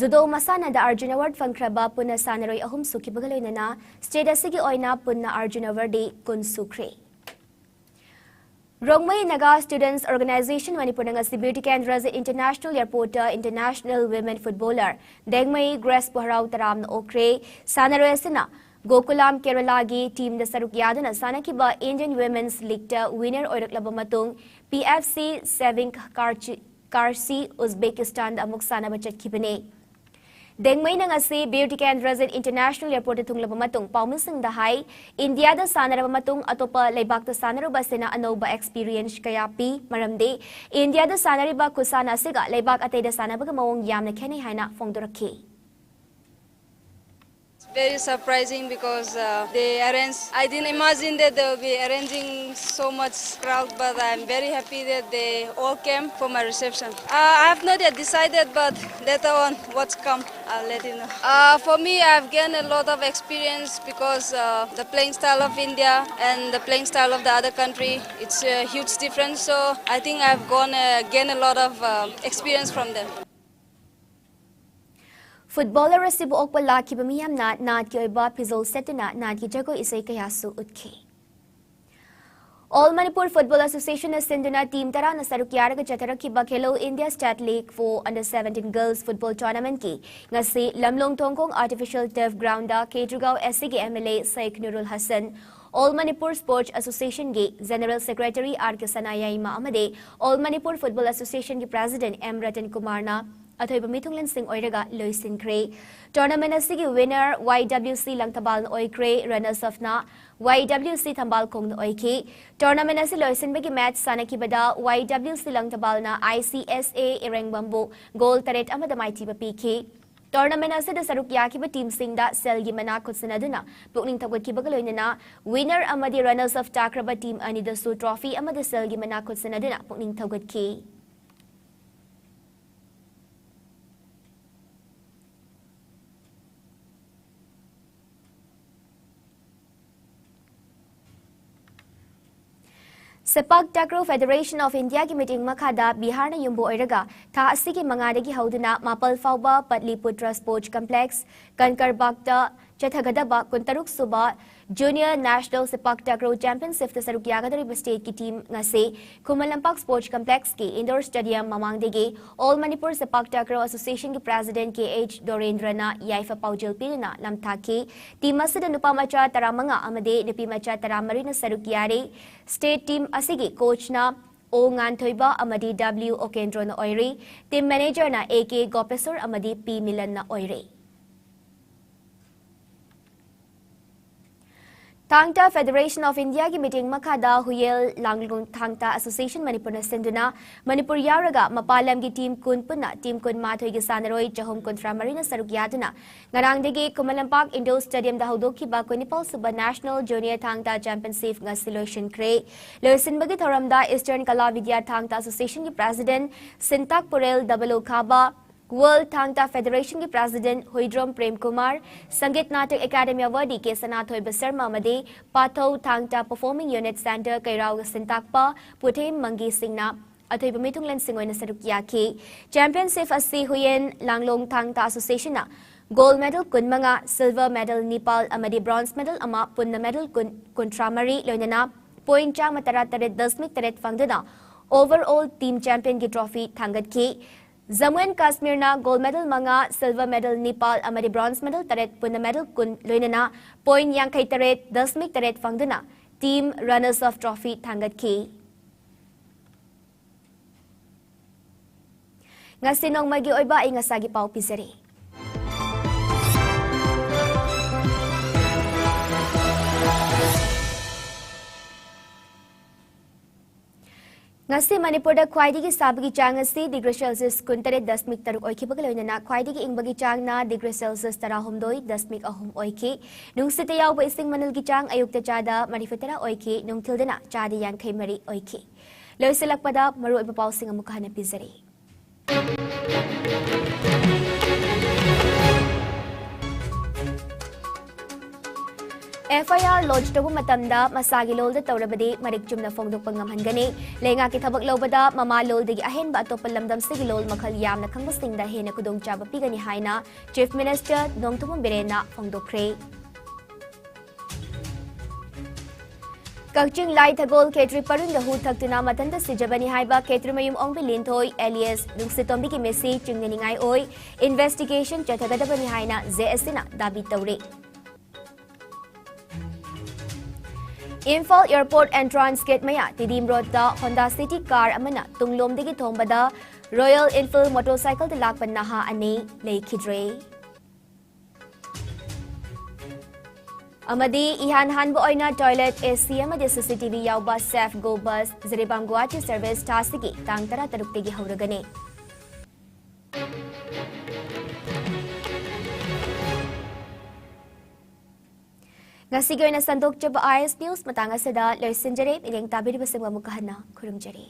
ꯖꯨꯗꯣ ꯃꯁꯥꯟꯅꯗ ꯑꯥꯔꯖꯨꯟ ꯑꯦꯋꯥꯔꯗ ꯐꯪꯈ꯭ꯔꯕ ꯄꯨꯟꯅ ꯁꯥꯟꯅꯔꯣꯏ ꯑꯍꯨꯝ ꯁꯨꯈꯤꯕꯒ ꯂꯣꯏꯅꯅ ꯁ꯭ꯇꯦꯠ ꯑꯁꯤꯒꯤ ꯑꯣꯏꯅ ꯄꯨꯟꯅ ꯑꯥꯔꯖꯨꯟ ꯑꯦꯋꯥꯔꯗꯤ ꯀꯨꯟ ꯁꯨꯈ꯭ꯔꯦ꯫ ꯔꯣꯡꯃꯩ ꯅꯥꯒꯥ ꯁ꯭ꯇꯨꯗꯦꯟꯠꯁ ꯑꯣꯔꯒꯅꯥꯏꯖꯦꯁꯟ ꯃꯅꯤꯄꯨꯔꯅ ꯉꯁꯤ ꯕꯤꯔ ꯇꯤꯀꯦꯟꯗ꯭ꯔꯖꯤꯠ ꯏꯟꯇꯔꯅꯦꯁꯅꯦꯜ ꯑꯦꯌꯔꯄꯣꯔꯠꯇ ꯏꯟꯇꯔꯅꯦꯁꯅꯦꯜ ꯋꯤꯃꯦꯟ ꯐꯨꯠꯕꯣꯂꯔ ꯗꯦꯡꯃꯩ ꯒ꯭ꯔꯦꯁꯄꯨ ꯍꯔꯥꯎ ꯇꯔꯥꯝꯅ ꯑꯣꯛꯈ꯭ꯔꯦ꯫ ꯁꯥꯟꯅꯔꯣꯏ ꯑꯁꯤꯅ ꯒꯣꯀꯨꯂꯥꯝ ꯀꯦꯔꯂꯥꯒꯤ ꯇꯤꯝꯗ ꯁꯔꯨꯛ ꯌꯥꯗꯨꯅ ꯁꯥꯟꯅꯈꯤꯕ ꯏꯟꯗꯤꯌꯟ ꯋꯤꯃꯦꯟꯁ ꯂꯤꯒꯇ ꯋꯤꯅꯔ ꯑꯣꯏꯔꯛꯂꯕ ꯃꯇꯨꯡ, ꯄꯤ ꯑꯦꯐ ꯁꯤ ꯁꯦꯚꯤꯡ ꯀꯥꯔꯆꯤ-, ꯀꯥꯔꯁꯤ ꯎꯖꯕꯦꯀꯤꯁꯇꯥꯟꯗ ꯑꯃꯨꯛ ꯁꯥꯟꯅꯕ ꯆꯠꯈꯤꯕꯅꯤ꯫ ꯗꯦꯡꯃꯩꯅ ꯉꯁꯤ ꯕꯤꯔ ꯇꯤꯀꯦꯟꯗ꯭ꯔꯖꯤꯠ ꯏꯟꯇꯔꯅꯦꯁꯅꯦꯜ ꯑꯦꯌꯔꯄꯣꯔꯠꯇ ꯊꯨꯡꯂꯕ ꯃꯇꯨꯡ ꯄꯥꯎꯃꯤꯁꯤꯡꯗ ꯍꯥꯏ, ꯏꯟꯗꯤꯌꯥꯗ ꯁꯥꯟꯅꯔꯕ ꯃꯇꯨꯡ ꯑꯇꯣꯞꯄ ꯂꯩꯕꯥꯛꯇ ꯁꯥꯟꯅꯔꯨꯕ ꯑꯁꯤꯅ ꯑꯅꯧꯕ ꯑꯦꯛꯁꯄꯤꯔꯤꯌꯦꯟꯁ ꯀꯌꯥ ꯄꯤ, ꯃꯔꯝꯗꯤ ꯏꯟꯗꯤꯌꯥꯗ ꯁꯥꯟꯅꯔꯤꯕ ꯈꯨꯁꯥꯟꯅ ꯑꯁꯤꯒ ꯂꯩꯕꯥꯛ ꯑꯇꯩꯗ ꯁꯥꯟꯅꯕꯒ ꯃꯑꯣꯡ ꯌꯥꯝꯅ ꯈꯦꯠꯅꯩ ꯍꯥꯏꯅ ꯐꯣꯡꯗꯣꯔꯛꯈꯤ꯫ Very surprising because uh, they arranged. I didn't imagine that they will be arranging so much crowd, but I'm very happy that they all came for my reception. Uh, I have not yet decided, but later on, what's come, I'll let you know. Uh, for me, I've gained a lot of experience because uh, the playing style of India and the playing style of the other country, it's a huge difference. So I think I've gone uh, gained a lot of uh, experience from them. Footballer ꯑꯁꯤꯕꯨ ꯑꯣꯛꯄ ꯂꯥꯛꯈꯤꯕ ꯃꯤꯌꯥꯝꯅ ꯅꯥꯠꯀꯤ ꯑꯣꯏꯕ ꯐꯤꯖꯣꯜ ꯁꯦꯠꯇꯨꯅ ꯅꯥꯠꯀꯤ ꯖꯒꯣꯏ ꯏꯁꯩ ꯀꯌꯥꯁꯨ ꯎꯠꯈꯤ꯫ ꯑꯣꯜ ꯃꯅꯤꯄꯨꯔ ꯐꯨꯠꯕꯣꯜ ꯑꯦꯁꯣꯁꯤꯌꯦꯁꯟꯅ ꯁꯤꯟꯗꯨꯅ ꯇꯤꯝ ꯇꯔꯥꯅ ꯁꯔꯨꯛ ꯌꯥꯔꯒ ꯆꯠꯊꯔꯛꯈꯤꯕ Khelo India state league for under seventeen girls football ꯇꯣꯔꯅꯥꯃꯦꯟꯠꯀꯤ ꯉꯁꯤ ꯂꯝꯂꯣꯡ ꯊꯣꯡꯈꯣꯡ artificial turf ground Khetrigao S ꯁꯤꯒꯤ M L A Sheikh Nurul Hassan, all Manipur sports ꯑꯦꯁꯣꯁꯤꯌꯦꯁꯟꯒꯤ general secretary R K Sanayaima ꯑꯃꯗꯤ ꯑꯣꯜ ꯃꯅꯤꯄꯨꯔ ꯐꯨꯠꯕꯣꯜ ꯑꯦꯁꯣꯁꯤꯌꯦꯁꯟꯒꯤ ꯄ꯭ꯔꯦꯁꯤꯗꯦꯟꯠ ꯑꯦꯝ ꯔꯇꯟ ꯀꯨꯃꯥꯔꯅ ꯑꯊꯣꯏꯕ ꯃꯤꯊꯨꯡꯂꯦꯟꯁꯤꯡ ꯑꯣꯏꯔꯒ ꯂꯣꯏꯁꯤꯟꯈ꯭ꯔꯦ꯫ ꯇꯣꯔꯅꯥꯃꯦꯟꯠ ꯑꯁꯤꯒꯤ ꯋꯤꯟꯅꯔ ꯋꯥꯏ ꯗꯕ꯭ꯂꯤꯎ ꯁꯤ ꯂꯪꯊꯕꯥꯜꯅ ꯑꯣꯏꯈ꯭ꯔꯦ, ꯔꯟꯅꯔꯁ ꯑꯞꯅ ꯋꯥꯏ ꯗꯕ꯭ꯂꯤꯎ ꯁꯤ ꯊꯝꯕꯥꯜꯈꯣꯡꯅ ꯑꯣꯏꯈꯤ꯫ ꯇꯣꯔꯅꯥꯃꯦꯟꯠ ꯑꯁꯤ ꯂꯣꯏꯁꯤꯟꯕꯒꯤ ꯃꯦꯆ ꯁꯥꯟꯅꯈꯤꯕꯗ ꯋꯥꯏ ꯗꯕ꯭ꯂꯤꯎ ꯁꯤ ꯂꯪꯊꯕꯥꯜꯅ I C S A ꯏꯔꯦꯡꯕꯝꯕꯨ goal ꯇꯔꯦꯠ ꯑꯃꯗ ꯃꯥꯏꯊꯤꯕ ꯄꯤꯈꯤ꯫ ꯇꯣꯔꯅꯥꯃꯦꯟꯠ ꯑꯁꯤꯗ ꯁꯔꯨꯛ ꯌꯥꯈꯤꯕ ꯇꯤꯝꯁꯤꯡꯗ ꯁꯦꯜꯒꯤ ꯃꯅꯥ ꯈꯨꯠꯁꯤꯟꯅꯗꯨꯅ ꯄꯨꯛꯅꯤꯡ ꯊꯧꯒꯠꯈꯤꯕꯒ ꯂꯣꯏꯅꯅ ꯋꯤꯟꯅꯔ ꯑꯃꯗꯤ ꯔꯟꯅꯔꯁ ꯑꯞ ꯇꯥꯈ꯭ꯔꯕ ꯇꯤꯝ ꯑꯅꯤꯗꯁꯨ ꯇ꯭ꯔꯣꯐꯤ ꯑꯃꯗꯤ ꯁꯦꯜꯒꯤ ꯃꯅꯥ ꯈꯨꯠꯁꯤꯟꯅꯗꯨꯅ ꯄꯨꯛꯅꯤꯡ ꯊꯧꯒꯠꯈꯤ꯫ Sepak Takraw Federation of India ꯒꯤ meeting ꯃꯈꯥꯗ ꯕꯤꯍꯥꯔꯅ ꯌꯨꯝꯕꯨ ꯑꯣꯏꯔꯒ ꯊꯥ ꯑꯁꯤꯒꯤ ꯃꯉꯥꯗꯒꯤ ꯍꯧꯗꯨꯅ ꯃꯥꯄꯜ ꯐꯥꯎꯕ ꯄꯠꯂꯤꯄꯨꯇ꯭ꯔ Sports Complex, ꯀꯟꯀꯔꯕꯥꯒꯇ ꯆꯠꯊꯒꯗꯕ ꯀꯨꯟꯇꯔꯨꯛ ꯁꯨꯕ Junior National Sepak Takraw Championship ꯇ ꯁꯔꯨꯛ ꯌꯥꯒꯗꯧꯔꯤꯕ state ꯀꯤ team ꯉꯁꯤ ꯈꯨꯃꯟ ꯂꯝꯄꯥꯛ Sports Complex ꯀꯤ indoor stadium ꯃꯃꯥꯡꯗꯒꯤ All Manipur Sepak Takraw Association ꯒꯤ president ꯀꯦ ꯑꯩꯆ ꯗꯣꯔꯦꯟꯗ꯭ꯔꯅ ꯌꯥꯏꯐ ꯄꯥꯎꯖꯦꯜ ꯄꯤꯗꯨꯅ ꯂꯝꯊꯥꯈꯤ꯫ Team ꯑꯁꯤꯗ ꯅꯨꯄꯥ ꯃꯆꯥ ꯇꯔꯥꯃꯉꯥ ꯑꯃꯗꯤ ꯅꯨꯄꯤ ꯃꯆꯥ ꯇꯔꯥꯃꯔꯤꯅ ꯁꯔꯨꯛ ꯌꯥꯔꯤ꯫ State team ꯑꯁꯤꯒꯤ coach ꯅ ꯑꯣ ꯉꯥꯟꯊꯣꯏꯕ ꯑꯃꯗꯤ ꯗꯕ꯭ꯂꯤꯎ ꯑꯣꯀꯦꯟꯗ꯭ꯔꯣꯅ ꯑꯣꯏꯔꯤ꯫ Team manager ꯅ ꯑꯦ ꯀꯦ ꯒꯣꯄꯦꯁꯣꯔ ꯑꯃꯗꯤ ꯄꯤ ꯃꯤꯂꯟꯅ ꯑꯣꯏꯔꯤ꯫ ꯊꯥꯡ ꯇꯥ Federation of India ꯒꯤ meeting ꯃꯈꯥꯗ ꯍꯨꯌꯦꯜ ꯂꯥꯡꯂꯣꯡ ꯊꯥꯡ ꯇꯥ Association ꯃꯅꯤꯄꯨꯔꯅ ꯁꯤꯟꯗꯨꯅ ꯃꯅꯤꯄꯨꯔ ꯌꯥꯎꯔꯒ ꯃꯄꯥꯟ ꯂꯝꯒꯤ team ꯀꯨꯟ ꯄꯨꯟꯅ team ꯀꯨꯟꯃꯥꯊꯣꯏꯒꯤ ꯁꯥꯟꯅꯔꯣꯏ ꯆꯍꯨꯝ ꯀꯨꯟꯊ꯭ꯔꯥ ꯃꯔꯤꯅ ꯁꯔꯨꯛ ꯌꯥꯗꯨꯅ ꯉꯔꯥꯡꯗꯒꯤ ꯈꯨꯃꯟ ꯂꯝꯄꯥꯛ indoor stadium ꯗ ꯍꯧꯗꯣꯛꯈꯤꯕ ꯀꯨꯟꯅꯤꯄꯥꯜ ꯁꯨꯕ National Junior ꯊꯥꯡ ꯇꯥ Championship ꯉꯁꯤ ꯂꯣꯏꯁꯤꯟꯈ꯭ꯔꯦ꯫ ꯂꯣꯏꯁꯤꯟꯕꯒꯤ ꯊꯧꯔꯝꯗ Eastern Kala Vidya ꯊꯥꯡ ꯇꯥ Association ꯒꯤ president ꯁꯤꯟꯇꯥꯛ ꯄꯨꯔꯦꯜ ꯗꯕꯂꯣ ꯈꯥꯕ, World ꯊꯥꯡ ꯇꯥ Federation ꯒꯤ president Huidrom Prem Kumar, Sangeet Natak academy awardee ꯀꯦ ꯁꯅꯥꯊꯣꯏꯕ ꯁꯔꯃ ꯑꯃꯗꯤ ꯄꯥꯊꯧ ꯊꯥꯡ ꯇꯥ Performing Unit Centre ꯀꯩꯔꯥꯎꯒ ꯁꯤꯟꯇꯥꯛꯄ ꯄꯨꯊꯦꯝ ꯃꯪꯒꯤ ꯁꯤꯡꯅ ꯑꯊꯣꯏꯕ ꯃꯤꯊꯨꯡꯂꯦꯟꯁꯤꯡ ꯑꯣꯏꯅ ꯁꯔꯨꯛ ꯌꯥꯈꯤ꯫ Championship ꯑꯁꯤ ꯍꯨꯌꯦꯟ ꯂꯥꯡꯂꯣꯡ ꯊꯥꯡ ꯇꯥ Association ꯅ gold medal ꯀꯨꯟꯃꯉꯥ, silver medal ꯅꯤꯄꯥꯜ ꯑꯃꯗꯤ bronze medal ꯑꯃ, ꯄꯨꯟꯅ medal ꯀꯨꯟ, ꯀꯨꯟꯊ꯭ꯔꯥ ꯃꯔꯤ, ꯂꯣꯏꯅꯅ point ꯆꯥꯝꯃ ꯇꯔꯥ ꯇꯔꯦꯠ ꯗꯁꯃꯤꯛ ꯇꯔꯦꯠ ꯐꯪꯗꯨꯅ overall team champion ꯒꯤ trophy ꯊꯥꯡꯒꯠꯈꯤ꯫ ꯖꯝꯃꯨ ꯑꯦꯟ ꯀꯥꯁꯃꯤꯔꯅ gold medal ꯃꯉꯥ, silver medal ꯅꯤꯄꯥꯜ ꯑꯃꯗꯤ bronze medal ꯇꯔꯦꯠ, ꯄꯨꯟꯅ medal ꯀꯨꯟ, ꯂꯣꯏꯅꯅ point ꯌꯥꯡꯈꯩ ꯇꯔꯦꯠ ꯗꯁꯃꯤꯛ ꯇꯔꯦꯠ ꯐꯪꯗꯨꯅ team runners up trophy ꯊꯥꯡꯒꯠꯈꯤ꯫ ꯉꯁꯤ ꯅꯣꯡꯃꯒꯤ ꯑꯣꯏꯕ ꯑꯏꯪ ꯑꯁꯥꯒꯤ ꯄꯥꯎ ꯄꯤꯖꯔꯤ꯫ ꯉꯁꯤ ꯃꯅꯤꯄꯨꯔꯗ ꯈ꯭ꯋꯥꯏꯗꯒꯤ ꯁꯥꯕꯒꯤ ꯆꯥꯡ ꯑꯁꯤ degree Celsius ꯀꯨꯟꯇꯔꯦꯠ ꯗꯁꯃꯤꯛ ꯇꯔꯨꯛ ꯑꯣꯏꯈꯤꯕꯒ ꯂꯣꯏꯅꯅ ꯈ꯭ꯋꯥꯏꯗꯒꯤ ꯏꯪꯕꯒꯤ ꯆꯥꯡꯅ degree Celsius ꯇꯔꯥꯍꯨꯝꯗꯣꯏ ꯗꯁꯃꯤꯛ ꯑꯍꯨꯝ ꯑꯣꯏꯈꯤ꯫ ꯅꯨꯡꯁꯤꯠꯇ ꯌꯥꯎꯕ ꯏꯁꯤꯡ ꯃꯅꯤꯜꯒꯤ ꯆꯥꯡ ꯑꯌꯨꯛꯇ ꯆꯥꯗ ꯃꯔꯤꯐꯨꯇꯔꯥ ꯑꯣꯏꯈꯤ, ꯅꯨꯡꯊꯤꯜꯗꯅ ꯆꯥꯗ ꯌꯥꯡꯈꯩ ꯃꯔꯤ ꯑꯣꯏꯈꯤ꯫ ꯂꯣꯏꯁꯤꯜꯂꯛꯄꯗ ꯃꯔꯨꯑꯣꯏꯕ ꯄꯥꯎꯁꯤꯡ ꯑꯃꯨꯛ ꯍꯟꯅ ꯄꯤꯖꯔꯤ꯫ ꯑꯦꯐ ꯑꯥꯏ ꯑꯥꯔ ꯂꯣꯟꯆ ꯇꯧꯕ ꯃꯇꯝꯗ ꯃꯁꯥꯒꯤ ꯂꯣꯜꯗ ꯇꯧꯔꯕꯗꯤ ꯃꯔꯤꯛ ꯆꯨꯝꯅ ꯐꯣꯡꯗꯣꯛꯄ ꯉꯝꯍꯟꯒꯅꯤ꯫ ꯂꯩꯉꯥꯛꯀꯤ ꯊꯕꯛ ꯂꯧꯕꯗ ꯃꯃꯥ ꯂꯣꯜꯗꯒꯤ ꯑꯍꯦꯟꯕ ꯑꯇꯣꯞꯄ ꯂꯝꯗꯝꯁꯤꯒꯤ ꯂꯣꯜ ꯃꯈꯜ ꯌꯥꯝꯅ ꯈꯪꯕꯁꯤꯡꯗ ꯍꯦꯟꯅ ꯈꯨꯗꯣꯡꯆꯥꯕ ꯄꯤꯒꯅꯤ ꯍꯥꯏꯅ ꯆꯤꯐ ꯃꯤꯅꯤꯁꯇꯔ ꯅꯣꯡꯊꯣꯝꯕꯝ ꯕꯤꯔꯦꯟꯅ ꯐꯣꯡꯗꯣꯛꯈ꯭ꯔꯦ꯫ ꯀꯛꯆꯤꯡ ꯂꯥꯏꯊꯒꯣꯜ ꯈꯦꯇ꯭ꯔꯤ ꯄꯔꯤꯡꯗ ꯍꯨ ꯊꯛꯇꯨꯅ ꯃꯊꯟꯇ ꯁꯤꯖꯕꯅꯤ ꯍꯥꯏꯕ ꯈꯦꯇ꯭ꯔꯤꯃꯌꯨꯝ ꯑꯣꯡꯕꯤ ꯂꯤꯟꯊꯣꯏ alias ꯅꯨꯡꯁꯤꯇꯣꯝꯕꯤꯒꯤ ꯃꯤꯠꯁꯤ ꯆꯤꯡꯅꯅꯤꯡꯉꯥꯏ ꯑꯣꯏ꯫ ꯏꯟꯚꯦꯁꯇꯤꯒꯦꯁꯟ ꯆꯠꯊꯒꯗꯕꯅꯤ ꯍꯥꯏꯅ ꯖꯦ ꯑꯦꯁ ꯁꯤꯅ ꯗꯥꯕꯤ ꯇꯧꯔꯤ꯫ ꯏꯝꯐꯥꯜ ꯑꯦꯌꯔꯄꯣꯔꯠ ꯑꯦꯟꯇ꯭ꯔꯥꯟꯁ ꯒꯦꯠ ꯃꯌꯥ ꯇꯤꯗꯤꯝ ꯔꯣꯗꯇ ꯍꯣꯟꯗꯥ ꯁꯤꯇꯤ ꯀꯥꯔ ꯑꯃꯅ ꯇꯨꯡꯂꯣꯝꯗꯒꯤ ꯊꯣꯡꯕꯗ ꯔꯣꯌꯦꯜ ꯏꯟꯐꯤꯜ ꯃꯣꯇꯣꯔꯁꯥꯏꯀꯜꯗ ꯂꯥꯛꯄ ꯅꯍꯥ ꯑꯅꯤ ꯂꯩꯈꯤꯗ꯭ꯔꯦ꯫ ꯑꯃꯗꯤ ꯏꯍꯥꯟ ꯍꯥꯟꯕ ꯑꯣꯏꯅ ꯇꯣꯏꯂꯦꯠ, ꯑꯦ ꯁꯤ ꯑꯃꯗꯤ ꯁꯤ ꯁꯤ ꯇꯤ ꯚꯤ ꯌꯥꯎꯕ safe go bus Jiribam Guwahati service ꯊꯥꯁꯤꯒꯤ ꯇꯥꯡ ꯇꯔꯥꯇꯔꯨꯛꯇꯒꯤ ꯍꯧꯔꯒꯅꯤ꯫ ꯉꯁꯤꯒꯤ ꯑꯣꯏꯅ ꯁꯟꯗꯣꯛꯆꯕ ꯑꯥꯏ ꯑꯦꯁ ꯅ꯭ꯌꯨꯁ ꯃꯇꯥꯡ ꯑꯁꯤꯗ ꯂꯣꯏꯁꯤꯟꯖꯔꯦ꯫ ꯃꯤꯠꯌꯦꯡ ꯇꯥꯕꯤꯔꯤꯕꯁꯤꯡꯕꯨ ꯑꯃꯨꯛꯀ ꯍꯟꯅ ꯈꯨꯔꯨꯝꯖꯔꯤ꯫